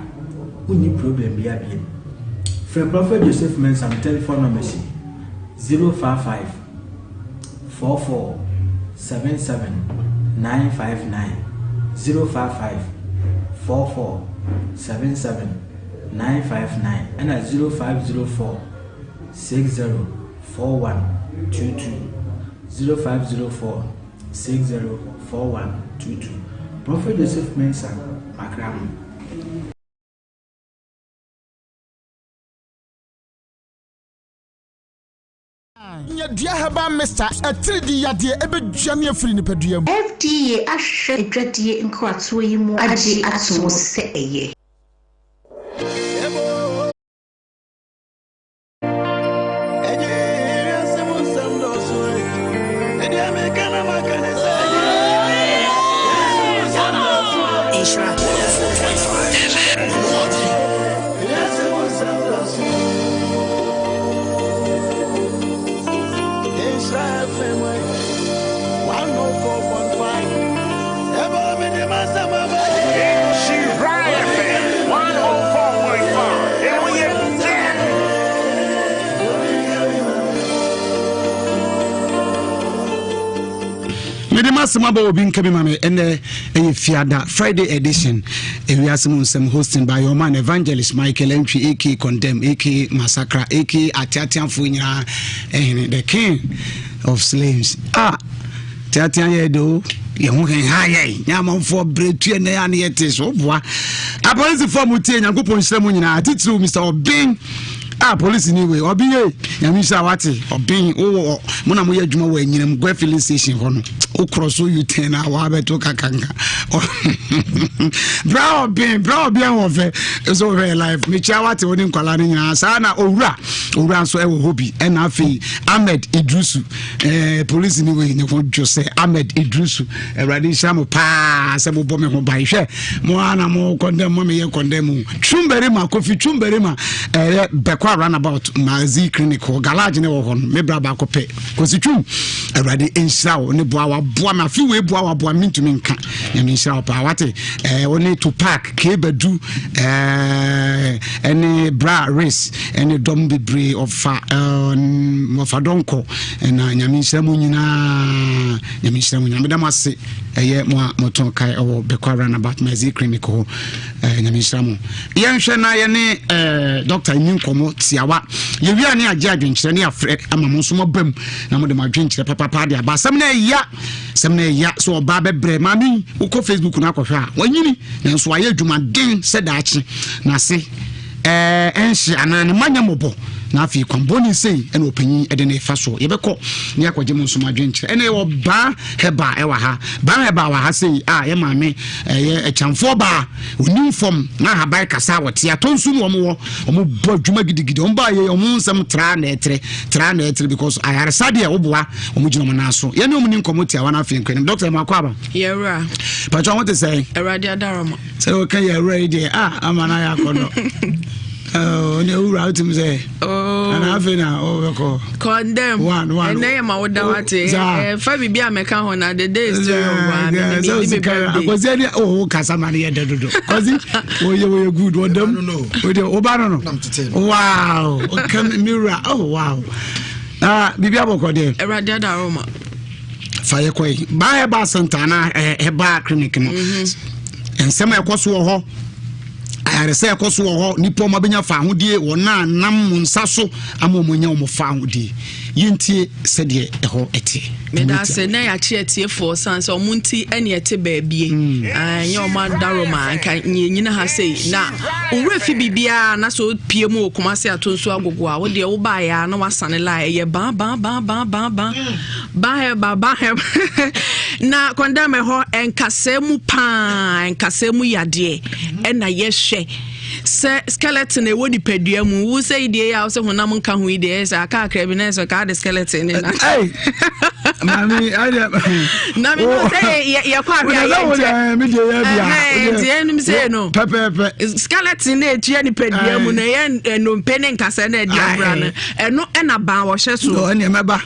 Wonni problem biara bio. Frɛ Prophet Joseph Mensah me telephone number si 055 44 77 959 055 44 77 959 ɛna 0504 60 41 22 0504 60 41 22 Prophet Joseph Mensah makra mo. Nya dua herbal mixture atiridii yadeɛ ɛbɛdwane afiri nipadua mu. FDA ahwehwɛ adwadie nkratoɔ yi mu agye ato mu sɛ ɛyɛ. Mede m'asɛm aba obi nka bi ma me ɛnɛ ɛyɛ fiada Friday edition ewiase mu nsɛm hosting by your man evangelist Michael Antwi aka Condemn aka Massacre aka ateateafoɔ nyinaa ɛhene the king of slaves ah teatea yɛ de o yɛn ho hɛn yɛn ne amanfoɔ berɛ tue nɛ a ne yɛte so boa apolisifoɔ mu tie Nyankopɔn nhyira mu nyinaa titiriw Mr. Obeng ah polisi ni wei ɔbi ye nyame nhyira wate ɔben wowɔ mo na moyɛ adwuma wɔ anyinam gua filling station hɔ no wokorɔ so u10 a wɔabɛto kakanka bra ɔben bra ɔben wɔ fɛ nso wohwɛ yɛ live mekyia wate wo ne nkwalaa no nyinaa saa na owura owura nso ɛwɔ hɔ bi ɛna afei ahmed idrusu eh, polisi ni wei ne ho dwo sɛ ahmed idrusu awurade nhyira mo paa sɛ mobɔ me ho ban hwɛ mo a na mo kɔndɛm mo meyɛ kɔndɛm mu twumbarima kofi twumbarima ɛyɛ bɛkɔ a runabout maazi clinic hɔ garage ne wɔ hɔ no me bra baako pɛ kosi twum awurade nhyira wo ne boa waboa me afi wei boa waboa me ntumi nka nyame nhyira wo paa wate ɛɛ wo ne tupac kebadu ɛɛ ɛne bra race ɛne dɔm bebree ɔfa ɛɛ ɔfa dɔnkɔ ɛna nyame nhyira mu nyinaa nyame nhyira mu nyinaa meda mo ase ɛyɛ mo a motɔn kae ɛwɔ bɛkɔ runabout maazi clinic hɔ Eh, nyame nhyira mo yɛnhwɛ na yɛne eh, dɔkta nni nkɔmmɔ tiawa yɛwie a ne agye adwenkyerɛ ne afrɛ ama mo nso moaba mu na mode mo adwenkyerɛ papapa de aba asɛm no ɛya asɛm no ɛya sɛ ɔbaa bɛbrɛ maame wokɔ facebook no akɔhwɛ a wanyini nanso wayɛ adwumaden sɛ daakye na ase eh, ɛnhye anaa ne ma nyɛ mmɔbɔ. Na afei kwan bɔne sei ɛna ɔpanyin ɛde ne fa soɔ. Yɛbɛkɔ ne akɔgye mo nso mo adwenkyerɛ. Ɛna yɛwɔ Baa Hɛba ɛwɔ ha. Baa Hɛba wɔ ha sei a yɛ maame ɛyɛ ɛkyɛnfoɔ baa onim fam na ahaban kasa a wɔte atɔ nsu no wɔn wɔ wɔn bɔ adwuma gidigidi wɔn baa yɛ wɔn nsɛm tra na ɛtrɛ tra na ɛtrɛ because ayaresa deɛ woboa wɔn gyina wɔn nan so. Yɛne wɔn ni nkɔmɔ tiawa na afei nkɔnim. Dɔkta ɛmu akɔ aba. Yɛwura. Pàtó àwọn te sɛ. Awurade adaroma. Sɛ wɔka yɛwura yi deɛ a ama no ayɛ akɔnnɔ. Ɔne owura wotim sɛ ana afei na wobɛkɔ condemn ɛnɛ yɛ ma woda wate fa biribi a mɛka ho na the day is still young akwasi ani wo kasa ma no yɛ dɛ dodo kwasi wɔyɛ wɔyɛ good wɔdam wode woba no no wow ɔka me wura oh wow ah biribi abɔkɔ deɛ awurade adaroma fa yɛ kɔe baa herbal center anaa herbal clinic no nsɛm a ɛkɔ so wɔ hɔ ayaresa ɛkɔ so wɔ hɔ nipa ɔmo abɛnya fa ahodie wɔn a nam mo nsa so ama wɔn anya wɔn fa ahodie yɛntie sɛdeɛ ɛhɔ ɛte. meda ase na yɛakye atiefoɔ san sɛ ɔmo nti ɛne ɛte baabie mm. ah, ɛnyɛ ɔmo adaroma nka yɛnyina ha sei na owura fi biribiara na sɛ opie mu wɔ Kumasi ato nso agogo a wodeɛ wobaeɛ a na wasane la ɛyɛ ban ban ban ban ban ban ban hɛba ban hɛba na kɔndɛm ɛhɔ nkasɛɛ mu paa nkasɛɛ mu yadeɛ ɛna yɛhwɛ sɛ skeleton ɛwɔ nipadua mu wo sɛ yi deɛ yɛ a wo sɛ honam nka ho yi deɛ sɛ aka akra bi na ɛsɛ kaa de skeleton ne na maame ɛdeɛ na mi no sɛ yɛkɔ ahwɛ a yɛnkyɛ mi deɛ yɛ bia nti ɛnum sɛ no pɛpɛɛpɛ skeleton na etua nipadua mu na ɛyɛ nnompe ne nkasa na ɛdi abira no ɛno ɛna ban wɔhyɛ so ɛne ɛmɛba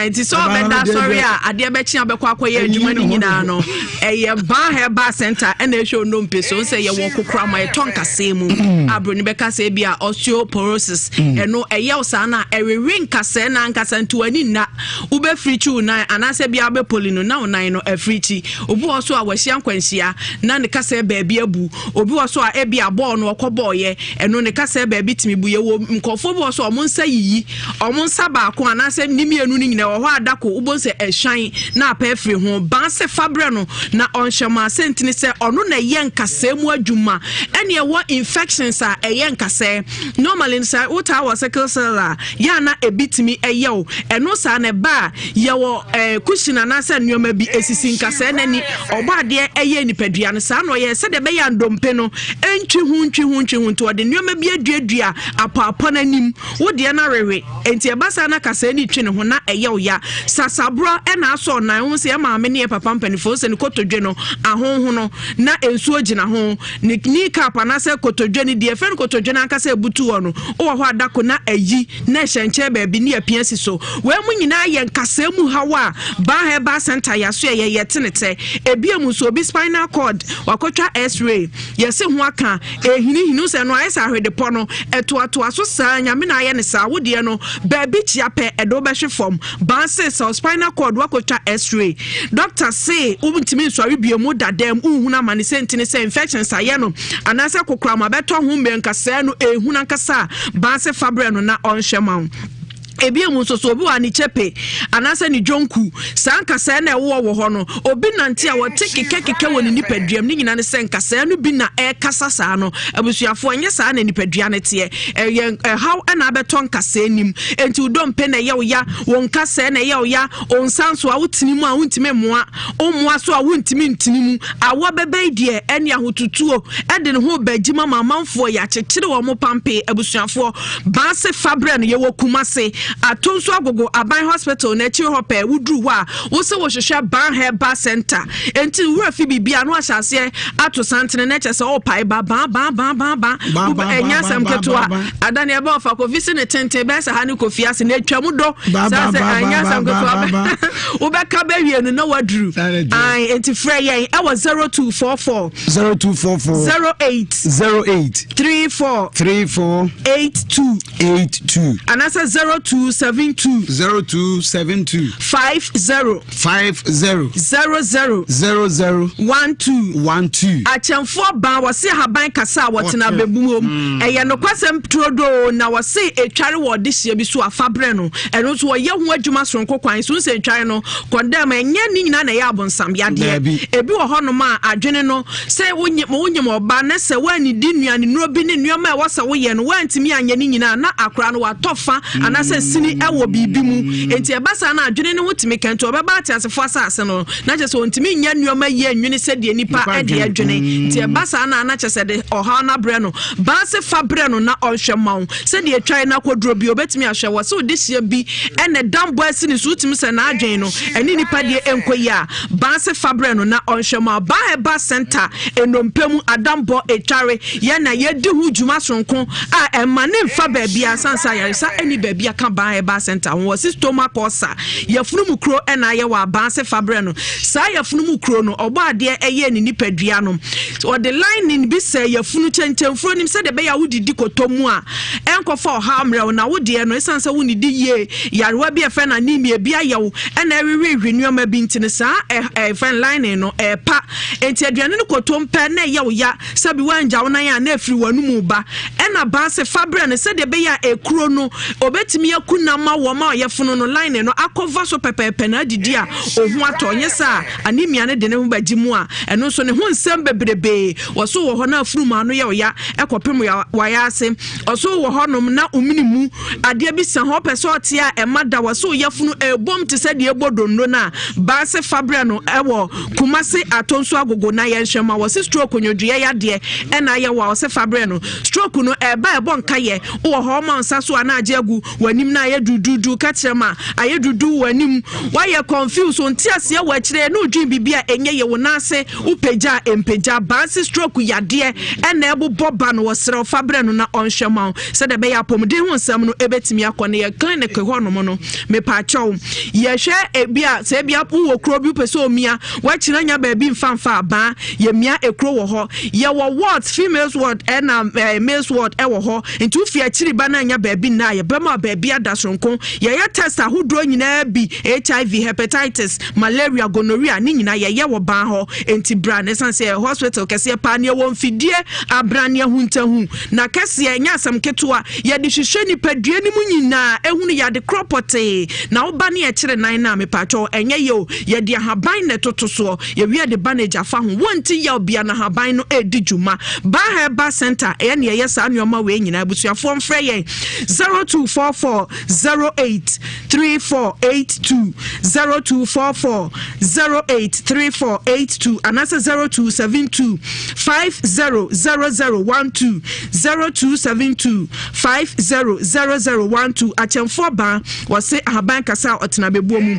nti sɛ ɔbɛda sɔre a adeɛ bɛkye a bɛkɔ akɔyɛ adwuma no nyinaa no ɛyɛ ban herbal center ɛna ɛhwɛ onompe so sɛ yɛwɔ kokora ma ɛtɔ nkasɛɛ mu mm. a buroni bɛka sɛ bi a osteoporosis mm. ɛno ɛyɛ wo saa no a ɛwewe nkasɛɛ na ankasa nti w'ani nna wobɛfirikyi wo nan anaasɛ bia wobɛpoli no na wo nan no afirikyi obi wɔ so a wahyia nkwanhyia na ne kasɛɛ baabi abu obi wɔ so a ebi a bɔɔl no ɔkɔ bɔɔyɛ ɛno ne kasɛɛ baabi tumi bu yɛwɔ nkurɔfoɔ bi wɔ so a wɔn nsa yiyi Wɔn nsa baako anaasɛ ne mmienu no nyinaa wɔ hɔ a da ko wobɛhu sɛ ɛhwan na apɛ afiri ho. Baa sɛ fa brɛ no na ɔnhyɛ mo asɛntini sɛ ɔno na ɛyɛ nkasɛɛ mu adwuma ɛne ɛwɔ infections a ɛyɛ nkasɛɛ. Normally no sɛ wotaa wɔ sickle cell a yɛ a na ebi tumi ɛyɛ wo. Ɛno saa na ɛba a yɛwɔ eh, cushion anaasɛ nneɛma bi esisi nkasɛɛ n'ani. Ɔbɔ adeɛ ɛyɛ nipadua no saa na ɔyɛ sɛdeɛ ɛbɛyɛ a ndompe no ntwi ho ntwi ho ntwi ho nti ɔde nneɛma bi aduadua apɔapɔ n'anim. Wo deɛ no awewe, enti ɛba saa na kasɛɛ no retwi ne ho na ɛyɛ wo ya. Sasaborɔ na asɔ ɔnan ho sɛ yɛ maame ne yɛ papa mpanimfoɔ sɛ ne kotodwe no ahonhono na nsuo gyina ho. Ne knee cap anaasɛ kotodwe no deɛ yɛfrɛ no kotodwe no ankasa ɛbutu hɔ no, wowɔ hɔ a da ko na ayi na ɛhyɛ nkyɛn baabi ne apia si so. Wei mu nyinaa yɛ nkasɛɛ mu haw a Baa Herbal Center yɛaso yɛ yɛyɛ tenetɛ. Ebia mu nso obi spinal cord wakɔtwa x-ray yɛse ho aka Ɛrehinihini, wo sɛ ɛno ayɛ sɛ ahwedepɔ no, ɛtoatoa so saa, Nyame na ayɛ no saa, wo deɛ no, baabi kyea pɛ, ɛde wo bɛhwe fam. Baa se sɛ wo spinal cord woakɔtwa x-ray, doctor se wontumi nsɔre biom, wo da dɛm, wonhunu amane, sɛ nti ne sɛ infections ayɛ no, anaasɛ kokoram abɛtɔ ho mmɛ nkasɛɛ no, ɛrehunu ankasa a, baa se fa brɛ no na ɔnhwɛ ma wo. Ebia mu nso so obi wɔ a ne kyɛpe anaasɛ ne dwonku, saa nkasɛɛ na ɛwowɔ wɔ hɔ no, obi nante a wɔte kekɛkekɛ wɔ ne nipaduam, ne nyinaa ne sɛ nkasɛɛ no bi na ɛrekasa saa no. Abusuafoɔ, ɛnyɛ saa na nipadua no teɛ. Ɛyɛ ɛhaw na abɛtɔ nkasɛɛ nim. Enti wo dompe na ɛyɛ wo ya, wo nkasɛɛ na ɛyɛ wo ya, wo nsa nso a wotene mu a wontumi mmoa, wommoa so a wontumi ntene mu. Awɔ bɛbɛ yi deɛ ɛne ahotutuo ɛde ne ho bɛgyim ama amanfoɔ, yɛakyekyere wɔn pampee. Abusuafoɔ, Baase fa brɛ no yɛwɔ Kumase, Atonso Agogo Aban Hospital no akyiri hɔ pɛɛ. Woduru hɔ a, wose wohwehwɛ Ban Herbal Centre. Enti wo werɛ fi biribi a, na wahyɛ aseɛ ato santene na kyerɛ sɛ ɔrepae ba ban ban ban ban ban. Wobɛ ɛnyɛ asɛm ketewa. Ada nea ɛbɛ ɔfa Kofi se ne tenten bɛyɛ sɛ ha ne Kofi ase na atwa mu dɔ. Saa sɛ ɛnyɛ asɛm ketewa. Wobɛka bɛwie no na waduru. Ae, enti frɛ yɛn ɛwɔ 0244 0244 08 08 34 34 82 82 anaasɛ 02. 0272. 0272. 50. 50. 00. 00. 12. 12. Akyɛmfoɔ ban wɔse ahaban kasa a wɔtena abɛbuom. Ɛyɛ nokwasɛm turodoo na wɔse ɛtware wɔ ɔdehyeɛ bi so a fa brɛ no. Ɛno nso wɔyɛ ho adwuma soronko kwan so. Wohu sɛ ntware no kɔndɛm ɛnyɛ ne nyinaa na ɛyɛ abonsam yadeɛ. Ebi wɔ hɔnom a adwene no sɛ wonyim wonyim ɔba na sɛ woannidi nnuanennuro bi ne nneɛma a ɛwɔ sɛ woyɛ no woantumi anyɛ ne nyinaa na akwadaa no watɔ fa anaasɛ sini wɔ biribi mu. Enti ɛba saa na adwene no ho tumi ka nti ɔbɛba ateasefoɔ asase no na kyerɛ sɛ ɔntumi nyɛ nneɛma yie nnwene sɛdeɛ nnipa de adwene. Nti ɛba saa na na kyerɛ sɛ de ɔhaw no abrɛ no. Baa se fa brɛ no na ɔnhwɛ mma wo. Sɛdeɛ ɛtwae no akɔduro bi ɔbɛtumi ahwɛ wɔ sɛ wode hyeɛ bi ɛna dambɔ asi ne so wotumi sɛ n'adwene no ɛne nnipa deɛ ɛnkɔ yie a baa se fa brɛ no na ɔnhwɛ mma wo. Baa Herbal Center nnompe mu adambɔ ɛtware yɛn na yɛdi ho dwuma sononko a ɛmma ne mfa baabiara sane sɛ ayaresa ɛni baabi aka Baa Herbal Center ho. Wɔse stomach ulcer, yafunu mu kuro ɛna ayɛ wɔ abaa se fa brɛ no. Saa yafunu mu kuro no ɔbɔ adeɛ ɛyɛɛ ne nipadua no ɔde lining bi sɛɛ yafunu kyɛnkyɛnfuro nim sɛdeɛ ɛbɛyɛ a wodidi kɔtɔ mu a ɛnkɔfa ɔhaw mmerɛ wo na wo deɛ no ɛsiane sɛ wonnidi yie yarewa bi a ɛfrɛ no anemia bi ayɛ wo ɛna ɛwewewe nneɛma bi nti no saa ɛfrɛ no lining no ɛɛpa enti aduane no kɔtɔm pɛ na ɛyɛ wo ya sɛbi woangya wo nan a na ɛfiri w'anomu ba ɛna baa se fa brɛ no sɛdeɛ ɛbɛyɛ a ekuro no obɛtumi aku nam ma wɔn a ɔyɛ fono no lining no akɔva so pɛpɛɛpɛ na adidi a oho atɔ nyɛ saa anemia no de ne ho bɛgye mu a ɛno nso ne ho nsɛm bebrebee wɔso wɔ hɔ na afurum ano yɛ ɔya ɛkɔpem wayɛ ase ɔso wɔ hɔnom na omini mu adeɛ bi sa hɔ ɔpɛ sɛ ɔte a ɛma da wɔ so yɛfunu ɛbom te sɛ deɛ ɛbɔ donno no a baase fa brɛ no ɛwɔ Kumase Atonso Agogo na yɛnhwɛ ma wɔse stroke nwodwoeɛ yadeɛ ɛna ayɛ wɔ a ɔse fa brɛ no stroke no ɛba ɛbɔ nkayɛ wowɔ hɔ ɔma nsa so a na agye agu w'anim na ayɛ dududu ka kyerɛ ma ayɛ dudu w'anim wayɛ confuse nte aseɛ wɔ akyire na odwin biribi a ɛnyɛ yɛ wo nan ase wopagya a ɛmpagya baase stroke yadeɛ ɛna ɛbobɔ ba no wɔserɛ fa brɛ no na ɔnhwɛ ma wo sɛdeɛ ɛbɛyɛ apɔmuden ho nsɛm no ɛbɛtumi akɔ no yɛ clinic hɔ nom no mepaakyɛw yɛhwɛ ebi a sɛ ebi wowɔ kuro bi wopɛ sɛ omia wakyina nya baabi mfa mfa abaa yɛmia ekuro wɔ hɔ yɛwɔ wards females ward ɛna ɛɛ males ward ɛwɔ hɔ nti wofi akyiri ba na anya baabi nna a yɛbɛma baabi ada soronko yɛyɛ test ahodoɔ nyinaa bi hiv hepatitis malaria gonorrhea ne nyinaa yɛyɛ wɔ ban hɔ nti bra ne san sɛ hospital kɛseɛ paa ne ɛwɔ mfidie abra ne ahuntahu na kɛseɛ ɛnyɛ asɛm ketewa yɛde hwehwɛ nipadua no mu nyinaa ehunu yɛade korɔ pɔtee na woba ne yɛkyerɛ nan no a mepatwɔ ɛnyɛ yɛ o yɛde ahaban na ɛtoto soɔ yɛwie de bandage afa ho wonti yaw bia na ahaban no ɛredi dwuma Baa Herbal Center ɛyɛ ne yɛyɛ saa nneɛma wei nyinaa abusuafoɔ mfrɛ yɛn 0244 08 3482 0244 08 3482 anaasɛ 0272 500012 0272 500012 Akyɛmfoɔ baa wɔse ahaban kasa a ɔtena bɛbuo mu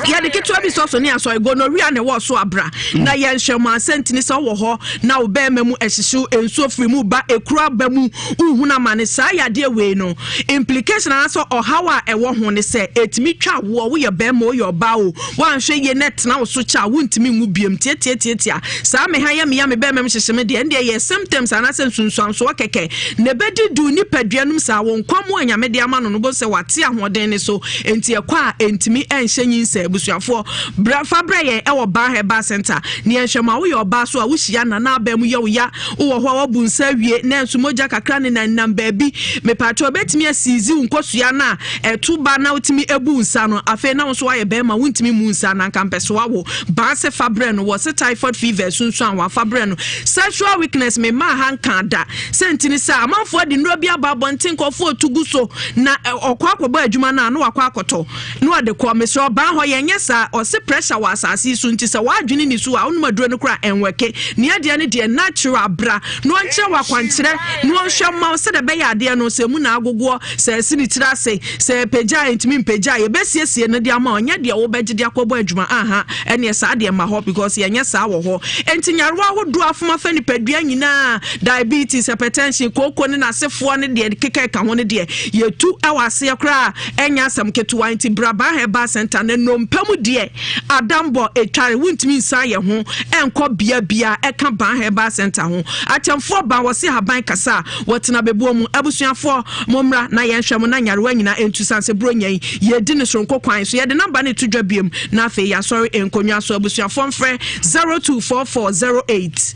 yɛde ketewa bi sɔ so ne asɔre gonorrhea na ɛwɔ so abra na yɛnhwɛ mu asɛntini sɛ wowɔ hɔ na wo bɛrima mu ɛhyehyew nsuo firi mu ba ekuro aba mu wohunu amane saa yadeɛ wei no implication anaasɛ ɔhaw a ɛwɔ ho ne sɛ ɛtumi twa woɔ woyɛ bɛrima woyɛ ɔbaa o woanhwɛ yie na ɛtena wo so kyɛ a wontumi nwu biom tiatiatiatia saa me ha yɛ me ya me bɛrima mu hyehye me deɛ ɛndeɛ yɛ symptoms anaasɛ nsunsuansoɔ kɛkɛ na ɛbɛdi du nipadua nom saa wo nkwa mu a Nyame de ama no no bo sɛ wate ahoɔden ne so enti ɛkɔ a ɛntumi ɛnhyɛ nyinsɛ abusuafoɔ bra fa brɛ yɛn ɛwɔ Baa Herbal Center ne yɛnhwɛ ma woyɛ ɔbaa so a wohyia na na abaa mu yɛ wo ya wowɔ hɔ a wabu nsa awie na nso mogya kakra ne nanam baabi mepatwɛ obɛtumi asiizi wo nkosua no a ɛto ba na wotumi ebu nsa no afei na wo nso wayɛ bɛrima wontumi mu nsa na nka mpɛ so awo baa se fa brɛ no wɔ se typhoid fever sunsuan wafa brɛ no sexual weakness me maa ha nka da sɛ nti ne sɛ amanfoɔ de nnuro bi aba abɔnten nkɔfoɔ otu gu so na ɔkɔ akɔbɔ adwuma no a na wakɔ akɔtɔ na ɔde kɔ mesrɛ ɔbaa hɔ yɛnyɛ saa ɔse pressure wɔ asase yi so nti sɛ w'adwene ni so a wonom aduro no koraa ɛnwɛke nea deɛ no deɛ natural bra na ɔnkyerɛ wɔ akwankyerɛ na ɔnhwɛ mma wo sɛdeɛ ɛbɛyɛ adeɛ no sɛ mu na agogoɔ sɛ ɛsi ne tiri ase sɛ ɛpagya a ɛntumi mpagya a yɛbɛsiesie no de ama ɔnyɛ deɛ wobɛgye de akɔbɔ adwuma aha ɛneɛ saa deɛ ma hɔ because yɛnyɛ saa wɔ hɔ enti nyarewa ahodoɔ afoma fa nipadua nyinaa diabetes hypertension kooko ne n'asefoɔ ne deɛ keka ɛka ho no deɛ yɛtu ɛwɔ aseɛ koraa ɛnyɛ asɛm ketewa nti bra Baa Herbal Center na nnompa mu deɛ adambɔ ɛtware wontumi nsan yɛ ho ɛnkɔ bea bia ɛka Baa Herbal Center ho akyɛmfoɔ ba wɔse haban kasa a wɔtena bɛbuo mu abusuafoɔ mommra na yɛnhwɛ mo na nyarewa. nyarewa nyinaa ɛntu sane sɛ Buronya yi yɛdi no soronko kwan so. Yɛde namba no to dwa biom na afei yɛasɔre nkonnwa so. Abusuafoɔ mfrɛ 0244 08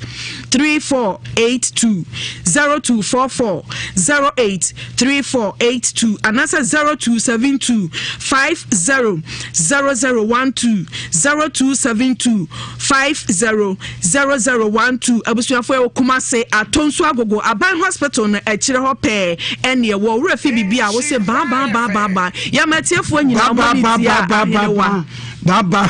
3482, 0244 08 3482 anaasɛ 0272 50 0012, 0272 50 0012. Abusuafoɔ, ɛwɔ Kumase Atonso Agogo Aban Hospital no akyire hɔ pɛɛ. Ɛneɛ wɔ wura fi biribi a wosɛ baa baa baa baa baa yɛma atiefoɔ nyinaa mo ne tie a ahenewa Baba.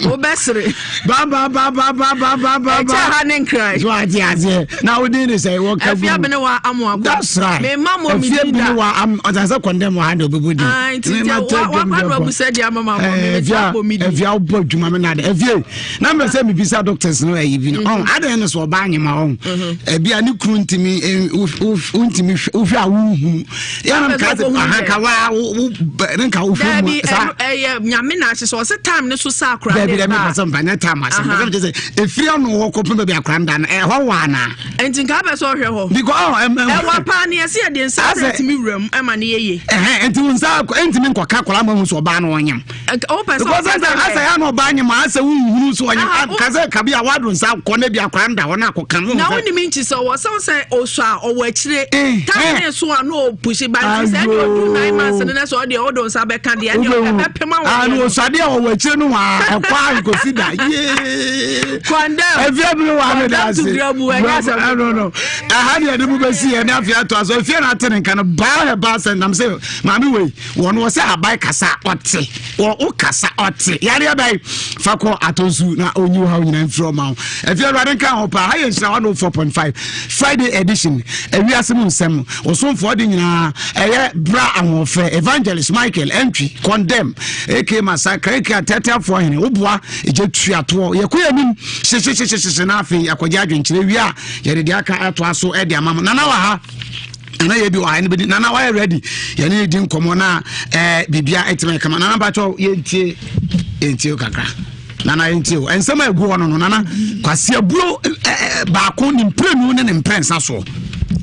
Wobɛsere. Baba baba baba baba. Ɛkyɛ ha ne nkran. So ate aseɛ na wode ne sɛ wɔka gu. Afia bene wa amoako. That's right. Mema mo mi Afia di da. bene wa am ɔsan sɛ kɔndɛm wɔ ha na ɔbɛbɔ din. Ah, nti nti wa wa na wabusa di ama ma mo me Afia bɔ mi di. Afia wobɔ adwuma me nade. Afia na mɛ sɛ mebisa doctors no ayi bi no. Ɔn adɛn no so ɔbaa nyema ɔn. Ebia ne kunu ntumi wontumi wohwɛ a wonhunu. Yɛnom ka sɛ aha ka wa wo ne nka wohwɛ mu Dabi saa. ɛno ɛyɛ Nyame na ahyehyɛ ɔsɛ time ne so sa akora Dabi ne dabi ba. mpasɛ mpa nyɛ time asɛm. Mpasɛ mekyɛ sɛ ɛfiri ano hɔ kɔpem baabi akora no da no ɛhɔ wɔ anaa. Nti nka abɛ sɛ ɔhwɛ hɔ. Because oh, Ɛwɔ paa ne yɛsɛ yɛde nsa Asɛ- sɛ tumi wuram ɛma ne yɛye. Ɛhɛn, nti wo nsa ntumi nkɔka akwadaa ma hu sɛ ɔbaa no ɔnyam. Wopɛ sɛ Because ɔka asɛ sɛ asɛ ya na ɔbaa nyam asɛ wohunu so ɔnyam. Ah, wo- Ka sɛ kabi a wado nsa kɔ na bi akwadaa no da hɔ na akɔka no. Na wonim nkyi sɛ ɔwɔ sɛ wo sɛ ɔsɔ a ɔwɔ akyire time ne so a na ɔpusi ba nti sɛ ɛde ɔdu 9 months no na sɛ ɔdeɛ wode wo nsa bɛka deɛ ɛdeɛ ɛbɛpem Ah, awadeɛ no no. ɔsɔade a ɔwɔ akyire no wa ɛkɔ a nkosi da yee. Condemn. Efie bi wa mi da Condemn ase. to grab wo, ɛnyɛ asɛm. Ɛno no. Ɛha deɛ ɛde mu bɛsi yɛ ne afei ato aso. Efie na ate ne nka no baa hɛ baa sɛ nam sɛ maame wei wɔn wɔ sɛ aban kasa ɔte wɔ o kasa ɔte yareɛ bɛyi fa kɔ atɔ nsu na onyi wo ha nyinaa mfiri ɔma wo. Efie Awurade nka ho paa. Ha yɛ Nhyira 104.5 Friday edition, ewiase mu nsɛm ɔsomfoɔ de nyinaa ɛyɛ bra ahoɔfɛ Evangelist Michael Entwi Condemn aka Masakra aka Atɛtɛfoɔ hene woboa ɛgye tuatoɔ. Yɛkɔ yɛ anim hyehyehyehyehyɛ na afei akɔgye adwenkyerɛ wie a yɛde deɛ aka ɛtoa so ɛde ama mo. Nana wɔ ha, nana yɛ bi wɔ ha ɛne bɛdi. Nana wayɛ ready, yɛne yɛ di nkɔmmɔ na biribia ɛtumi kama. Nana mpakyɛw, yɛntie yɛntie o kakra. Nana, yɛntie o ɛnsɛm a ɛgu hɔ no. Nana Kwasi Aburo baako ne mprenu ne ne mprɛnsa soɔ,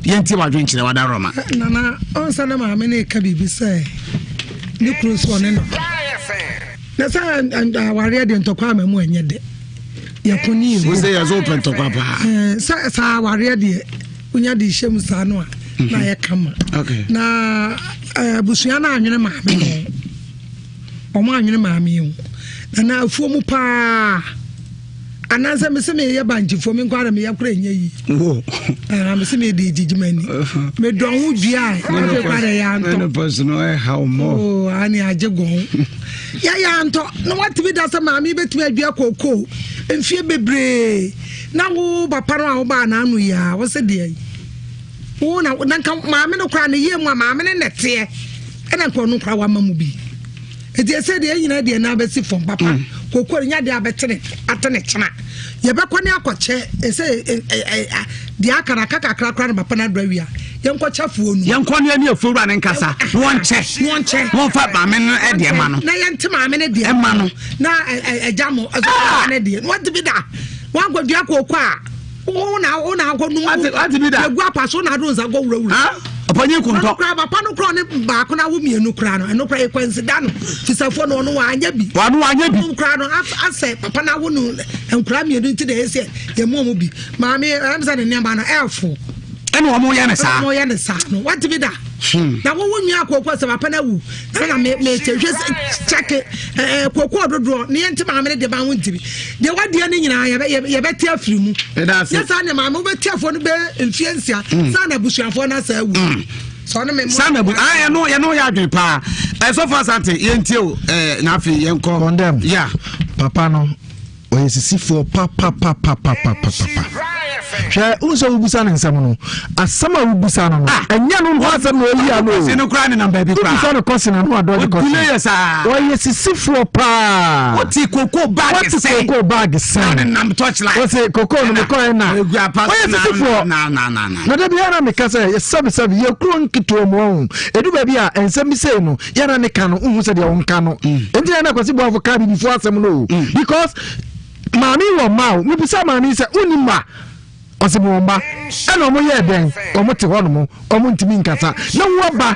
yɛntie wadwenkyerɛ wada rɔma. Nana ɔnsa na maame ne ka biribi sɛ ne kuro so ɔne no na sɛ awareɛ deɛ ntɔkwa ama mu ɛnyɛ dɛ yɛko ne yɛgu. Wo sɛ yɛ so wopɛ ntɔkwa paa. Sɛ saa awareɛ deɛ wonya de hyɛ mu saa no a na ayɛ kama. Na abusua no anwene maame no, ɔmo anwene maame yi ho na na afuo mu paa anaasɛ mese meyɛ bankyefoɔ me nkɔ ara meyɛ kora ɛnyɛ yi. Wo Ah, mese mede gyigyi m'ani medɔ ho dua a afei kora dɛ yɛantɔ. Menopause no ɛha wo mmɔ. Oh, ane agye gɔn yɛyɛ antɔ na watumi da sɛ maame bɛtumi adua kookoo mfie bebree na wo papa no a wobaa n'ano yi a wo sɛ deɛ yi wo na nka maame no koraa ne yie mu a maame no nɛteɛ ɛna nka ɔno koraa wama mu bi. Nti ɛsɛ deɛ ɛnyina deɛ na abɛsi fam papa kookoo no nya deɛ abɛtene atene kyena yɛbɛkɔ ne akɔkyɛ ɛsɛ deɛ aka no aka kakra koraa no papa no adɔ awia yɛnkɔkyɛ afuo no. Yɛnkɔ ne ani afuo wura ne nkasa na wɔnkyɛ. Na wɔnkyɛ. Wɔmfa maame no ɛdeɛ ma no. Na yɛnte maame no deɛ ɛma no. Na ɛgya mo ɛsɛ maame no deɛ na wɔnte bi da wankɔdua kooko a wo na wo na akɔ num. Ate bi da. Egu apa so na ado nsa kɔ wurawura. Ɔpanyin kontɔ. Ɔno kura papa no kura ne baako na awo mmienu kura no ɛno kura ekwansi da no fisafoɔ no ɔno wanyɛ bi. Ɔno wanyɛ bi. Ɔno kura no asɛ papa na awo no nkura mmienu nti na ɛsɛ yɛ mu ɔmo bi maame ɛm sɛ ne nneɛma no ɛɛfo. Ɛna wɔn yɛ ne saa. Ɛna wɔn yɛ ne saa no wate bi da. Na wɔwɔ nua kooko sɛ papa na awu na na me me kyɛ hwɛ kyɛke ɛɛ kooko dodoɔ ne yɛn ti maame ne de ba ho ntiri deɛ wadeɛ ne nyinaa yɛbɛ yɛbɛte afiri mu. Ɛda Yɛ saa ne maame wobɛte afoɔ no bɛ mfie 6 saa na abusuafoɔ no asa awu. Sɛ ɔne me Saa na bu ah ɛno yɛno yɛ adwene paa. Ɛsɔfo Asante, yɛntie o na afei yɛnkɔ. Condemn. Ya. Papa no ɔyɛ sisifoɔ papapapapapapa. Hwɛ, wohu sɛ wobisa ne nsɛm no, asɛm a wobisa no, ɛnyɛ no nko asɛm na ɔyi ano o. Kɔsi no koraa nenam baabi koraa. Wobisa no kɔsi na no adɔgye kɔsi. Ɔdule yɛ saa. Ɔyɛ sisifoɔ paa. Wote koko bag Wote sɛn. koko bag sɛn. Na nenam torchlight. Wɔse koko no mekɔɛ na. Egu apa Ɔyɛ na sisifoɔ. na na na na. Na da biara na meka sɛ sɛbesɛbe yɛ kuro nketewa mu ɔho ɛdu baabi a nsɛm bi sei no yɛna ne ka no wohu sɛ deɛ wonka no ɛnti na na Kwasi Boafo ka bibifoɔ asɛm no o, because maame wɔ mma o. Mebisa maame yi sɛ wonni mma? Ɔse mewɔ mma. Ɛna ɔmo yɛɛ dɛn? Ɔmo te hɔ nom, ɔmo ntumi nkasa. Na wo aba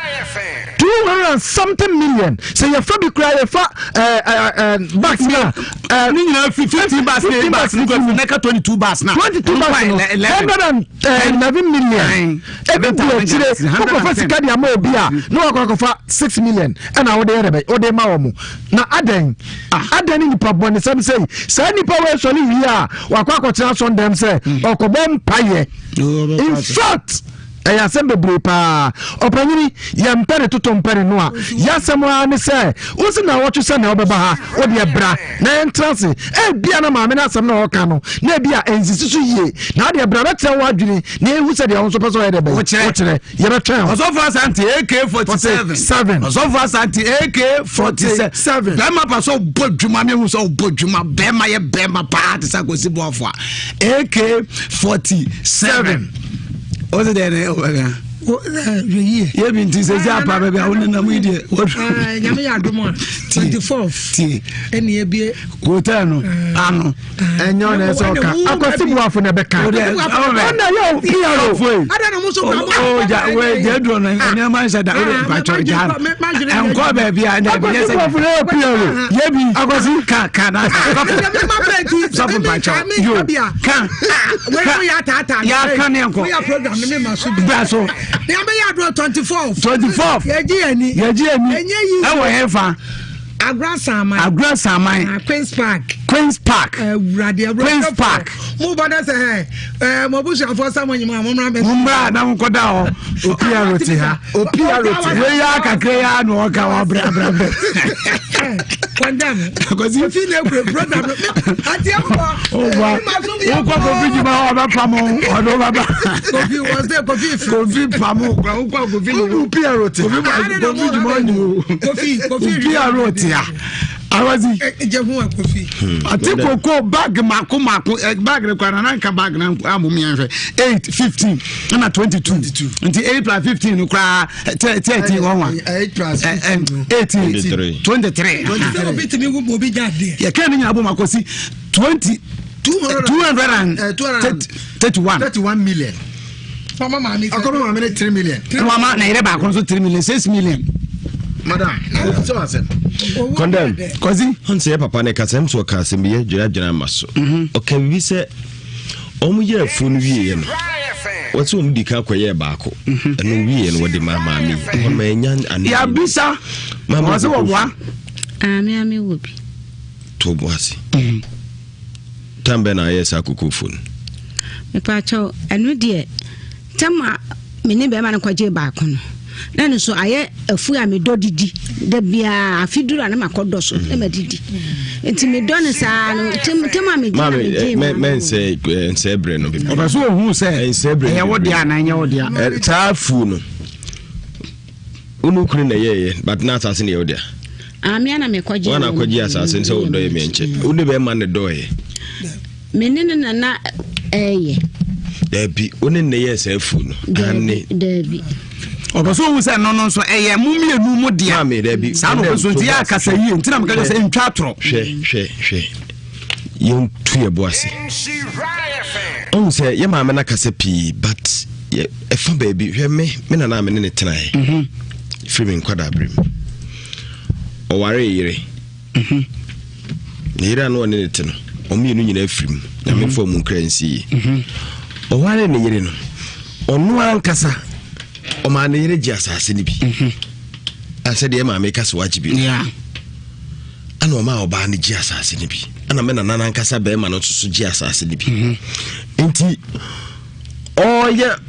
200 and something million. Sɛ yɛfa bi koraa yɛfa ɛɛ ɛɛ bags na. Ɛɛ ne nyinaa fi 15 bags na 8 bags ne kɔ na ɛka 22 bags na. 22 bags no 111 million. Ebi gu akyire wokɔfa sika de ama obi a na wakɔ akɔfa 6 million ɛna wode yɛ dɛ bɛ wode ma wɔn. Na adɛn? Adɛn ne nipa bɔnesɛm sei? Saa nipa wei sɔre wie a wakɔ akɔtena asɔndɛm sɛ hmm. ɔkɔbɔ mpayɛ. In fact, ɛyɛ asɛm bebree paa ɔpanyini yɛmpɛ ne toto mpɛ ne no a yɛasɛm ara ne sɛ wosi na wɔtwe sɛ na wobɛba ha wodeɛ bra na yɛntra ase ebia na maame no asɛm na ɔka no na ebia ɛnsisi so yie na adeɛ bra bɛkyerɛ wo adwene na ɛhu sɛ deɛ wo nso pɛ sɛ ɔyɛ dɛ bɛyɛ wokyerɛ yɛbɛtwɛn o. Ɔsɔfo Asante AK 47. Seven. Ɔsɔfo Asante AK 47. Bɛrima pa sɛ ɔbɔ dwuma mi ehu sɛ ɔbɔ dwuma bɛrima yɛ bɛrima paa te sɛ akosi boafo a AK 47. O se deɛ ne ɔbɛka. Yɛ bi nti sɛ sɛ apa baabi a wo nenam yi deɛ. Nyame yɛ adom a 24 ɛne ebie. Hotel no ano. ɛnyɛ ɔna ɛsɛ ɔka akwasi buafo na ɛbɛka ɔna yɛ o pro gya duro no nneɛma nhyɛ da wode mpakyɛ gya no ɛnkɔ baabi a ɛnɛ bi nyɛ sɛ akwasi buafo na yɛ pro yɛ bi akwasi ka ka na sɔfo mpakyɛ yo ka ka ya ka ne nkɔ bra so 24 yɛgye ani ɛwɔ hefa Agora Saman. Agora Saman. Ah, Queens Park. Queens Park. Awurade awurade. Queens Park. Mo bɔ dɛ sɛ ɛ ɛ mo abusuafoɔ sɛ mo nyima mo mmra bɛ. Mo mmra na mo nkɔda hɔ. Opi aro te ha. Opi aro te ha. Wei yɛ akakra yɛ ano ɔka wa brɛ brɛ brɛ. Kɔndam. Kɔsi. Ofi na ekure program no. Ati ɛkɔ. Ɔba wokɔ kofi juma hɔ ɔbɛ pam ɔdɔ baba. Kofi wɔ sɛ kofi fi. Kofi pam kura wokɔ kofi juma. Opi aro te ha. Kofi juma ɔnyi o. Kofi kofi. Opi aro te ha. Awazi. Jẹ hu kofi. Ati koko bag mako mako bag ne kura nana nka bag na amu mi ahwɛ 8 15 ɛna 22 nti 8 plus 15 no kura 13 wɔn wa. 8 plus 15 18 23. Obi tumi wu obi gya adeɛ. Yɛ kɛn ne nyina bɔ ma kɔsi 20 231. 31 million. Ɔma maame sɛ. Ɔkɔma maame ne 3 million. Ɛna wama na yɛrɛ baako nso 3 million 6 million. Madam, sɛ wasɛm. Condemn. Kɔsi. Ɔn sɛ yɛ papa ne kasa ɛm sɛ ɔka asɛm bi yɛ dwena dwena ma so. Ɔka bibi sɛ ɔmo yɛ afuo no wieɛ no wɔsɛ ɔmo di kan kɔyɛɛ baako ɛno wieɛ no wɔde maa maame yi ɛhɔ ma ɛnya ane. Yabisa. Maame Ɔsɛ wɔboa. Ame ame wɔ bi. To bo ase. Tam bɛn na ayɛ saa kokofuo no? Mepaakyɛw, ɛno deɛ tam a me ne bɛrima no kɔgyee baako no, na ɛno nso ayɛ afu a medɔ didi da biara afe duru a na makɔdɔ so na madidi nti medɔ no saa no tam a megye na megye ma mɛnsɛ nsɛ berɛ no bebree ɔpɛ so ɔhu sɛ nsɛ berɛ ɛyɛ wo dea anaa ɛnyɛ wo dea saa afuo no Wo ne wo kunu na ɛyɛɛyɛ but na asase no yɛ wo dea. Ah, me ana mekɔgye. Wɔn akɔgye asase no sɛ wo dɔyɛ me nkyɛ. Wo ne bɛrima ne dɔɔyɛ. Me ne no na na ɛyɛ. Daabi, wo ne ne yɛɛ saa afuo no. Daabi, daabi. Ɔpɛ sɛ ohu sɛ no no nso ɛyɛ mo mmienu mo dea. Maame, daabi. Saa na ɔpɛ so nti yɛ akasa yie nti na meka kyerɛ sɛ ntwa atorɔ. Hwɛ, hwɛ, hwɛ. Yɛntu yɛ bo ase. Ɔhu sɛ yɛ maame no akasa pii but ɛfa baabi hwɛ me me nana a me ne ne tenaeɛ mhm. firi me nkwadaa berɛ mu ɔwaree yere mhm. ne yere a na ɔne ne te no ɔmmienu nyinaa firi mu nyame mhm. fa mu nkra nsi yie ɔwaree ne yere no ɔno ankasa ɔmaa ne yere gye asase no bi asɛ deɛ maame ka sɛ wagye bi ɛna ɔmaa ɔbaa no gye asase no bi ɛna me nana no ankasa bɛrima no nso so gye asase no bi nti ɔreyɛ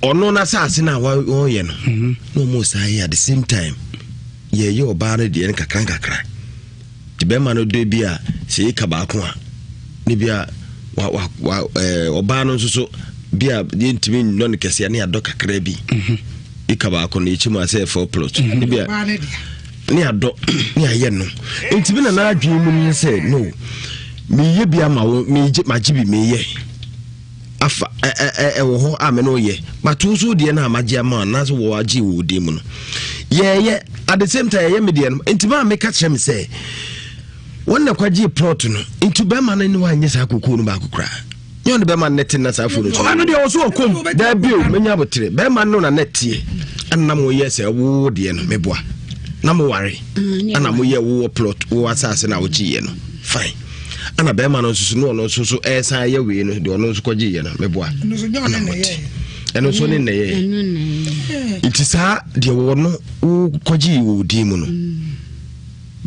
ɔno n'asase no a ɔreyɛ no mhm. na ɔmo saa yɛ at the same time yɛyɛ ɔbaa no deɛ no kakra nkakra nti bɛrima no dɔ bi a sɛ yɛka baako a ne bi a wa wa wa ɛɛ ɔbaa no nso so bi a yɛntumi nnɔ no kɛseɛ ne yɛadɔ kakra bi mhm. eka baako no yɛkyɛ mu asɛ four plot mhm. ne bi a ne adɔ ne ayɛ no nti bi na n'adwene mu no sɛ no meyɛ bi ama wo megye magye bi meyɛ afa ɛ ɛ ɛwɔ hɔ a me ne woyɛ but wo so deɛ no a magye ama anaasɛ wɔagye wɔ wo din mu no yɛyɛ at the same time yɛyɛ me deɛ no nti maa meka kyerɛ me sɛ wɔn na kwagye plot no nti bɛrima no ne wanyɛ saa kokoo no baako koraa. Nyɛ ɔne bɛrima no na ɛte na saa afuo no so. Ɔba no deɛ ɔso ɔkɔm. Daabi o, menya abotere. Bɛrima no na na ɛteɛ. Ɛna mo yɛ sɛ wo deɛ no meboa. Na mo ware. Ɛna mo yɛ wowɔ plot wo asase na wogye yɛ no. Fine. Ɛna bɛrima no nso so no ɔno nso so ɛsan yɛ wei no deɛ ɔno nso kɔgye yɛ no meboa. Ɛna mo te. Ɛno nso ne nnɛyɛ. Nti saa deɛ wɔ no wokɔgye wɔ din mu no.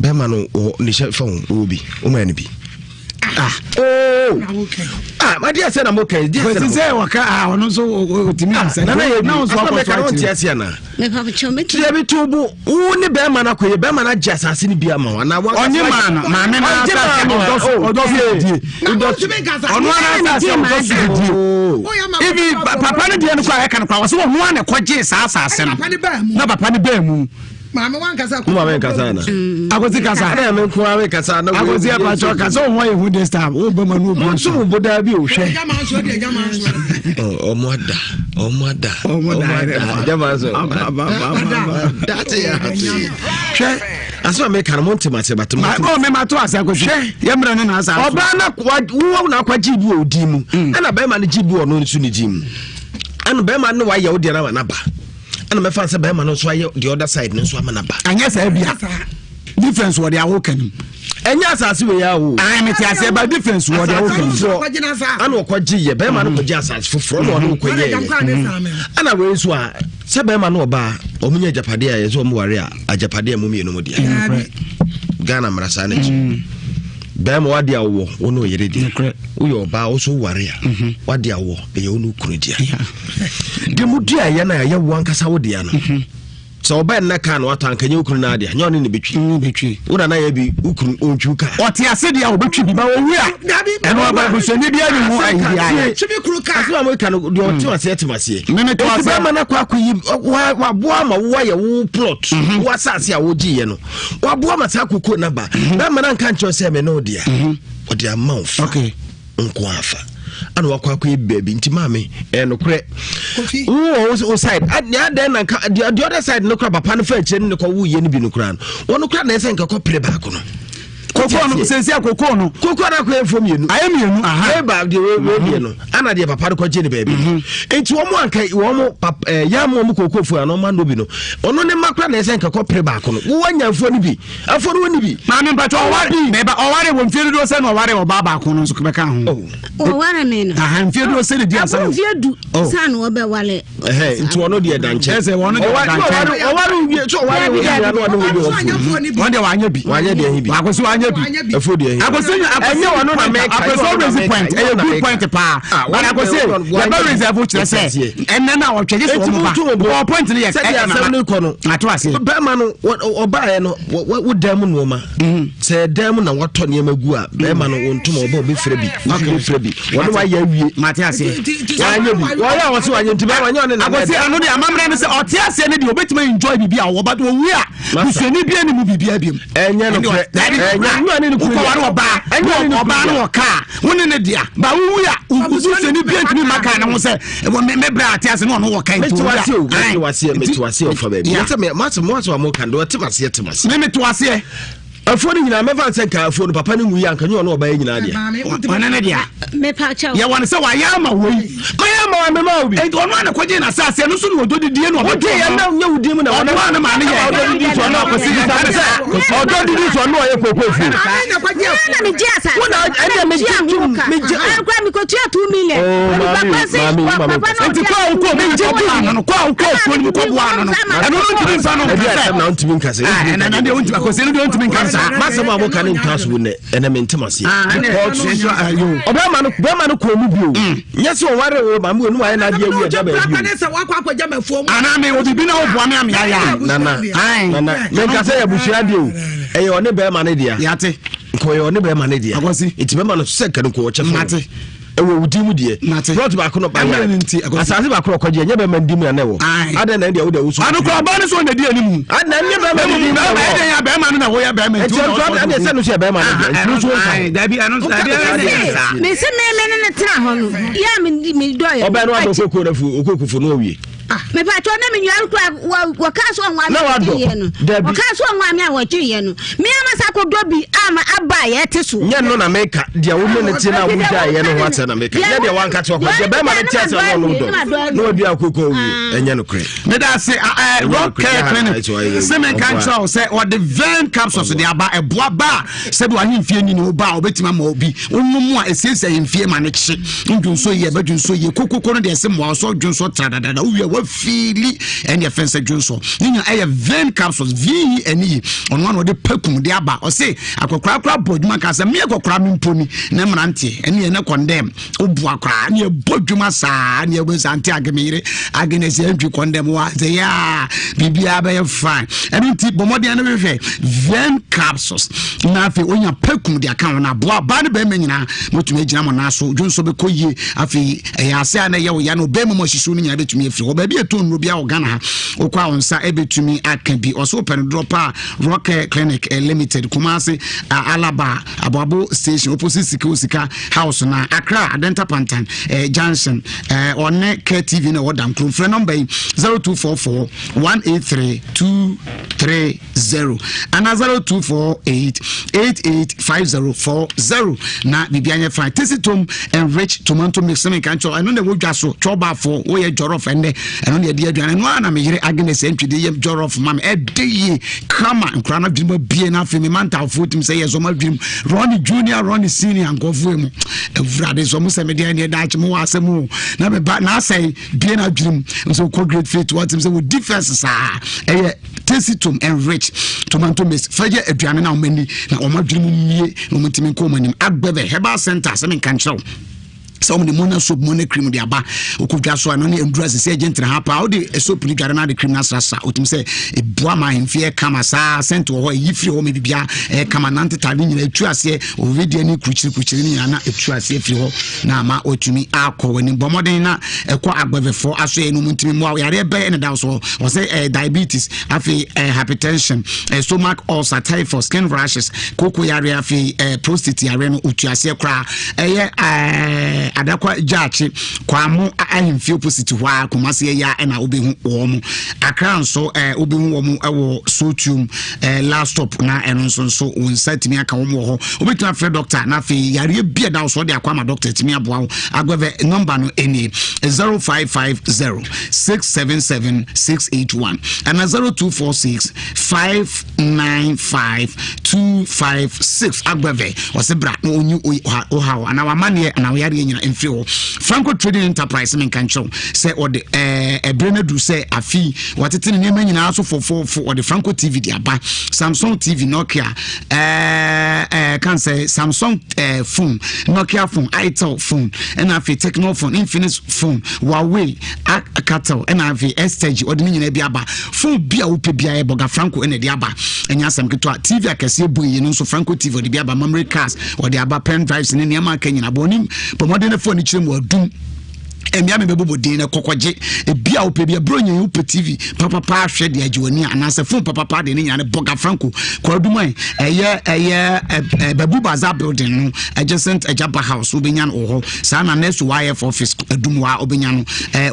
Bɛrima no wɔ ne hyɛ fa ho wɔ bi. Woma no bi. Ah, oh. Ah, ma deɛ sɛ na mo kɛ. Deɛ sɛ na mo. Sɛ wɔka ah ɔno nso otimi ah, nsɛ. Nana yɛ bi. Asoma mɛka na ɔnte ase ana. Tiɛ bi to bo wo ne bɛrima no akɔyɛ bɛrima no agye asase no bi ama wo anaa wa. Ɔnye maa no maame no asase ɔdɔ so ɔdɔ so die. Ɔno ara asase ɔdɔ so die. Ibi papa no deɛ no kɔ a ɛka no kɔ a wɔsɛ ɔno ara na ɛkɔgye saa asase no na papa no bɛɛ mu. Maame wa nkasa. Mo maame nkasa na. Mm. Akosi kasa. Ɛna mi nko ara kasa na. Akosi apatsɔ kasa ohun ayɛ hu this time. O bɛ ma n'o bi. Nso mo bo daa bi o hwɛ. Ɛgya maa nso ɛdi ɛgya maa nso. Ɔmo ada ɔmo ada ɔmo ada ɛgya maa nso. Date yɛ ate. Hwɛ asɛm a meka no mo ntem ase bate mo. Ɔ mi ma to ase akosi. Hwɛ yɛ mmerɛ ne na asa. Ɔbaa na wo na akwa gye bi wɔ odi mu. Ɛna bɛrima no gye bi wɔ ɔno nso ne gye mu. Ɛna bɛrima no wayɛ wo deɛ no ama n'aba. Ɛna mɛfa sɛ bɛrima no nso ayɛ the other side no nso ama no aba. Anyɛ saa bia difference wɔ de awo ka nim. Ɛnyɛ asase wei awo. Ayi mi ti aseɛ ba difference wɔ de awo ka nim. Ɛna ɔkɔgye yɛ bɛrima no kɔgye asase foforɔ ɛna ɔne ɔkɔ yɛ yɛ. Ɛna wei nso a sɛ bɛrima no ɔbaa wɔn nyɛ agyapadeɛ a yɛ sɛ wɔn ware a agyapadeɛ a mu mmienu mu deɛ. Ghana mmara saa n'akyi. Bɛrima wade awɔ wo ne ɔyere deɛ. Woyɛ ɔbaa wo so ware a wade awɔ ɛyɛ wo ne okunu dea. Deɛ mu dua yɛ no a ɛyɛ wo ankasa wo dea no. Mhm. Sɛ ɔbɛn nna kaa na watɔ anka nyɛ wo kunu no adea nyɛ ɔne ne bɛtwi. Mm, bɛtwi. Wo na na yɛ bi wo kunu ɔntwi kaa. Ɔte ase deɛ ɔbɛtwi bi ba ɔwu a ɛno aba abusuani bi ani ho ayi bi ayɛ. Asɛm a moka no deɛ ɔte aseɛ te aseɛ. Meme to aseɛ. Bɛrima no akɔ akɔyi waboa ma woayɛ wo plot mhm. wo asase a wogyeeɛ no waboa ma saa koko no aba. Mhm. Bɛrima no anka nkyerɛ sɛ me ne wo dea. Ɔde ama wo fa. nko afa ana wakɔ akɔyɛ baabi nti maame ɛyɛ nokorɛ wowɔ wo side nea adɛn na nka the other side no kora papa no fa akyire no ne kɔ woyɛ no bi no koraa no wɔno kora na ɛsɛ nka kɔpere baako no koko no sɛsi a koko no koko no akɔyɛ mfo mmienu ayɛ mmienu aha ɛba deɛ wei deɛ no ana deɛ papa no kɔgye ne baabi mhm. nti wɔn anka wɔn papa ɛɛ yam wɔn koko fo ano ɔmo ano bi no ɔno ne mma kora na ɛsɛ nka kɔpere baako no wɔn anyanfoɔ no bi Afɔ no wonni bi. Maame mpatwa ɔware mɛba ɔware wɔ mfie dodoɔ sɛ na ɔware ɔbaa baako no nso bɛka ho. Oh. Ɔware me no. Aha mfie dodoɔ sɛ ne di asa. Aburo mfie du oh. saa na ɔbɛwale. Ɛhɛn nti ɔno deɛ da nkyɛn. Ɛsɛ ɔno deɛ da nkyɛn. Ɔware wie so ɔware wie na ɔne wo bi ɔfo. Wɔn deɛ wanyɛ bi. Wanyɛ deɛ hi bi. Akosi wanyɛ bi. Ɛfo deɛ hi. Akosi ɛnyɛ ɔno na mɛka. Akosi ɔrezi point ɛyɛ good point paa. Ah, But akosi yɛbɛ reserve kyerɛ sɛ ɛnɛ na ɔtwɛ gye sɛ wɔn ba. Ɔwɔ point no yɛ ɛna asɛm no kɔ no. Ato aseɛ. Bɛrima no ɔbaeɛ no wo dan mu nneɛma. Mm. Sɛ dan mu na watɔ nneɛma gu a bɛrima no wo ntoma ɔbɔ ɔbɛfira bi. Wofira bi. Wɔne wayɛ awie. Mate aseɛ. Wanyɛ bi. Wɔyɛ a wɔse wanyɛ nti bɛrima nyɛ ɔne na. Akosi ɛno deɛ amammerɛ no sɛ ɔte aseɛ no deɛ ɔbɛtumi enjoy biribi a ɔwɔ but ɔwu a busuani bi anim biribi abiem. Ɛnyɛ no korɛ. Ɛnyɛ no ne ne kunu. Wokɔware ɔbaa. Ɔbaa no wɔ kaa. Wo ne ne dea. Ba wowu a busuani bi ntumi mma kaa ne ho sɛ me brɛ ate ase na ɔno wɔ kan nti owura. Mete waseɛ mete waseɛ ɔfa baabi. Sɛ me mase mo asɛ mo kan deɛ ɔte maseɛ te maseɛ. Me mete waseɛ. Afuo no nyinaa mɛfa nsɛ nka afuo no papa no nwui anka nyɛ ɔno ɔbaa nyinaa deɛ. Ɔne ne dea. Yɛwɔ no sɛ wayɛ ama wei. Mayɛ ama wa mema wo bi. Enti ɔno a na kɔgye na asase ɛno nso na ɔdɔ didie na ɔbɛtɔ. Wogye yɛ na nyɛ wo din mu na ɔno a na maame yɛ. Ɔdɔ didi so ɔno akɔsi bisa ne sɛ ɔdɔ didi so ɔno ɔyɛ koko fuo. Na megye asase. Wo na ɛnna megye tum megye. Akora mekɔtua 2 million. Oh maame maame maame. Nti kɔ a wokɔ mu kɔboa ano no kɔ a wokɔ afuo no mu kɔboa ano no ɛno no ntumi nfa no nkasɛ. Ɛbi asɛm na ntumi nkasɛ. Ɛnna deɛ ntumi akɔsi ɛno deɛ ntumi nkasa. Masɛm a moka ne ntwa so nɛ ɛnɛ mente maseɛ. Ɔbɛrima no bɛrima no kɔn mu bio. Nyɛ sɛ ɔware wo maame wɔ num ayɛ n'adeɛ awie ɛda baabi o. Anaa me obi bi na ɔboa me amea yɛ a. Nana nana menka sɛ yɛ abusua deɛ o ɛyɛ ɔne bɛrima no dea. Yate. Nkɔ yɛ ɔne bɛrima no dea. Akɔsi. Nti bɛrima no sɛ nka no nkɔ ɔkyɛ fo. Mate. Ɛwɔ wo din mu deɛ. Mate. Plot baako no Ɛmmerɛ no nti, akɔsi. Asase baako na ɔkɔgye ɛnyɛ bɛrima ndi mu na na ɛwɔ. Adɛn na ɛdeɛ wode woso. Ano kora ɔbaa no so ɔna di anim. Adɛn na ɛnyɛ bɛrima no di mu na ɛwɔ. Ɛdɛn ya bɛrima no na woyɛ bɛrima nti. Nti ɛnso ɛdeɛ sɛ no so yɛ bɛrima no deɛ. Nti nso nka ho. Dabi ɛno nso dabi ɛno nso saa. Me se me me ne ne tena hɔ no yɛ a me me dɔ yɛ. Ɔbɛn no abɔ okoko na fu okoko fo no awie. Mepatɔ na me nua kura wɔ wɔka so ɔnwa mi wɔkye yɛ no. Wɔka so ɔnwa mi a wɔkye yɛ no. Me ama sa kɔ dɔ bi ama aba a yɛte so. Nyɛ no na meka deɛ wo ne ne te na wogya yɛ no ho asɛm na meka. Nyɛ deɛ wanka te ɔkɔ deɛ bɛrima no te asɛm na ɔno dɔ na wadua akoko awie ɛnyɛ nokorɛ. Meda ase Rock Care Clinic sɛ menka nkyerɛ wo sɛ wɔde vein capsules de aba ɛboa ba a sɛbi wahemfie nyini wo ba a wɔbɛtumi ama obi wonom a ɛsiesie ahemfie ma no kye ndwonso yie ɛbɛdwonso yie kokoko no deɛ ɛsɛ mmoa sɛ dwonso tra dadada wowie a wafiili ɛne ɛfɛn sɛ dwonso ne nyina ɛyɛ vein capsules vii ɛne yi ɔno ano ɔde pakum de aba ɔse akɔkorakora bɔ adwuma ka sɛ meɛ kɔkora me mpo ni na mmeranteɛ ɛne ɛne kɔndɛm woboa koraa ne ɛbɔ dwuma saa ne ɛbɔ saa nte age me yere age ne sɛ ɛntwi kɔndɛm wa sɛ yɛ a biribiara bɛyɛ fine. Ɛno nti bɔ mmɔden no hwehwɛ vein capsules na afei onya pakum de aka ho no aboa baa ne bɛrima nyinaa motumi agyina mo nan so dwonso bɛkɔ yie. Afei ɛyɛ ase a na ɛyɛ wo ya no bɛrima mu ahyehyew no nyinaa bɛtumi afiri hɔ. Baabi ɛtɔ nnuro biara wɔ Ghana ha wokɔ a wo nsa ɛbɛtumi aka bi. Ɔso wopɛ no dorɔ paa Rock Clinic Limited, Kumasi, Alaba, Aboabo Station opposite Sika Osika House na Accra Adenta Pantan Junction. Ɔne Care TV na ɛwɔ Dankrom. Frɛ nɔmba yi 0244 183 230 ana 0248 885040 na biribi anyɛ fine. Tesi tom enrich tomato mix ne nka nkyɛw ɛno na ɛwɔ dwa so twɔbaafo woyɛ jollof ɛnnɛ ɛno na yɛde aduane ɛno ara na meyere Agnes Antwide yɛ jollof ma me ɛde yie kama nkora no adwene mu abie no afei me mantafoɔ tim sɛ yɛ sɛ ɔmo adwene mu Ronnie Junior Ronnie Senior nkɔfoɔ mu awurade sɛ ɔmo sɛ medeɛ neɛ daakye mo wɔ asɛm o na meba na asɛe bie no adwene mu nso kɔ great faith wɔtem sɛ wɔ defense saa ɛyɛ tasty tom and rich tomato mix fɛ yɛ aduane na ɔmo ani na ɔmo adwene mu mmie na ɔmo ntumi nkɔ ɔmo anim. Agbɛbɛ Herbal Center sɛ menka nkyerɛ wo sɛ wɔn de mona soap mona cream de aba okodwa so ano ne ndura sisi agye ntena ha paa wode soap ne dware na de cream na asrasra otumi sɛ ebua ma ahemfie kama saa sɛnti wɔ hɔ eyi firi hɔ ma bibia ɛyɛ kama nante taade nyinaa etu aseɛ ovideɛ ne kurukyiri kurukyiri ne nyinaa na etu aseɛ firi hɔ na ama otumi akɔ wɔ anim. Bɔ mmɔden na ɛkɔ agbɛvɛfoɔ aso yɛ no mu ntumi mmoa yareɛ bɛyɛ ne da so ɔsɛ diabetes afei hypertension, stomach ulcer, typhoid, skin rashes, koko yareɛ afei prostate yareɛ no otu aseɛ koraa. Ɛyɛ Adakwa Gyaakye Kwamo ahemfie opposite hɔ a Kumasi ɛyɛ a ɛna wobɛhu wɔn mo. Accra nso wobɛhu wɔn ɛwɔ Sotium last stop na ɛno nso wɔn nsa tumi aka wɔn wɔ hɔ. Wobɛtumi afrɛ doctor na afei yareɛ bi a ɛda wo so ɔde akɔ ama doctor tumi aboa wo. Agbɛvɛ number no ɛnie 0550 677 681 ɛna 0246 595 256. Agbɛvɛ ɔsɛ bra na ɔnyi ɔhaw anaa wamanneɛ anaa ɔyareɛ nyina mfiri hɔ. Franco Trading Enterprise menka nkyerɛw sɛ ɔde ɛberɛ no aduru sɛ afei wɔatete ne nneɛma nyinaa so fofofo. Ɔde Franco TV de aba, Samsung TV, Nokia kan sɛ Samsung phone, Nokia phone, Itel phone ɛna afei Tecno phone, Infinix phone, Huawei, Alcatel ɛna afei Stage. Ɔde ne nyinaa bi aba. Phone bi a wopɛ biara bɔga Franco ɛna ɛde aba. Ɛnyɛ asɛm ketewa. TV akɛseɛ bu yi no nso Franco TV ɔde bi aba, memory cards ɔde aba, pen drives ne nneɛma aka nyinaa. Bɔ onim bɔ mmɔden ne phone kyerɛ mu adum mmea mi bɛbobɔ din na kɔkɔgye ebi a wopɛ bi aburo nyɛ wopɛ TV papapa ahwɛ de agye w'ani anaasɛ phone papapa de ne nyinaa ne bɔga Franco kɔaduma ɛyɛ Babu Bazaar building no adjacent Ajaba House wobɛnya no wɔ hɔ saa na next to YF office adum wa wobɛnya no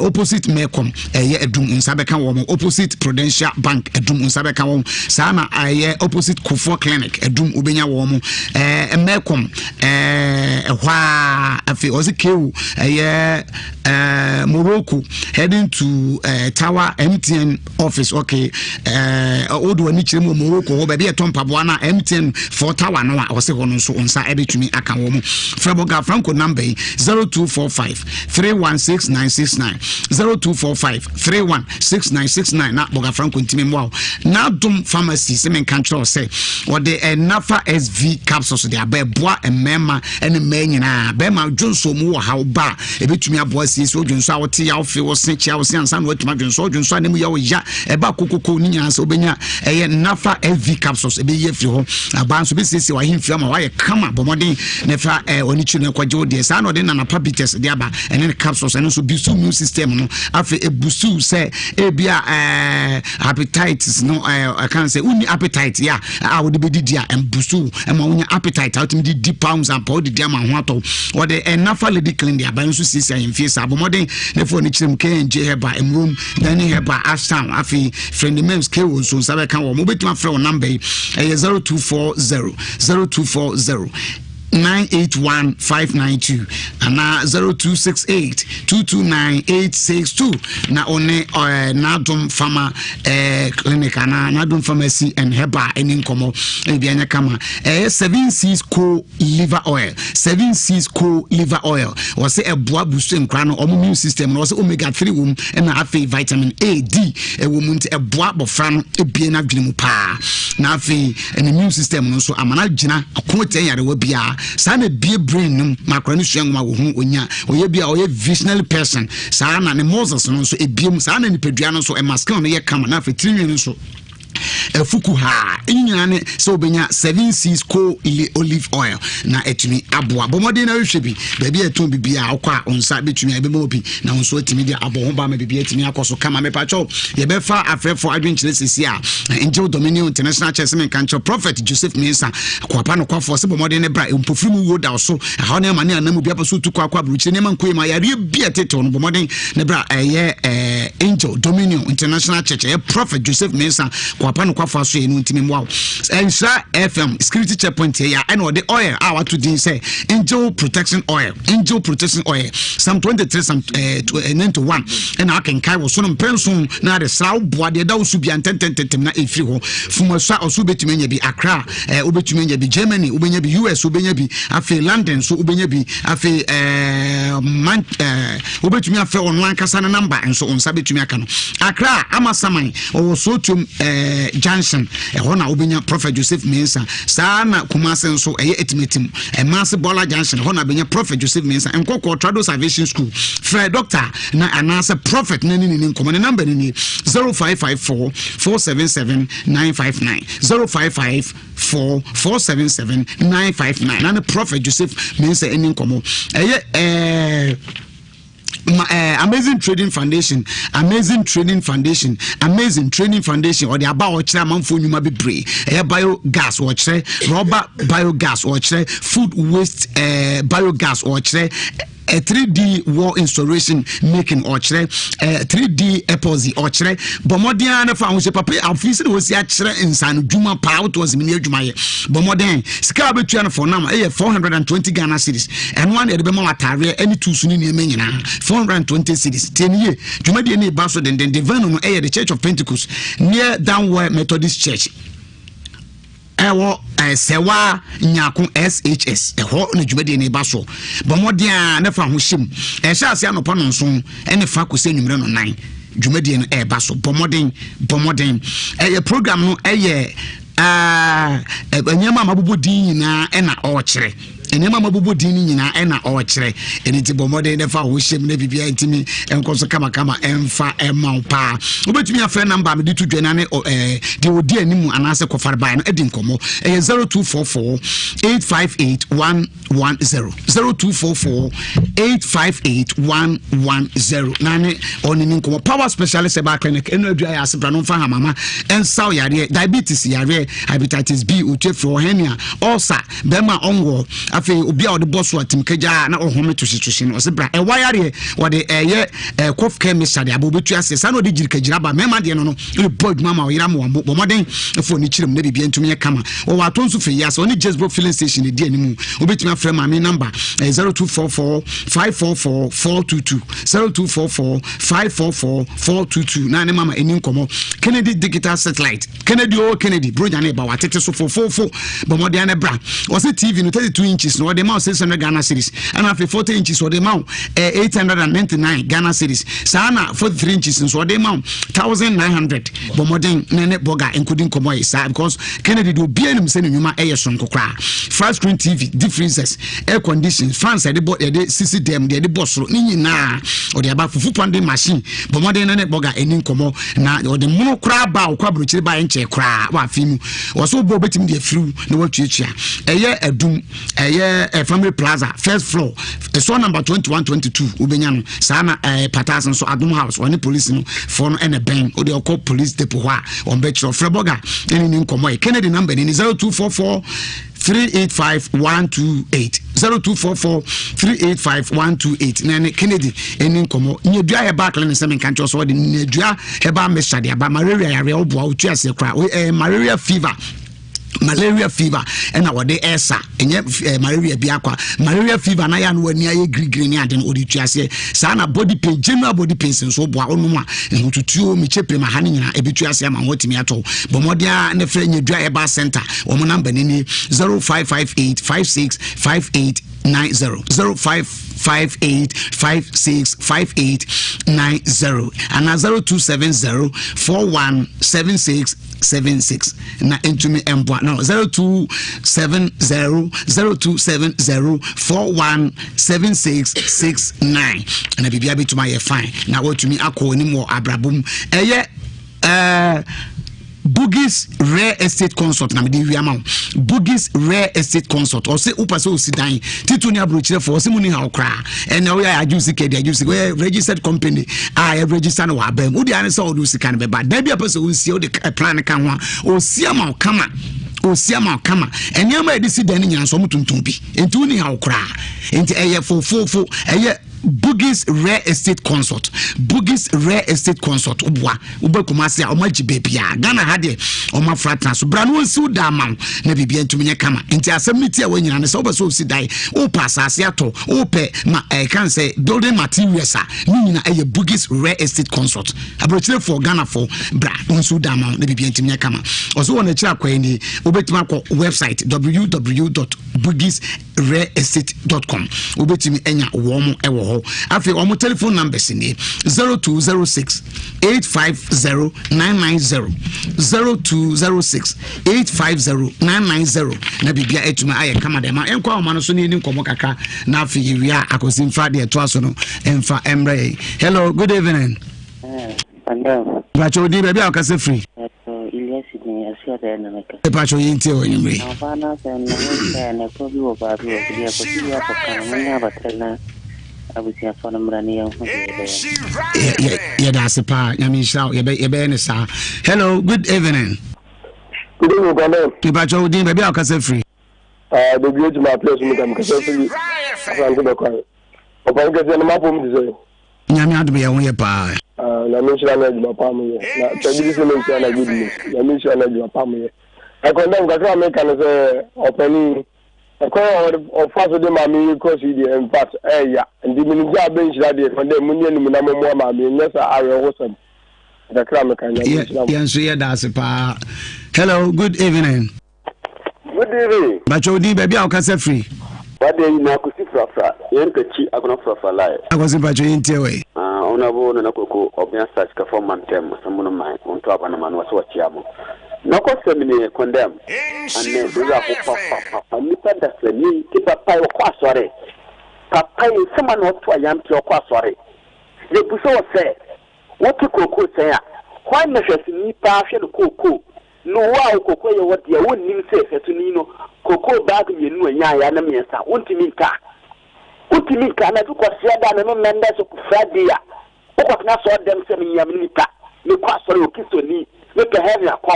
opposite Mecom ɛyɛ adum nsa bɛka wɔn opposite Prudential Bank adum nsa bɛka wɔn saa na ɛyɛ opposite Kofoɔ Clinic adum wobɛnya wɔn Mecom ɛhɔ a afei ɔsɛ kewu ɛyɛ Morocco heading to Tower MTN office. Okay, wode w'ani kyerɛ mu wɔ Morocco hɔ baabi ɛtɔ mpaboa no a MTN for Tower no a ɔsɛ hɔ no nso nsa ɛbɛtumi aka wɔ mu. Frɛ Bɔga Franco number yi 0245 316969, 0245 316969 na Bɔga Franco ntumi mmoa wo. N'adom Pharmacy sɛ menka nkyerɛ wo sɛ ɔde ɛnafa SV capsules de aba ɛboa mmarima ne mmaa nyinaa. Bɛrima dwonso mu wɔ haw ba a ɛbɛtumi aboa siesie wo dwonso a wote ya wofe wo se kyea wo se ansa na woatumi adwonso. Dwonso a ne mu yɛ wo ya ɛba kokoko ne nyinaa sɛ wobɛnya ɛyɛ nafa SV capsules ɛbɛyi afiri hɔ. Abaa nso bɛsiesie w'ahemfie ama woayɛ kama. Bɔ mmɔden na ɛfa ɔne kyiri no ɛkɔgye wo deɛ. Saa na ɔde nanapa bitters de aba ɛne ne capsules ɛno nso boost immune system no afei ɛboost sɛ ebi a hepatitis no ɛka sɛ wonni appetite yɛ a wode bɛdidi a ɛmboost ɛma wonya appetite a wotumi de di pounds ampa wode di ama ho atɔ. Wɔde ɛnafa lady clean de aba nso siesie ahemfie saa. Bɔ mmɔden na ɛfa ɔne kyerɛ mu KNJ Herbal. Herbal Mmurom, Dani Herbal Ashtown, afei Friendly Mems KO nso nsa bɛka wɔn. Wobɛtumi afrɛ wɔn namba yi, ɛyɛ 0240 0240 981 592 anaa 0268 229 862 na ɔne eh, n'adom fama eh, clinic anaa n'adom pharmacy and herbal ɛne nkɔmmɔ ebi anya kama. Ɛyɛ 7 Seas Co liver oil, 7 Seas Co liver oil, wɔsɛ ɛboa busu nkora no ɔmo immune system no. Wɔsɛ omega 3 wɔ mu, ɛna afei vitamin A, D ɛwɔ mu, nti ɛboa abɔfra no ebie n'adwene mu paa, na afei ɛne immune system no nso ama no agyina ɔko tia nyarewa biara. Saa na ebie brain no mu ma akora no sua nwoma wɔ ho, onya ɔyɛ bi a ɔyɛ visionary person. Saa na ne muscles no nso ebie mu, saa na nipadua no nso ɛma skin no yɛ kama, na afei tirinwi no nso afuku ha. Ɛyi nyinaa ne sɛ wobɛnya 7 Seas Co olive oil na atumi aboa. Bɔ mmɔden na wohwɛ bi baabi a ɛtɔn biribi a wokɔ a wo nsa bɛtumi a ɛbɛma bi na wo nso atumi de abɔ ho ba ma biribi atumi akɔ so kama. Mepakyɛw, yɛbɛfa afrɛfoɔ adwenkyerɛ sisi a Angel Dominion International Church sɛ menka nkyerɛ Prophet Joseph Mensah Akoapa nokwafoɔ sɛ bɔ mmɔden ne bra. Mpofiri mu wuo da wo so, ɛhaw ne amane anam obi apɛ so wotu kɔ akɔ aburokyire, nneɛma nkɔ yi ma yareɛ bi a ɛtetew no, bɔ mmɔden ne bra. Ɛyɛ Angel Dominion International Church, ɛyɛ Prophet Joseph Mensah Akoapa nokwafoɔ aso yɛ no ntumi mmoa wo. Nhyira FM security checkpoint yɛ a ɛna ɔde oil a wato din sɛ Angel Protection Oil, Angel Protection Oil, Psalm 23, Psalm 91 ɛna akenkan wɔ so no mprɛnson na ade sra woboa deɛ ɛda wo so bia ntɛntɛntɛntɛm na ɛfiri hɔ. Fumasa ɔso wobɛtumi anya bi, Accra wobɛtumi anya bi, Germany wobɛnya bi, US wobɛnya bi, afei London nso wobɛnya bi, afei man wobɛtumi afrɛ ɔno ankasa no namba nso wo nsa bɛtumi aka no. Accra Amasaman ɔwɔ Sotuom Junction, ɛhɔ na wobɛnya Prophet Joseph Mensah. Saa na Kumase nso ɛyɛ Atimatim Ɛmaase Bɔla Junction, ɛhɔ na bɛnya Prophet Joseph Mensah. Nkɔkɔɔ Trado Salvation School, frɛ doctor na anaasɛ prophet na ne ne nkɔmmɔ. Ne number no nie: 0554 477 959, 0554 477 959, na ne Prophet Joseph Mensah ɛni nkɔmmɔ. Ɛyɛ ma Amazing Trading Foundation, Amazing Trading Foundation, Amazing Trading Foundation ɔde aba a ɔkyerɛ amanfoɔ nnwuma bebree. Ɛyɛ biogas ɔkyerɛ, rubber biogas ɔkyerɛ, food waste biogas ɔkyerɛ, 3D wall installation making ɔkyerɛ, 3D epoxy ɔkyerɛ. Bɔ mmɔden ara ne fa ahohyɛ papa afei sɛ na wɔsi akyerɛ nsano dwuma paa woto ɔsɛ mene adwuma yɛ. Bɔ mmɔden, sika a wobɛtua no for now ɛyɛ 420 Ghana cedis. Ɛno ara na yɛde bɛma wo ataareɛ ne tools ne nneɛma nyinaa, 420 cedis. Tie ne yie, dwumadie no ba so dendenden. Venue no ɛyɛ the Church of Pentecost near Downwell Methodist Church, ɛwɔ Sɛwa Nyako SHS, ɛhɔ na dwumadie no ba so. Bɔ mmɔden a ne fa ho hyɛ mu. Ɛhyɛ ase anɔpa 7 ɛne fa kɔsi anwummerɛ no 9. Dwumadie no ɛreba so. Bɔ mmɔden, bɔ mmɔden. Ɛyɛ program no ɛyɛ nneɛma a mabobɔ din nyinaa ɛna ɔrekyerɛ, nneɛma a mabobɔ din no nyinaa ɛna ɔrekyerɛ. Ɛno nti bɔ mmɔden ne fa ho hyɛm na biribiara ntumi nkɔ so kamakama ɛmfa ɛma wo paa. Wobɛtumi afrɛ number a mede to dwa na ne deɛ ɔdi anim anaasɛ kɔfare bae no adi nkɔmmɔ. Ɛyɛ 0244 858 110, 0244 858 110, na ne ɔne ne nkɔmmɔ. Power Specialist Herbal Clinic ɛno adua yɛ ase bra no mfa hamama ɛnsaw yareɛ, diabetes yareɛ, hepatitis B otu afiri hɔ, hernia, ulcer, bɛrima ɔnwɔ, afei obi a ɔde bɔ so atimkagya na ɔhome tohyetohye no, ɔsɛ bra. Ɛwa yareɛ wɔde ɛyɛ cough care mixture de aba, obɛtu aseɛ. Saa na ɔde gyirikagyira ba mmarima deɛ no ɛde bɔ adwuma ma ɔyera ma wambo. Bɔ mmɔden ɛfo ne kyerɛ mu na biribia ntumi yɛ kama. Wɔwɔ atɔ nso firi yi ase, ɔne Jesbo filling station ɛdi animu. Wobɛtumi afrɛ maame number 0244 544 422, 0244 544 422, na ne mama ɛni nkɔmmɔ. Kennedy Digital Satellite, Kennedy o Kennedy bronya ne ba watete so fofofo. Bɔ mmɔden ne bra. Ɔsɛ TV no 32 inches no ɔde ma wo 600 Ghana cedis, ɛna afei 40 inches ɔde ma wo 899 Ghana cedis. Saa na 43 inches nso ɔde ma wo 1900. Bɔ mmɔden ne ne bɔga nkɔdi nkɔmmɔ yi saa, because Kennedy de obiara nim sɛ ne nnwuma ɛyɛ sononko koraa. Flat screen TV, deep freezers, air condition, fans yɛde bɔ, yɛde sisi dɛm deɛ yɛde bɔ soro ne nyinaa ɔde aba, fufu pounding machine. Bɔ mmɔden ne ne bɔga ɛni nkɔmmɔ na ɔde mono koraa ba ɔkɔ aburokyire ba nkyɛn koraa wɔ afi mu. Wɔsɛ wobɔ wobɛtumi de afiriw na watuatua. Ɛyɛ Adum, ɛyɛ Family Plaza first floor, ɛsɔ number 21, 22 wobɛnya no. Saa na Patas nso Adom House, ɔne police no foɔ no ɛna bɛn. Wode ɔkɔ police depot hɔ a ɔmbɛkyerɛ. Frɛ bɔga ɛne ne nkɔmmɔ. Yɛ Kennedy number ni 0244 385 128, 0244 385 128 na ɛne Kennedy ɛni nkɔmmɔ. Nyadua herbal clinic sɛ menka nkyerɛ sɛ ɔde nyadua herbal mixture de aba malaria yareɛ woboa wotu aseɛ koraa ɛɛ malaria fever malaria fever ɛna wɔde ɛsa ɛnyɛ ɛɛ malaria bi akwa malaria fever na yɛ ano wani ayɛ girigiri ne ade no wɔde tu aseɛ saa na body pain general body pains nso boa ɔnom a nhotutuo mekyɛ pem aha ne nyinaa ɛbɛtu aseɛ ama wɔatumi atɔ bɔ mmɔden a ne frɛ nyadua herbal center wɔn namba ne nie 0558 56 58 90 0558 56 58 90 anaa 0270 41 76 76 na ntumi mboa no 0270 0270 41 76 69 na biribia bɛtumi ayɛ fine na watumi akɔ anim wɔ abrabɔ mu ɛyɛ ɛɛ Boogies Rare Estate Consult na mede wia ma wo. Boogies Rare Estate Consult. Ɔse wopɛ sɛ osi dan. Titu ne aburokyerɛfoɔ ɔse mu ni haw koraa. Ɛnna woyɛ agye sika di agye sika. Woyɛ registered company a yɛ register no wɔ abam. Wode ane sɛ wode sika no bɛba. Dan bi a pɛ sɛ wonsie wode plan ka ho a osi ama wo kama. Osi ama wo kama. Nneɛma a yɛde si dan no nyinaa nso ɔmo tontɔn bi. Nti wonni haw koraa. Nti ɛyɛ fofofo. Ɛyɛ Boogies Rare Estate Consult. Boogies Rare Estate Consult. Woboa. Wobɛ Kumasi a wɔn agye baabiara. Ghana ha deɛ wɔn afra tena so. Bra no wɔn siw da ama wo na biribiara ntumi nyɛ kama. Nti asɛm no ti a wɔnyina no sɛ wopɛ sɛ osi dan, wopɛ asase atɔ, wopɛ ma ɛka eh, sɛ building materials a ne nyina ɛyɛ Boogies Rare Estate Consult. Aburokyerefoɔ Ghanafoɔ bra wɔn siw da ama wo na biribiara ntumi nyɛ kama. Ɔso wɔn akyiri akwan ni wobɛtumi akɔ website www.boogies rareestate.com wobɛtumi anya wɔn wɔ hɔ afei wɔn telephone numbers nie 0206 850 990 0206 850 990 na biribia atumi ayɛ kama dɛm a ɛnkɔ ahoma no so ne yɛni nkɔmmɔ kakra na afei yɛwie a akɔsi mfa deɛ ɛtoa so no ɛmfa mmerɛ yɛn hello good evening Mpakyɛ odin baabi a ɔkasa firi. Elias ni asia dɛ na meka. Mpakyɛ yɛn tie wɔ enyimire. Na ɔbaa no asɛm no ho sɛ na ɛkɔ bi wɔ baabi wɔ so deɛ kɔsi bi akɔka no monyɛ abatrɛ na abusuafoɔ no mmra ne yɛnhu deɛ yɛbɛyɛ. Yɛda ase paa nyame nhyira wo yɛbɛyɛ ne saa. Hello good evening. Good evening Kwame. Mpakyɛ odin baabi a ɔkasa firi. Ah, the great my place mu kam kasa firi Asante Bɛkwan. Ɔpan kɛseɛ no mapɔ mu te sɛ. Nyame adom yɛn ho yɛ paa. Ah, Nyame nhyira no adwuma paa mo yɛ. Na tɛbi de sɛ menhyira no good news. Nyame nhyira no adwuma paa mo yɛ. Ɛkɔndɛm kakra a meka no sɛ ɔpani ɛkwan a ɔfa so de maame yi kɔ so yi deɛ in fact ɛɛya. Nti menim sɛ abɛnhyira deɛ kɔndɛm mo ni anim na mommoa maame yi nyɛ saa awerɛhosɛm. Kakra a meka Nyame nhyira mo. Yɛn nso yɛda ase paa. Hello, good evening. Good evening. Bàtchɛ odin baabi a ɔkasa firi. Wade ayi na akosi frafra yɛn takyi agona frafra lie. Akosi bàtchɛ yɛn tie wɔ yi. Ah, Honorable Nana Koko Ɔbea Search Kafo Mantam Asɛmbo no man wɔn to aba no ma no wɔsɛ wɔkyea mo. Nɔkɔsɛm nie condemn anɛ wura ho papapapa nipa dasani ti papa yi ɔkɔ asɔre papa yi nsɛm a na ɔto ayampe ɔkɔ asɔre yɛbusa wɔ sɛ wote kookoo sɛn a hwan na hwɛseni paa hwɛ no kookoo No wo a wo koko yɛ wɔ deɛ wo nnim sɛ hwɛsoni no kokoo bag mienu ɔnyaeɛ ana miensa wo ntumi nka wo ntumi nka anadwo kwasiada ne me mmɛndɛ so Friday a wo kɔ tena asɔre dɛm sɛ me nyame nipa me kɔ asɔre wɔ kristoni me pɛ heaven akɔ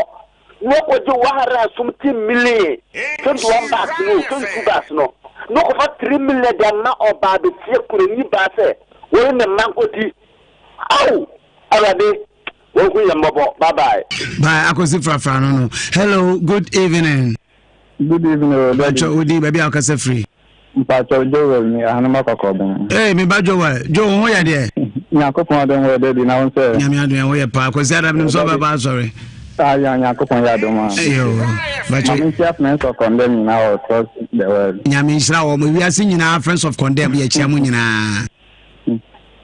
na wakɔ gye 170 million 21 bags no 22 bags no na wakɔfa 3 million de ama ɔbaa bɛsie kurani baa sɛ wɔne ne mma nkɔdi ao Awurade Wɔnhu yɛn mmɔbɔ. Bye bye. Bye akosi frafra no no. Hello, good evening. Good evening, o daddy. Mpacho odi baabi a ɔkasa firi. Mpacho Joel ni ahanoma kɔkɔɔbɛn. Ee me ba Joel, Joe ho yɛ deɛ. Nyankopɔn adom wɔ daddy na wo sɛ. Nyame adom ɛho yɛ paa. Kwasi Adam nim sɛ ɔbɛba asɔre. Ah, ya Nyankopɔn yɛ adom a. Eyo. Mpacho. Mame nkyia Friends of Condemn nyinaa wɔ across the world. Nyame nhyira wɔn. Wiase nyinaa Friends of Condemn yɛkyia mo nyinaa.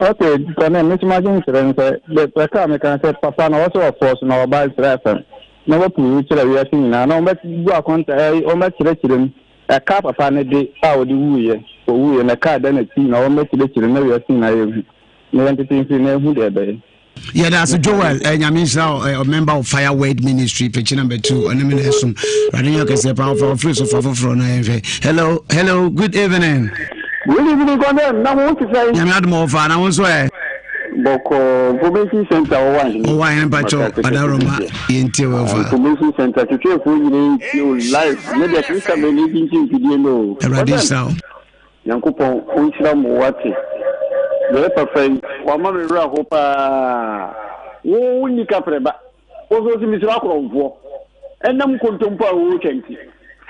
Ok, kɔ ne me nso m'adwene kyerɛ no sɛ bɛka a meka sɛ papa na ɔwɔ sɛ ɔfɔɔ so na ɔba Israel fam na wɔpuruwu kyerɛ wiase nyinaa na wɔbɛbu akonta ɛ wɔbɛkyerɛkyerɛ mu ɛka papa no de a ɔde wuiɛ ɔwuiɛ na ɛka da n'akyi na wɔbɛkyerɛkyerɛ mu na wiase nyinaa yɛhu na yɛntete mfiri na ɛhu deɛ ɛbɛyɛ. Yɛda ase Joel eh, nyame nhyira wo eh, member of Fire Word Ministry pekyi number 2 ɔne me na ɛsom Awurade nyɛ ɔkɛseɛ paa ɔfa ɔfiri so fa foforɔ na yɛnhwɛ. Hello, hello, good evening. Good evening, Kɔndɛm. Na mo te sɛn? Nyame adom ɔfa na wo nso ɛ? Bɔkɔɔ information center wɔ wɔ ahene. Ɔwɔ ahene mpakyɛ ɔdaroma yɛntie wɔ fa. Information center twetwefoɔ nyinaa ntie o live. Ne deɛ Krista bɛ ne bi nti mfidie no o. Awurade nhyira wo. Nyankopɔn ɔnhyira mo wate. Deɛ papa yi wama me werɛ ho paa. Wo wonni kaprɛ ba. Wo nso wose mesuro akorɔmfoɔ. Ɛnam nkontompo a wotwa nti.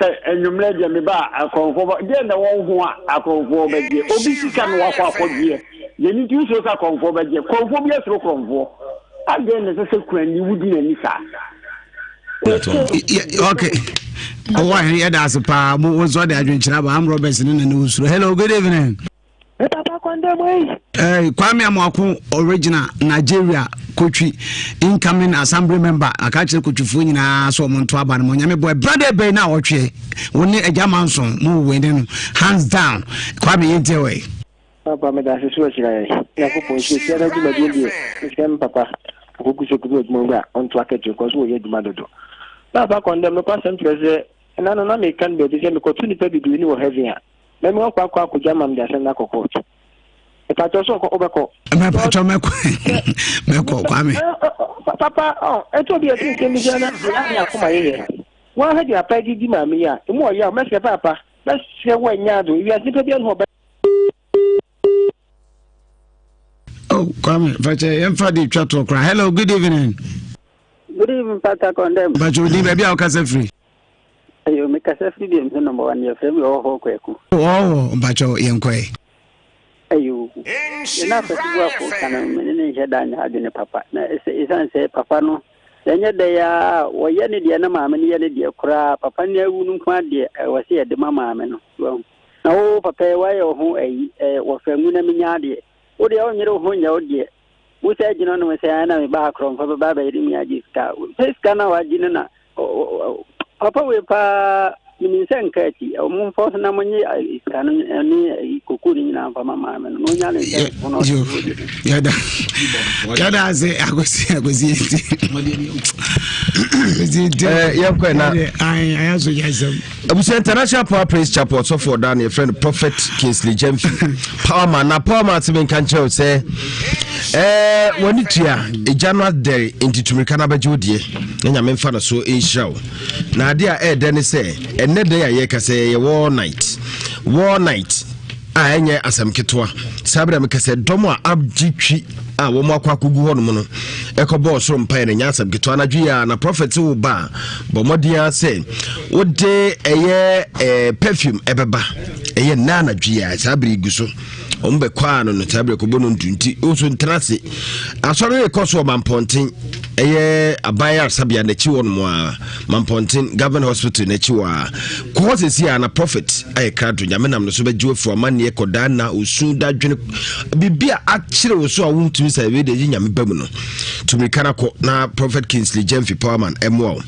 Sɛ anwummerɛ deɛ meba a akorɔmfoɔ ba deɛ na wɔn ho a akorɔmfoɔ bɛgyeɛ. Obi sika na wakɔ akɔgyeɛ. Deɛ ne nti wosuro sɛ akorɔmfoɔ bɛgyeɛ. Korɔmfoɔ bi asuro korɔmfoɔ. Adɛn na ɛsɛ sɛ kurani wodi n'ani saa? Okay. Ɔwɔ ahene yɛda ase paa. Mo wo nso de adwenkyerɛ aba. Am Roberts ne na ne wosuro. Hello, good evening. Me papa kɔndɛ mo eyi. Hey, Kwame Amoako original Nigeria Kotwi incoming assembly member aka kyerɛ Kotwifoɔ nyinaa sɛ ɔmo nto aba no mo nyame bɔ ɛbra dɛ bɛyi na ɔtweɛ wo ne agya manson mo wɔ ne no hands down Kwame yɛntie wɔ yi. Papa meda ase so ahyira yɛn. Nyankopɔn nhyira sia na dwumadie deɛ mesrɛ me papa ɔkɔgu so kɔdu adwuma mu a ɔnto akatua kɔ so wɔyɛ adwuma dodo. Papa kɔndɛm nokwasɛm kyerɛ sɛ ɛna no na meka no baabi sɛ mekɔto nipa bebree ne wɔ heaven a mɛme wakɔ akɔ akɔgya ma mede asɛm no akɔ court. Mepakyɛw sɛ ɔkɔ wobɛkɔ. Mepakyɛw mɛkɔ mɛkɔ Kwame. Papa ɔ ɛtɔ bi ɛte nsɛm bi sɛ na ɛyɛ akoma yɛyɛ. Wɔn ha de apa didi maame yi a emu ɔyɛ a mɛsrɛ papa mɛsrɛ wo ɛnyɛ ado wiase nipa bi ɛne hɔ bɛ. Oh, Kwame, fakyɛ yɛmfa de twa toɔ koraa. Hello, good evening. Good evening, Pastor Condem. Fakyɛ odin baabi a wokasa firi. Ayo, mekasa firi deɛ mso number one yɛfrɛ me ɔwɔ hɔ kwaku. Ɔwɔ mpakyɛ yɛnkɔɛ. Ayo, yɛn afɛsibuafo ka no mene ne nhyɛ da nyɛ adwene papa. Na ɛsiane sɛ papa no ɛnyɛ dɛ a wɔyɛ ne deɛ na maame no yɛ ne deɛ koraa papa no awu no nko adeɛ ɛwɔ sɛ yɛde ma maame no. Na wo papa yi woayɛ wo ho ayi eh, wɔfa ngu na menya adeɛ. Wo deɛ wonyere wo ho nyɛ wo deɛ. Wo sɛ gyina nom sɛ ɛna me ba akorɔmfa bɛba abɛyere mi agye sika. Sɛ sika no a wagye no na papa wei paa menim sɛ nka akyi. Ɔmo mfa so na monye sika no ne koko no nyinaa mfa ma maame no na onya ne nsɛm fo no. Yɛda yɛda ase akwasi akwasi eti. Akwasi eti. Yɛnkɔ na. Ayi ayɛ so yɛ asɛm. Abusua International Power Praise Chapel ɔsɔfo ɔda no yɛfrɛ no Prophet Kingsley Gyamfi Power Man na Power Man sɛ menka nkyerɛ wo sɛ ɛɛ wɔne tua egya no adɛre nti tumirika no abɛgye wo deɛ na nyame mfa no so nhyira wo na adeɛ a ɛɛdɛ ne sɛ ɛnnɛ dɛn a yɛka sɛ yɛyɛ war night war night a ɛnyɛ asɛm ketewa saa berɛ meka sɛ dɔm a agye twi a wɔn akɔ akɔgu hɔnom no ɛkɔbɔ ɔsoro mpaeɛ no ɛnyɛ asɛm ketewa anadwo yi a na prɔfɛt wo ba a bɔ mmɔden ara sɛ wode ɛyɛ ɛɛ perfume ɛbɛba ɛyɛ nna anadwo yi a saa bere gu so wɔn bɛkɔ a no no saa bere kɔbɔ no ntu nti nso ntena ase asɔre rekɔ so wɔ mampɔnten ɛyɛ aban ayaresabea n'akyi hɔ nom a mampɔnten government hospital n'akyi hɔ a kɔ hɔ sɛsi a na prophet ayɛ krado nyame nam no so bɛgye wafiri amanneɛ kɔdaa na osu dadwene biribi a akyerɛ wo so a wontumi sɛ wei de nyame ba mu no tumirika no kɔ na prophet kingsley gyamfi powerman ɛmmoa wo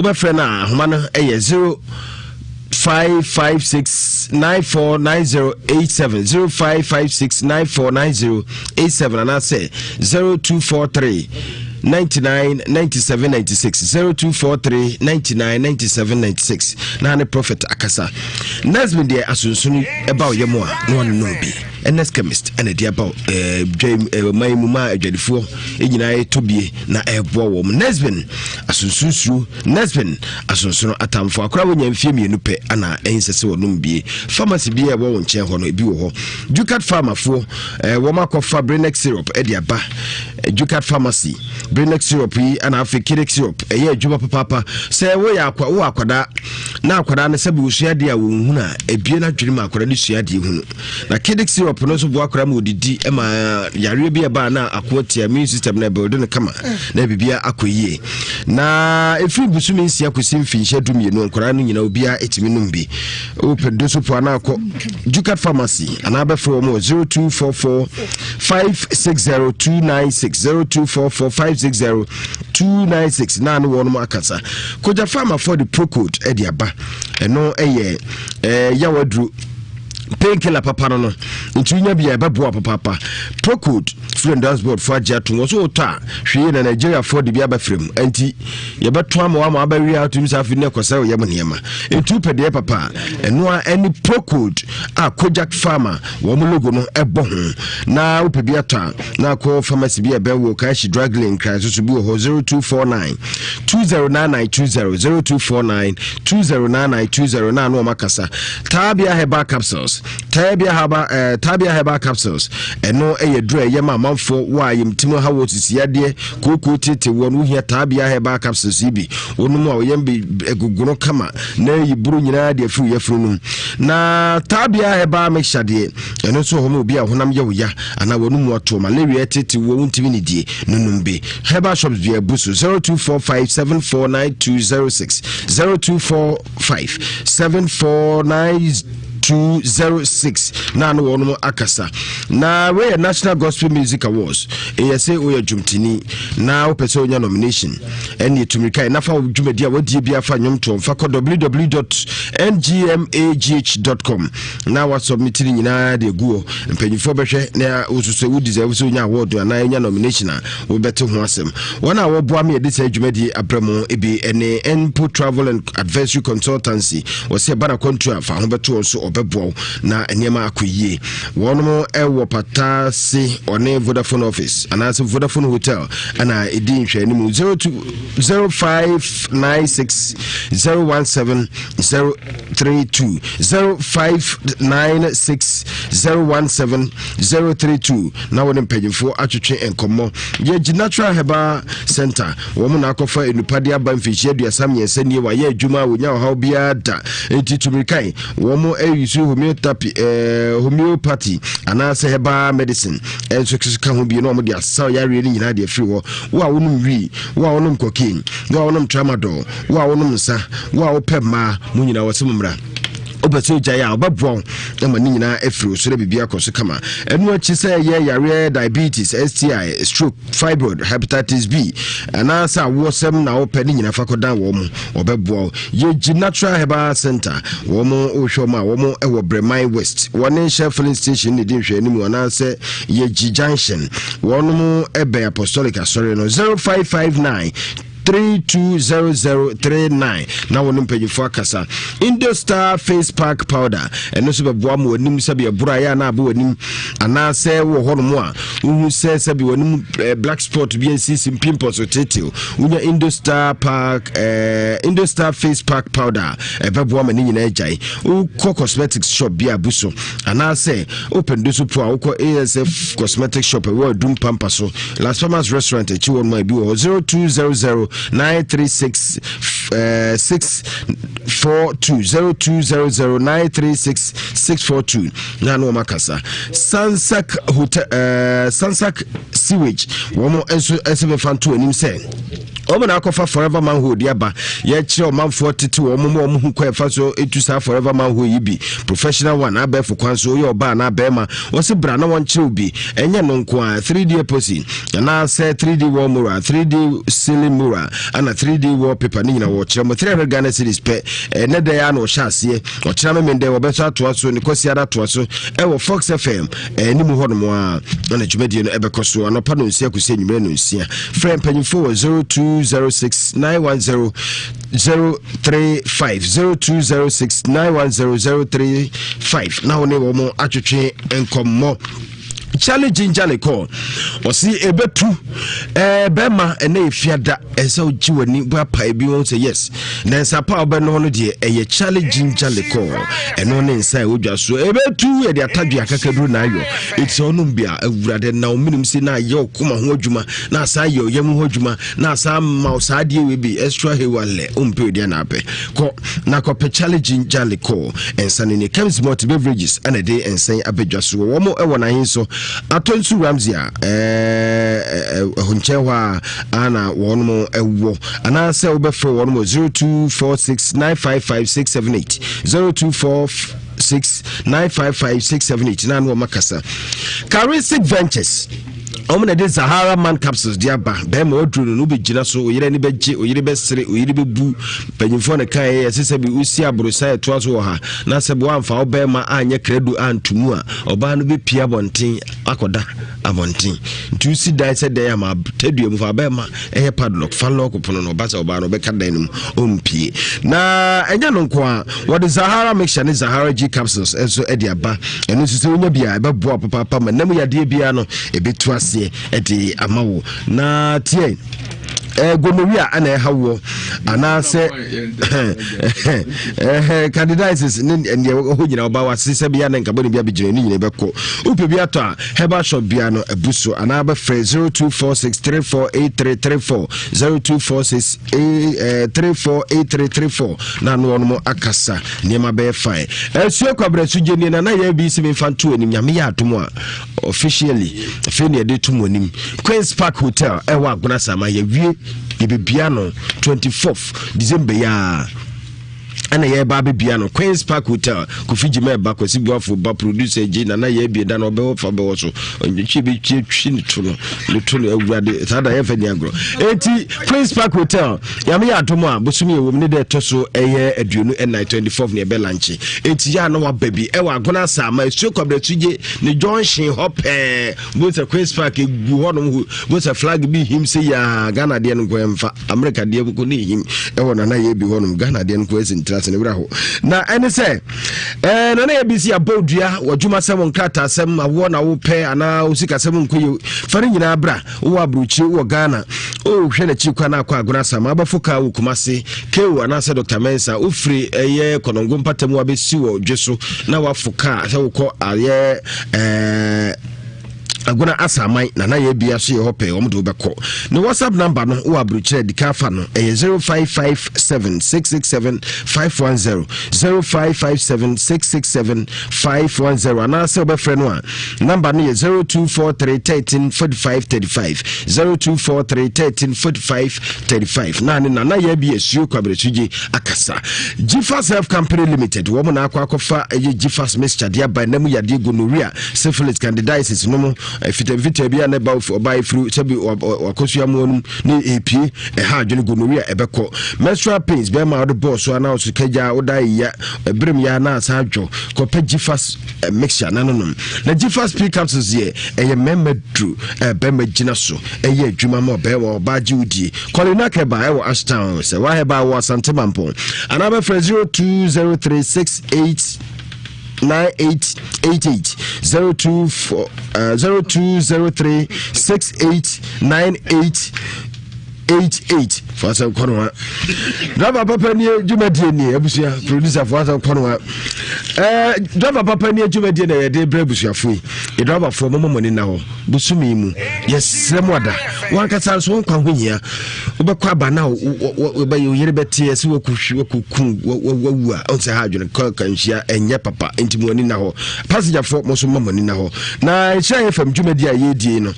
wobɛfrɛ no a ahoma no ɛyɛ 0 556 949087 0556 949087 anaasɛ 0243 99 97 96 0243 99 97 96 na ne prophet akasa nesbin deɛ asonsono ɛba ɔyɛ mu a na ɔno bi ns chemist ɛna ɛde aba ɛɛ dwa man mu ma adwadifoɔ nyinaa ɛtɔ bie na ɛboa wɔn nesbin asonsunsuo nesbin asonsono atamfo akora wɔnya mfie mmienu pɛ ana ɛnsɛ sɛ wɔnom bie pharmacy bi a ɛwɔ wɔn nkyɛn hɔ no ebi wɔ hɔ ducat farmafoɔ ɛɛ wɔn akɔfa brenex syrup ɛde aba ducat pharmacy brenex syrup yi ana afei kinex syrup ɛyɛ adwuma papaapa sɛ woyɛ akwa wowɔ akwadaa na akwadaa no sɛbi wosua adeɛ a wɔn hunu a ebie no adwene mu akwadaa no sua adeɛ hunu Na Kiddick syrup no nso boa koraa ma odidi ma yareɛ bi a ɛbaa na ako atia immune system no ɛbɛwde no kama na biribiara akɔ yie. Na ɛfiri bosome nsia kɔsi mfinhyia du mmienu nkwadaa no nyinaa obiara ɛtumi nom bi. Wopɛ dosopo anaa kɔ Jukat Pharmacy anaa bɛfrɛ wɔn wɔ 0244 560 296 0244 560 296 na ne wɔn akasa. Kogya Pharmafoɔ de Procode ɛde aba ɛno ɛyɛ ɛɛ yawaduro painkiller papa no no nti wonya bi a ɛbɛboa papaapa procode free endurance board fo agye atom wɔ so wotɔ a hwee na nigeriafoɔ de bi abɛfrɛ mu ɛnti yɛbɛto ama wama abɛwe a wotumi saa afei ne ɛkɔsɛ woyɛ mu nneɛma ɛnti wopɛ deɛ papa a ɛno a ɛne procode a kojak pharma wɔn logo no ɛbɔ ho na wopɛ bi atɔ a na akɔ pharmacy bi a ɛbɛn wɔ kashi drug lane kran so so bi wɔ hɔ 0249 209920 0249 209920 na ano ɔma kasa Taabia herbal capsules. Capsules. Tabia Herbal, eh, Tabia Herbal Capsules. Ɛno ɛyɛ duro a ɛyɛ ma amanfoɔ wɔ a yɛmtim ha wɔ sisi adeɛ, kookoo tete wɔ no wohia Tabia Herbal Capsules yi bi. Wonom a ɔyam bi agugono kama na ayi buru nyinaa de afiri yafunu no mu. Na Tabia Herbal Mixture deɛ, ɛno nso wɔ hɔ ma obi a honam yɛ wo ya anaa wɔn mu ato malaria tete wɔ wontumi ne die no nom bi. Herbal shops bi abu so 0245749206 0245 749206 na ano wɔn akasa. Na wei yɛ National Gospel Music Awards. Ɛyɛ sɛ woyɛ dwomtini na wopɛ sɛ wonya nomination ɛne tumirika na fa wo dwumadi a wadie bi afa nnwomtoɔ mfa kɔ www.ngmagh.com na wasubmit ne nyinaa de agu hɔ. Mpanyinfoɔ bɛhwɛ na wosusu wo deserve sɛ wonya award anaa wonya nomination a wobɛte ho asɛm. Wɔn a wɔboa me yɛde saa dwumadie abrɛ mo bi ne Npo Travel and Advisory Consultancy. Wɔsɛ ɛba na kwantu a fa ho bɛto wɔn so, ɔbɛboa wo na nneɛma akɔ yie. Wɔn wɔ Patase ɔne Vodafone office anaasɛ Vodafone Hotel ɛna ɛdi nhwɛanimu 02 0596 017 032 0596 017 032 na wɔne mpanyimfoɔ atwetwe nkɔmmɔ. Yɛgye Natural Herbal Center, wɔn na akɔfa nnupade aba mfinhyia 33 nie. Wɔayɛ adwuma a wɔnya ɔhaw biara da, nti tumirikan wɔn ayi homeopathy, homeopathy anaasɛ herbal medicine ɛnso ka ho bi na wɔn de asaw yareɛ no nyinaa de afiri hɔ. Wo a wonom wii, wo a wonom cocaine, wo a wonom tramadol, wo a wonom nsa, wo a wopɛ mmaa, mo nyinaa wɔsɛ mo mmra. Wopɛ sɛ ogyae a, ɔbɛboa wo ma ne nyinaa afiri wo so na biribi akɔ so kama. Ɛno akyi sɛ ɛyɛ yareɛ diabetes, STI, stroke, fibroid, hepatitis B anaasɛ awoɔsɛm na wopɛ ne nyinaa, fa kɔdan wɔ mo, ɔbɛboa wo. Yɛgyi Natural Herbal Center, wɔn mo wohwɛ wɔn a wɔn wɔ Breman West, wɔne Shell filling station ne di nhwɛ anim anaasɛ Yɛgyi Junction, wɔn mo bɛn Apostolic Asɔre no. 0559 320039 na wɔne mpanyinfoɔ akasa. Indostar Face Pack Powder, ɛno nso bɛboa ma w'anim sɛbi ɛboro ayɛ anaa abɔ w'anim anaasɛ wɔ hɔnom a wohu sɛ sɛbi w'anim black spot bi ansisi, pimples tetew, wonya Indostar pack, Indostar Face Pack Powder, ɛbɛboa ma ne nyinaa agyae. Wokɔ cosmetics shop bi abu so anaasɛ wopɛ ndo so po a, wokɔ ASF Cosmetic Shop ɛwɔ Adum Pampa so, Las Palmas Restaurant akyi wɔ nom a ebi wɔ hɔ. 0200 936 642 0200 936 642 na ne wɔn akasa. Sansak Hotel, Sansak Sewage, wɔn nso ɛsɛ bɛfa nto anim sɛ wɔn na akɔfa forever manhole de aba. Yɛkyerɛ ɔmanfoɔ tete wɔn mu wɔn ho kɔ ɛfa so etu saa forever manhole yi bi, professional one, abɛɛfo kwan so. Oyɛ ɔbaa na abɛɛma, wɔsi bra na wɔn kyerɛw bi. Ɛnyɛ no nko a, 3D epoxy anaasɛ 3D wall mural, 3D ceiling mural ana 3D wallpaper ne nyinaa wɔkyerɛ mo. 300 Ghana cedis pɛ. Ɛnɛ dɛ ya na ɔhyɛ aseɛ, ɔkyerɛ mɛmɛ dɛ wɔbɛso atoa so ne kɔsi ara atoa so ɛwɔ Fox FM anim hɔ nom a ɛna dwumadie no ɛbɛkɔ so anɔpa no 6 akɔsi anwummerɛ no 6. Frɛ mpanyimfoɔ wɔ 0206 910 035, 0206 910 035 na wo ne wɔ mo atwetwe nkɔmmɔ. Charlie Ginger Lecor ɔsi ebetu bɛrima ɛnɛ efiada ɛsɛ ogye w'ani bɔ apa ebi wɔn sɛ yes na nsa pa a ɔbɛno no deɛ ɛyɛ Charlie Ginger Lecor. Ɛno ne nsa a ɛwɔ dwa so ebetu yɛde atadwe akakaduro na ayɔ eti ɔnom bi a awurade na ɔmenim si na ayɛ ɔkoma ho adwuma na asa ayɛ ɔyam ho adwuma na asa ama saa adeɛ wei bi extra hewa lɛ ɔmpɛ odi ana apɛ kɔ na kɔpɛ Charlie Ginger Lecor nsa no ne Chems Multi Beverages ɛna ɛde nsan abɛdwa so. Wɔn ɛwɔ n'ahen so Atɔnsu Ramsey a ɛho nkyɛn hɔ a ana wɔn ɛwɔ anaasɛ wobɛfrɛ wɔn wɔ 0246 955 678, 0246 955 678 na ano wɔn akasa. Charistic Ventures, ɔmo na de Zahara Man Capsules de aba. Bɛrima waduro no no wobɛgyina so, oyere ani bɛgye, oyere bɛsere, oyere bɛbu. Mpanyimfoɔ no kaeɛ yɛsɛ sɛ bi wosi aborosan ɛtoa so wɔ ha na sɛ bi woamfa wo bɛrima anyɛ krado antomu a, ɔbaa no bɛpie abɔnten akɔda abɔnten. Nti wosi dan sɛ dan ama tadua mu fa bɛrima ɛyɛ padlock fa lock pono no, ɔba sɛ ɔbaa no ɔbɛka dan no mu ɔmpie. Na ɛnyɛ no nko a, wɔde Zahara Mixture ne Zahara G Capsules nso de aba. Ɛno nso sɛ wonya bi a, ɛbɛboa papaapa ma nam yadeɛ biara no ɛbɛtu aseɛ de ama wo. Na tiɛ gonorrhea ɛna ɛha woɔ. anaasɛ candidiasis ne deɛ ɛhɔ nyina ɔba wase sɛ bia ne nkabɔ ne bi abɛgyina ne nyina bɛkɔ. Wopɛ bi atɔ a, herbal shop bia no abu so anaa bɛfrɛ 0246 348334, 0246 348334 na ano ɔnom akasa, nneɛma bɛyɛ fine. Ɛsue kwabrɛ so gye nie na na yɛ bi sɛ memfa nto anim. Nyame yɛ adom a, officially afei ne yɛde to mu anim. Queens Park Hotel ɛwɔ Agona Sama, yɛwie yɛbɛbia no 24th December yi a ɛna yɛba abɛbia no, Queens Park Hotel. Kofi Gyima ɛba, Kwasi Buafo ba, producer gye Nana yɛ abie da no ɔbɛwɔ fa bɛwɔ so ɔtwi bɛtwi twi ne to no ne to no. Awurade, saa da yɛmfa ni agorɔ. Enti Queens Park Hotel, Nyame yɛ adom a, bosom yɛ wɔm ne dɛ ɛtɔ so ɛyɛ 24, 24 ne ɛbɛ launch. Enti yɛ a na waba bi ɛwɔ Agona Asama Asuo Kwabrɛsugye ne junction hɔ pɛɛ bo sɛ Queens Park egu hɔnom ho bo sɛ flag bi him sɛ yaa Ghana deɛ no nko, ɛmfa America deɛ nko ne him ɛwɔ Nana yɛ bi hɔnom. Ghana deɛ no nko ɛsi ntira sɛ ne wura hɔ na ɛne sɛ Nana yɛ bi si abɔ dua w'adwuma sɛm, nkrataasɛm, awoɔ na wopɛ anaa osikasɛm nkɔ yɛ, fa no nyinaa bra. Wowɔ aburokyire, wowɔ Ghana, wohwɛ n'akyi kwan akɔ Agona Sama, abɛfo kaa wɔ Kumase keo anaasɛ Dr Mensa, wofiri ɛyɛ Kɔnɔngo mpata mu abɛsi wɔ dwe so na wafo kaa sɛ wokɔ ayɛ Agona Asaman, Nana yɛ bia so yɛ hɔ pɛɛ, wɔn de wobɛkɔ. Ne WhatsApp number no, wɔ aburokyerɛ di ka fa no, ɛyɛ 0557 667 510, 0557 667 510, anaasɛ wobɛfrɛ no a, number no yɛ 0243 13 45 35, 0243 13 45 35 na ne Nana yɛ bi asuo kwabrɛsugye akasa. Gifas Health Company Limited, wɔn na akɔ akɔfa ɛyɛ Gifas mixture de aba ɛnam yadeɛ gonorrhea, syphilis, candidiasis no mu fitamfitaa bi a ne ba ɔbaa efiri sɛbi wakɔsua mu anum ne epie ɛha adwene, gonorrhea ɛbɛkɔ. Menstrual pains, bɛrima a wɔde bɔɔ so anaa ɔso kagya woda ya ɛberem ya na asa adwo, kɔpɛ Gifas mixture na nonom. Na Gifas P capsules yɛ ɛyɛ mmarima duru, bɛrima gyina so ɛyɛ adwuma ma ɔbɛrima ɔbaa gye wodie. Kɔlina Kɛba ɛwɔ Ashtown, sɛ wahɛba wɔ Asante Mampɔn anaa bɛfrɛ 0203 68 9888, 024 0203 68 98 88. Fa asɛm kɔ no ha, driver papa nie dwumadie nie abusua. Producer, fa asɛm kɔ no ha. Driver papa nie dwumadie na yɛde brɛ abusuafo yi. Yɛ driverfoɔ, mɔmɔ mɔni na hɔ bosome mu, yɛsrɛ mu ada wankasa nso wɔn kwan ho hia. Wobɛkɔ aba na wobɛyɛ wo yere bɛteɛ sɛ wakɔhwi wakɔku wawu a, ɔnsɛ ha adwene kɔ kanhyia, ɛnyɛ papa. Nti mo ani na hɔ. Passengerfoɔ, mo nso mma mo ani na hɔ na ɛhyɛ yɛ fam dwumadie a yɛredie no.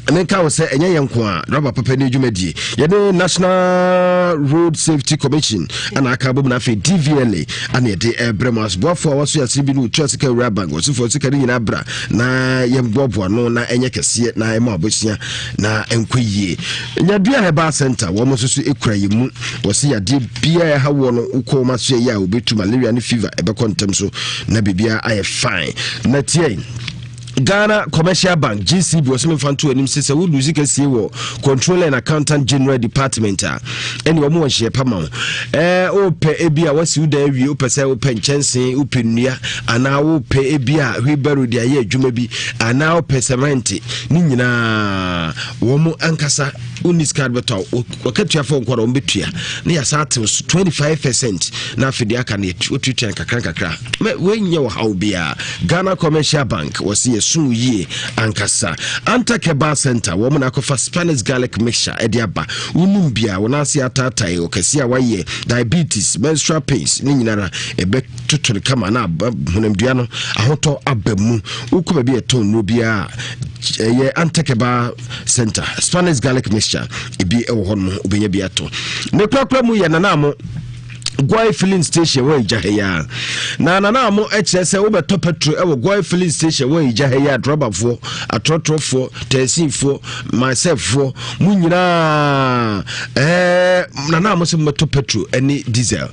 Menka wo sɛ ɛnyɛ yɛn nko a rɔba papa ne dwumadie, yɛne National Road Safety Commission ana aka abom, na afei DVLA ana yɛde ɛbrɛ mu asoboafoɔ a waso yɛasene bi no wɔtua sika wura bank ɔsefoɔ sika no nyinaa bra na yɛmboaboa no na ɛnyɛ kɛseɛ na ɛma abɔsua na ɛnkɔ yie. Nyadua Herbal Center, wɔn nso so ɛkura yɛ mu. Wɔse yadeɛ biara ɛha woɔ no, wokɔ wɔn aso yɛ a wɔbɛtu malaria ne fever, ɛbɛkɔ ntɛm so na biribiara ayɛ fine. Na tiɛ Ghana Commercial Bank, GCB, wɔsɛ memfa nto anim sɛ sɛ wodu sika sie wɔ Controller and Accountant General Department a, ɛne wɔn wɔ nhyehyɛ pa ma wo. Wopɛ ebi a wasi wo dan awie, wopɛ sɛ wopɛ nkyɛnse, wopɛ nnua, anaa wopɛ ebi a wheelbarrow de ayɛ adwuma bi, anaa wopɛ cement ne nyinaa, wɔn ankasa wonni sika bɛtɔ, wɔkatua fɔ nkɔ na wɔn bɛtua na yɛasa atew so 25%, na afei deɛ aka no wotuatua nkakra nkakra. Mɛ wɔnyɛ wɔ haw biara. Ghana Commercial Bank wɔsi yɛso yie ankasa. Anta Kebab Center, wɔn na akɔfa Spanish garlic mixture ɛde aba. Wonum bia wɔn ase ataatae ɔkɛse a wayɛ diabetes, menstrual pains ne nyinara ɛbɛtoto no kama na honamdua no ahotɔ aba mu. Wokɔ baabi a ɛtɔn nnuro biara, ɛyɛ Anta Kebab Center Spanish garlic mixture ebi ɛwɔ hɔ nom, wobɛnya bi atɔ. Ne korakora mu yɛ Nanamo Goil Filling Station wɔ Agya ha yi a, na nana mo kyerɛ sɛ wobɛtɔ petrol ɛwɔ Goil Filling Station wɔ Agya ha yi a, drɔbafoɔ, atorɔtorɔfoɔ, tɛɛsinfoɔ, myselffoɔ mo nyinaa, nana mo sɛ mobɛtɔ petrol ne diesel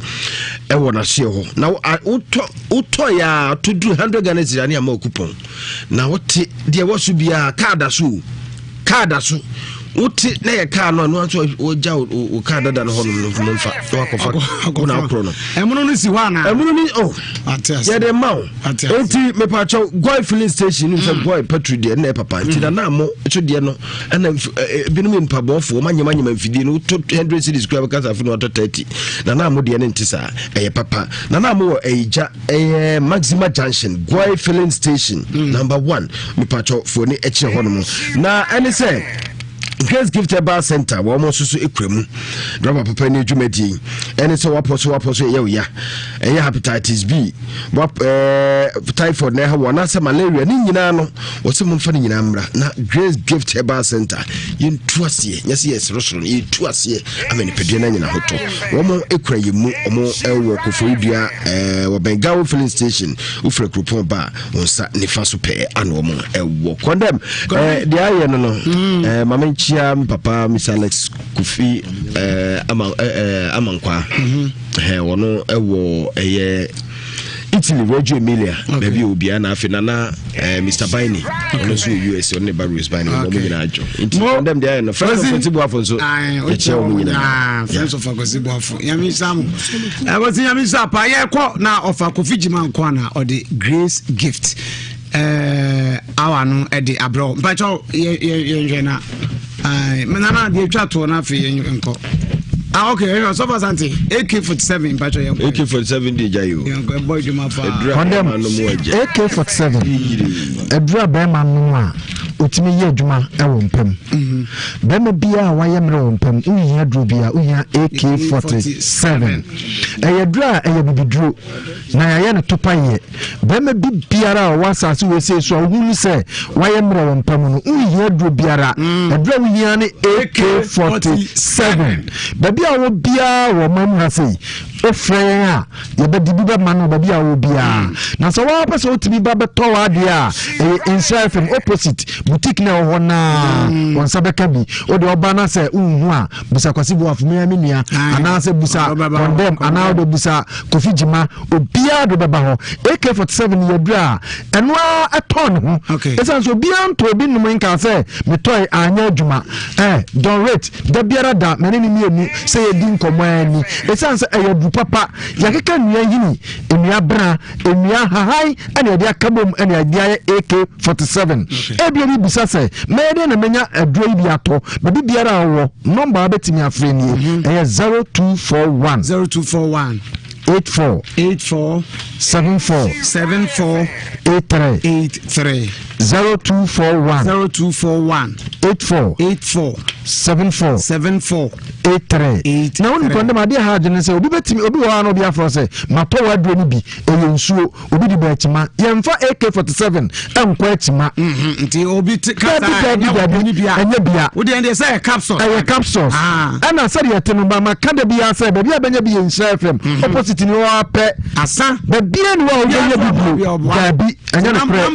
ɛwɔ n'ahyeɛ hɔ na wotɔ wotɔ yɛ a to duru 100 Ghana cedis ne ama coupon na wote deɛ ɛwɔ so biara. Kaa da so o, kaa da so. Wote na yɛ kaa no a no nso wogya wo kaa dada no hɔnom no no mfa na wakɔfa wo na akorɔ no. Ɛmono no si hɔ anaa? Ɛmono ni oh. Yɛde ma wo. Enti mepakyɛw Goy filling station no sɛ mm. Goy petrol deɛ na ɛpapa nti na na mo so deɛ no ɛna ebinom yɛ nipa bɔɔfoɔ ɔma nyɛma nyɛma mfidie no wotɔ hundred cities kura bɛka sɛ afei na watɔ thirty na na mo deɛ no nte saa ɛyɛ papa na na mo wɔ ɛyigya ɛyɛ Maxima Junction Goy filling station mm. number one mepakyɛw foɔ ni ɛkyerɛ hɔ nom na ɛne sɛ Grace Gift Herbal Center wɔn nso so ekura mu rɔba papa ne dwumadie ɛne sɛ wapɔ so wapɔ so ɛyɛ oya ɛyɛ hepatitis B wap ɛɛ typhoid na ɛha wɔn anaasɛ malaria ne nyinaa no wɔsɛ mo nfa ne nyinaa mmra na Grace Gift Herbal Center yɛntu aseɛ nyɛ sɛ yɛsorosoro no yɛtu aseɛ ama nipadua no anyina hotɔ wɔn ekura yɛn mu wɔn ɛwɔ Koforidua ɛɛ wɔbɛn Gawo filling station wofura kuropɔn ba wɔn nsa nifa so pɛɛ ano wɔn ɛwɔ kɔndɛm ɛɛ deɛ ayɛ no no hmm. ɛɛ maame nkyia mi papa Mr Alex Kofi ɛɛ ama ɛɛ amankwa mhm. ɛɛ wɔn ɛwɔ ɛyɛ. Italy Reggio Emilia baabi a obiara na afei nana eh, Mr Baini ɔno nso wɔ US ɔno ne ba Rose Baini wɔn nyinaa adwo nti ɔndɛm deɛ ayɛ no Friends of Kwasi Boafo nso yɛkyia wɔn nyinaa Friends of Kwasi Boafo nyame nhyira mo ɛwɔsi nyame nhyira pa yɛkɔ na ɔfa Kofi Gyima nko na ɔde Grace Gift ɛɛ awa no ɛde abrɛw mpakyɛw yɛ yɛ yɛnhwɛ na ɛɛ nana deɛ atwa toɔ no afei yɛn nkɔ ah okay ɛyɛ sɔfɔ asante ak 47 mpakyɛw yɛn kɔ ak 47 de gya yi o yɛn kɔ ɛbɔ adwuma paa kɔndɛm ak 47 aduru a bɛrima nom a otumi yɛ adwuma ɛwɔ mpam mhm. bɛrima biara a wayɛ mmerɛ wɔ mpam wohia duro biara wohia ak 47 ɛyɛ duro a ɛyɛ bibiduro na yɛayɛ no topaeɛ. Barima bi biara a ɔwɔ asase wesee so a wohu no sɛ wayɛ mmerɛ wɔ mpa mu no, wonhia aduro biara. Mm. Aduro a wohia ne AK-47. Baabi a wɔ biara wɔ ɔman mu ha sei, wofrɛ yɛn a yɛbɛde bi bɛma no baabi a wɔ biara. Mm. Na sɛ wɔapɛ sɛ wotumi ba bɛtɔ w'adeɛ a, ɛyɛ Nhyira FM opposite boutique na ɛwɔ hɔ naa, mm. wɔn nsa bɛka bi. Wode ɔba na sɛ wonhu a, busa Kwasi Boafo, me me nua, anaasɛ busa Kɔndɛm, anaa wode busa Kofi Gyima, obiara de bɛba hɔ. AK-47 yɛ aduru a ɛno ara ɛtɔn ne ho. Ɛsiane sɛ obiara ntɔ obi nnom nkaa sɛ metɔe anyɛ adwuma. Eh, Don Rit, da biara da me ne ne mmienu sɛ yɛdi nkɔmmɔ ara ni. Ɛsiane sɛ ɛyɛ aduru papa, yɛakeka nnua nhini, nnua bena, nnua hahan ɛna yɛde aka bom ɛna yɛde ayɛ AK-47. Ebia obi bisa sɛ, mɛyɛ dɛn na manya aduro yi bi atɔ? Baabi biara a wowɔ, nɔmba a wobɛtumi afrɛ nie, ɛyɛ 0241. 0241. 84. 84. 74. 74. 83. 83. 0241. 0241. 84. 84. 74. 74. 83. 83. Na wonim kɔndɛm adeɛ ha adwene sɛ obi bɛtumi obi wɔ hɔ a na obi afrɛ sɛ matɔ w'aduro no bi ɛyɛ nsuo obi de bɔ akyima yɛmfa ak47 nkɔ akyima mhm, nti obi te kasa dabi dabi dabi ɛnyɛ bia wode ɛndeɛ sɛ ɛyɛ capsules ɛyɛ capsules ah. ɛna sɛdeɛ ɛte no ba ma ka da biara sɛ baabi a bɛnya bi yɛ nhyira fm mhm. opposite ni hɔ apɛ asa baabi a ni hɔ a wobɛnya bi bio dabi ɛnyɛ no korɛ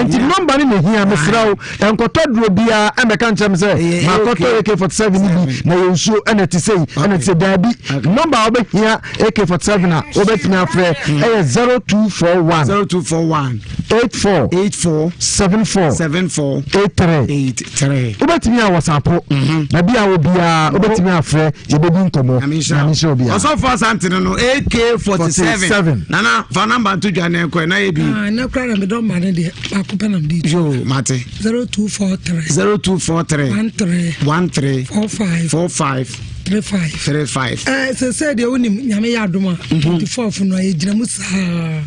nti nɔmba no na ehia mesrɛ wo nkɔtɔ duro biara ɛmɛka nkyɛm sɛ makɔtɔ ak47 no bi na yɛ nsuo ɛna ɛte sɛ yi ɛna ɛte sɛ dabi nɔmba a wobɛhia AK47 a wobɛtumi afrɛ ɛyɛ 0241 0241 84 84 74 74 83 83 wobɛtumi a wɔsapo mhm. baabi a wɔ biara wobɛtumi afrɛ yɛbɛdi nkɔmmɔ nyame nhyira obiara ɔsɔfo asante no no AK47 nana fa namba nto dwa ne nkɔ na yɛ bi ah, na kora na medɔ ma no deɛ baako pɛ na mede yo mate 0243 0243 13 13 45 45 35. 35. Ɛɛ eh, sese deɛ wonim nyame yɛ adom a 24 mhm. no yɛgyina mu saa.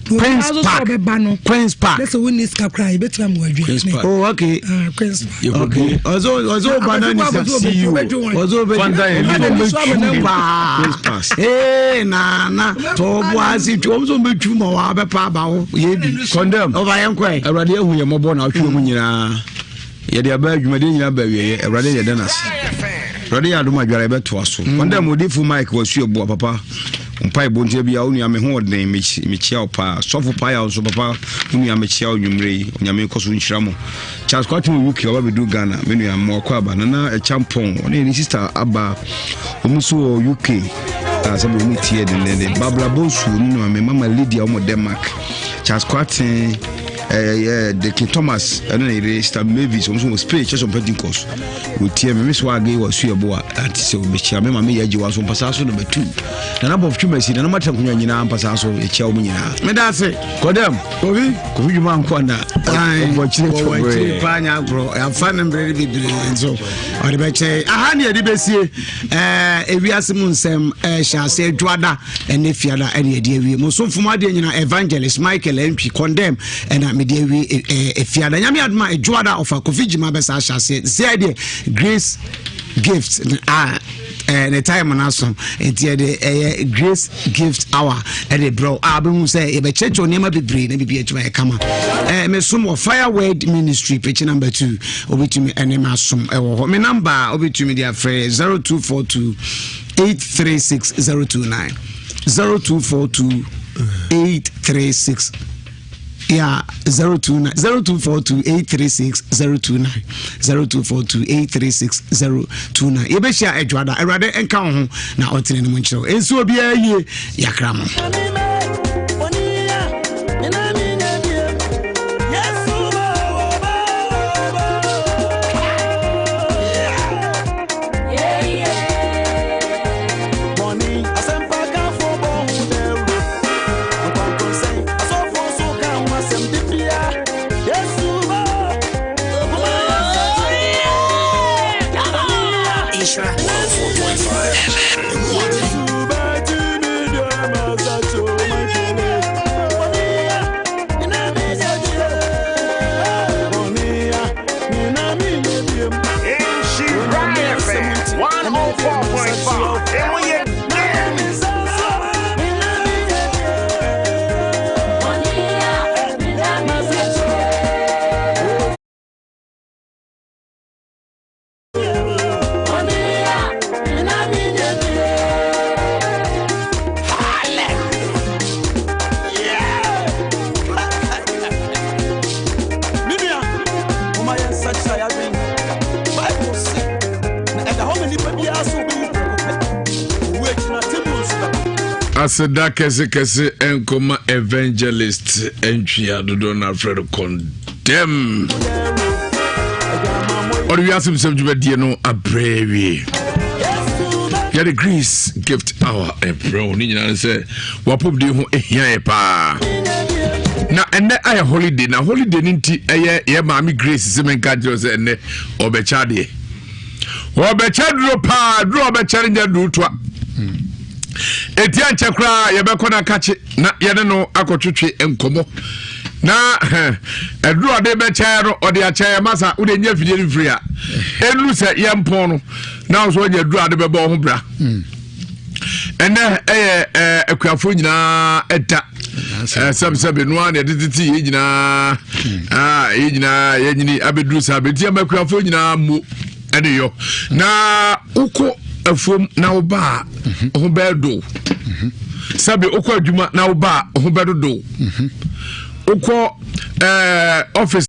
Queen's Park no Queen's Park ne sɛ wonni sika koraa yɛbɛtumi ama wadwane oh okay ah, Queen's Park okay ɔsɛ ɔsɛ ɔba na ni sɛ CEO ɔsɛ ɔbɛ ɔbɛ paa ee nana tɔɔbo ase twi wɔn nso bɛ twi ma wɔn abɛpa aba ho yɛ bi condemn ɔba yɛn kɔ yɛ awurade ehu yɛn mɔbɔ na ɔtwi wɔn nyinaa. Yɛde aba adwumaden nyinaa ba awieɛ. Awurade yɛda no ase. Awurade yɛ adom adwara yɛbɛtoa so. Mm. Wɔn dɛ mo odifo Mike wasu ɛboa papa. Mpa ɛbɔ ntia bia wo nua me ho ɔden mekyia wo paa. Sɔfo paa yɛ nso papa wo nua mekyia wo nwummerɛ yi. Onyame kɔ so nhyira mo. Charles Kwateng wɔ UK ɔba bɛduru Ghana. Me nua mo akɔ aba. Nana Ɛkyampɔn ɔne ne sister aba. Wɔn nso wɔ UK. Asɛ bɛ wɔn tie dendenden. Babla Bonsu ne nua me mama Lydia wɔn Denmark. Charles Kwateng. Ɛyɛ Deke Thomas ɛne ne yere Star Mavis wɔn nso wɔ Spain Church of Pentecost. Wɔtie me me swag wɔ Suaboa ante sɛ wɔbɛkyia me ma meyɛ agye wɔn so mpasaa so number 2. Nana Bob Twumasi Nana Mata Nkonwa nyinaa mpasaa so yɛkyia wɔn nyinaa. Meda ase. Kɔdam. Obi. Kofi dwuma nko na ɔbɔ akyire twɔbrɛ. Ɔwɔ akyire paa nya agorɔ. Yɛafa ne mbrɛ no bebree nso ɔde bɛkyɛ. Aha ne yɛde bɛsie ɛɛ ewiase mu nsɛm ɛhyɛ ase adwoada ɛne fiada ɛne yɛde awie. Mo somfo mu adeɛ nyina Evangelist Michael Antwi condemn ɛna mede awie ɛɛ fiada. Nyame adoma adwoada ɔfa Kofi Gyima bɛsa ahyɛ aseɛ. Sɛ deɛ Grace Gift a eh, ne time no aso nti yɛde ɛyɛ grace gift hour ɛde brɛ a bɛhu sɛ yɛbɛkyerɛkyerɛ nneɛma bebree na biribi atumi ayɛ kama eh, mesom wɔ fireword ministry page number 2 wobɛtumi ɛne ma asom ɛwɔ hɔ me number a wobɛtumi de afrɛ 0242 836 029 0242 836 yeah 029 0242 836 029 0242 836 029 yɛbɛhyia adwoada awurade nka wo ho na ɔtene no mu nkyerɛ wo ɛnsi obiara yie yɛakra mo Aseda kɛsekɛse nkɔma evangelist ntwea dodoɔ no afrɛ no condemn. Ɔde wiase nsɛm dwumadie no abrɛ awie. Yɛde Greece gift hour ɛbrɛ wo ne nyinaa ne sɛ wapɔmuden ho ɛhia yɛ paa. Na ɛnɛ ayɛ holiday na holiday no nti ɛyɛ yɛ maame Grace sɛ menka nkyerɛ sɛ ɛnɛ ɔbɛkyɛ adeɛ. Ɔbɛkyɛ duro paa duro ɔbɛkyɛ no nyɛ duro toa. Eti ankyɛ koraa yɛbɛkɔ no akakye na yɛne no akɔtwetwe nkɔmmɔ na ɛduro ɔde bɛkyɛ no ɔde akyɛ yɛ masa wode nyɛ afidie no mfiri a ɛnuru sɛ yɛmpɔn no na wo so ɔnya aduro ade bɛbɔ ho bra hmm. ɛnɛ ɛyɛ akuafoɔ nyinaa ɛda sɛbsɛbe no a na yɛde tete yɛ nyinaa hmm. ah, yɛ nyinaa yɛnyini abɛduru saa bɛnti ama akuafoɔ nyinaa mmu ɛne yɔ na wokɔ afuom na woba a mhm. ho bɛyɛ dow mhm. sɛbe wokɔ adwuma na woba a ho bɛdodow mhm. wokɔ ɛɛ office.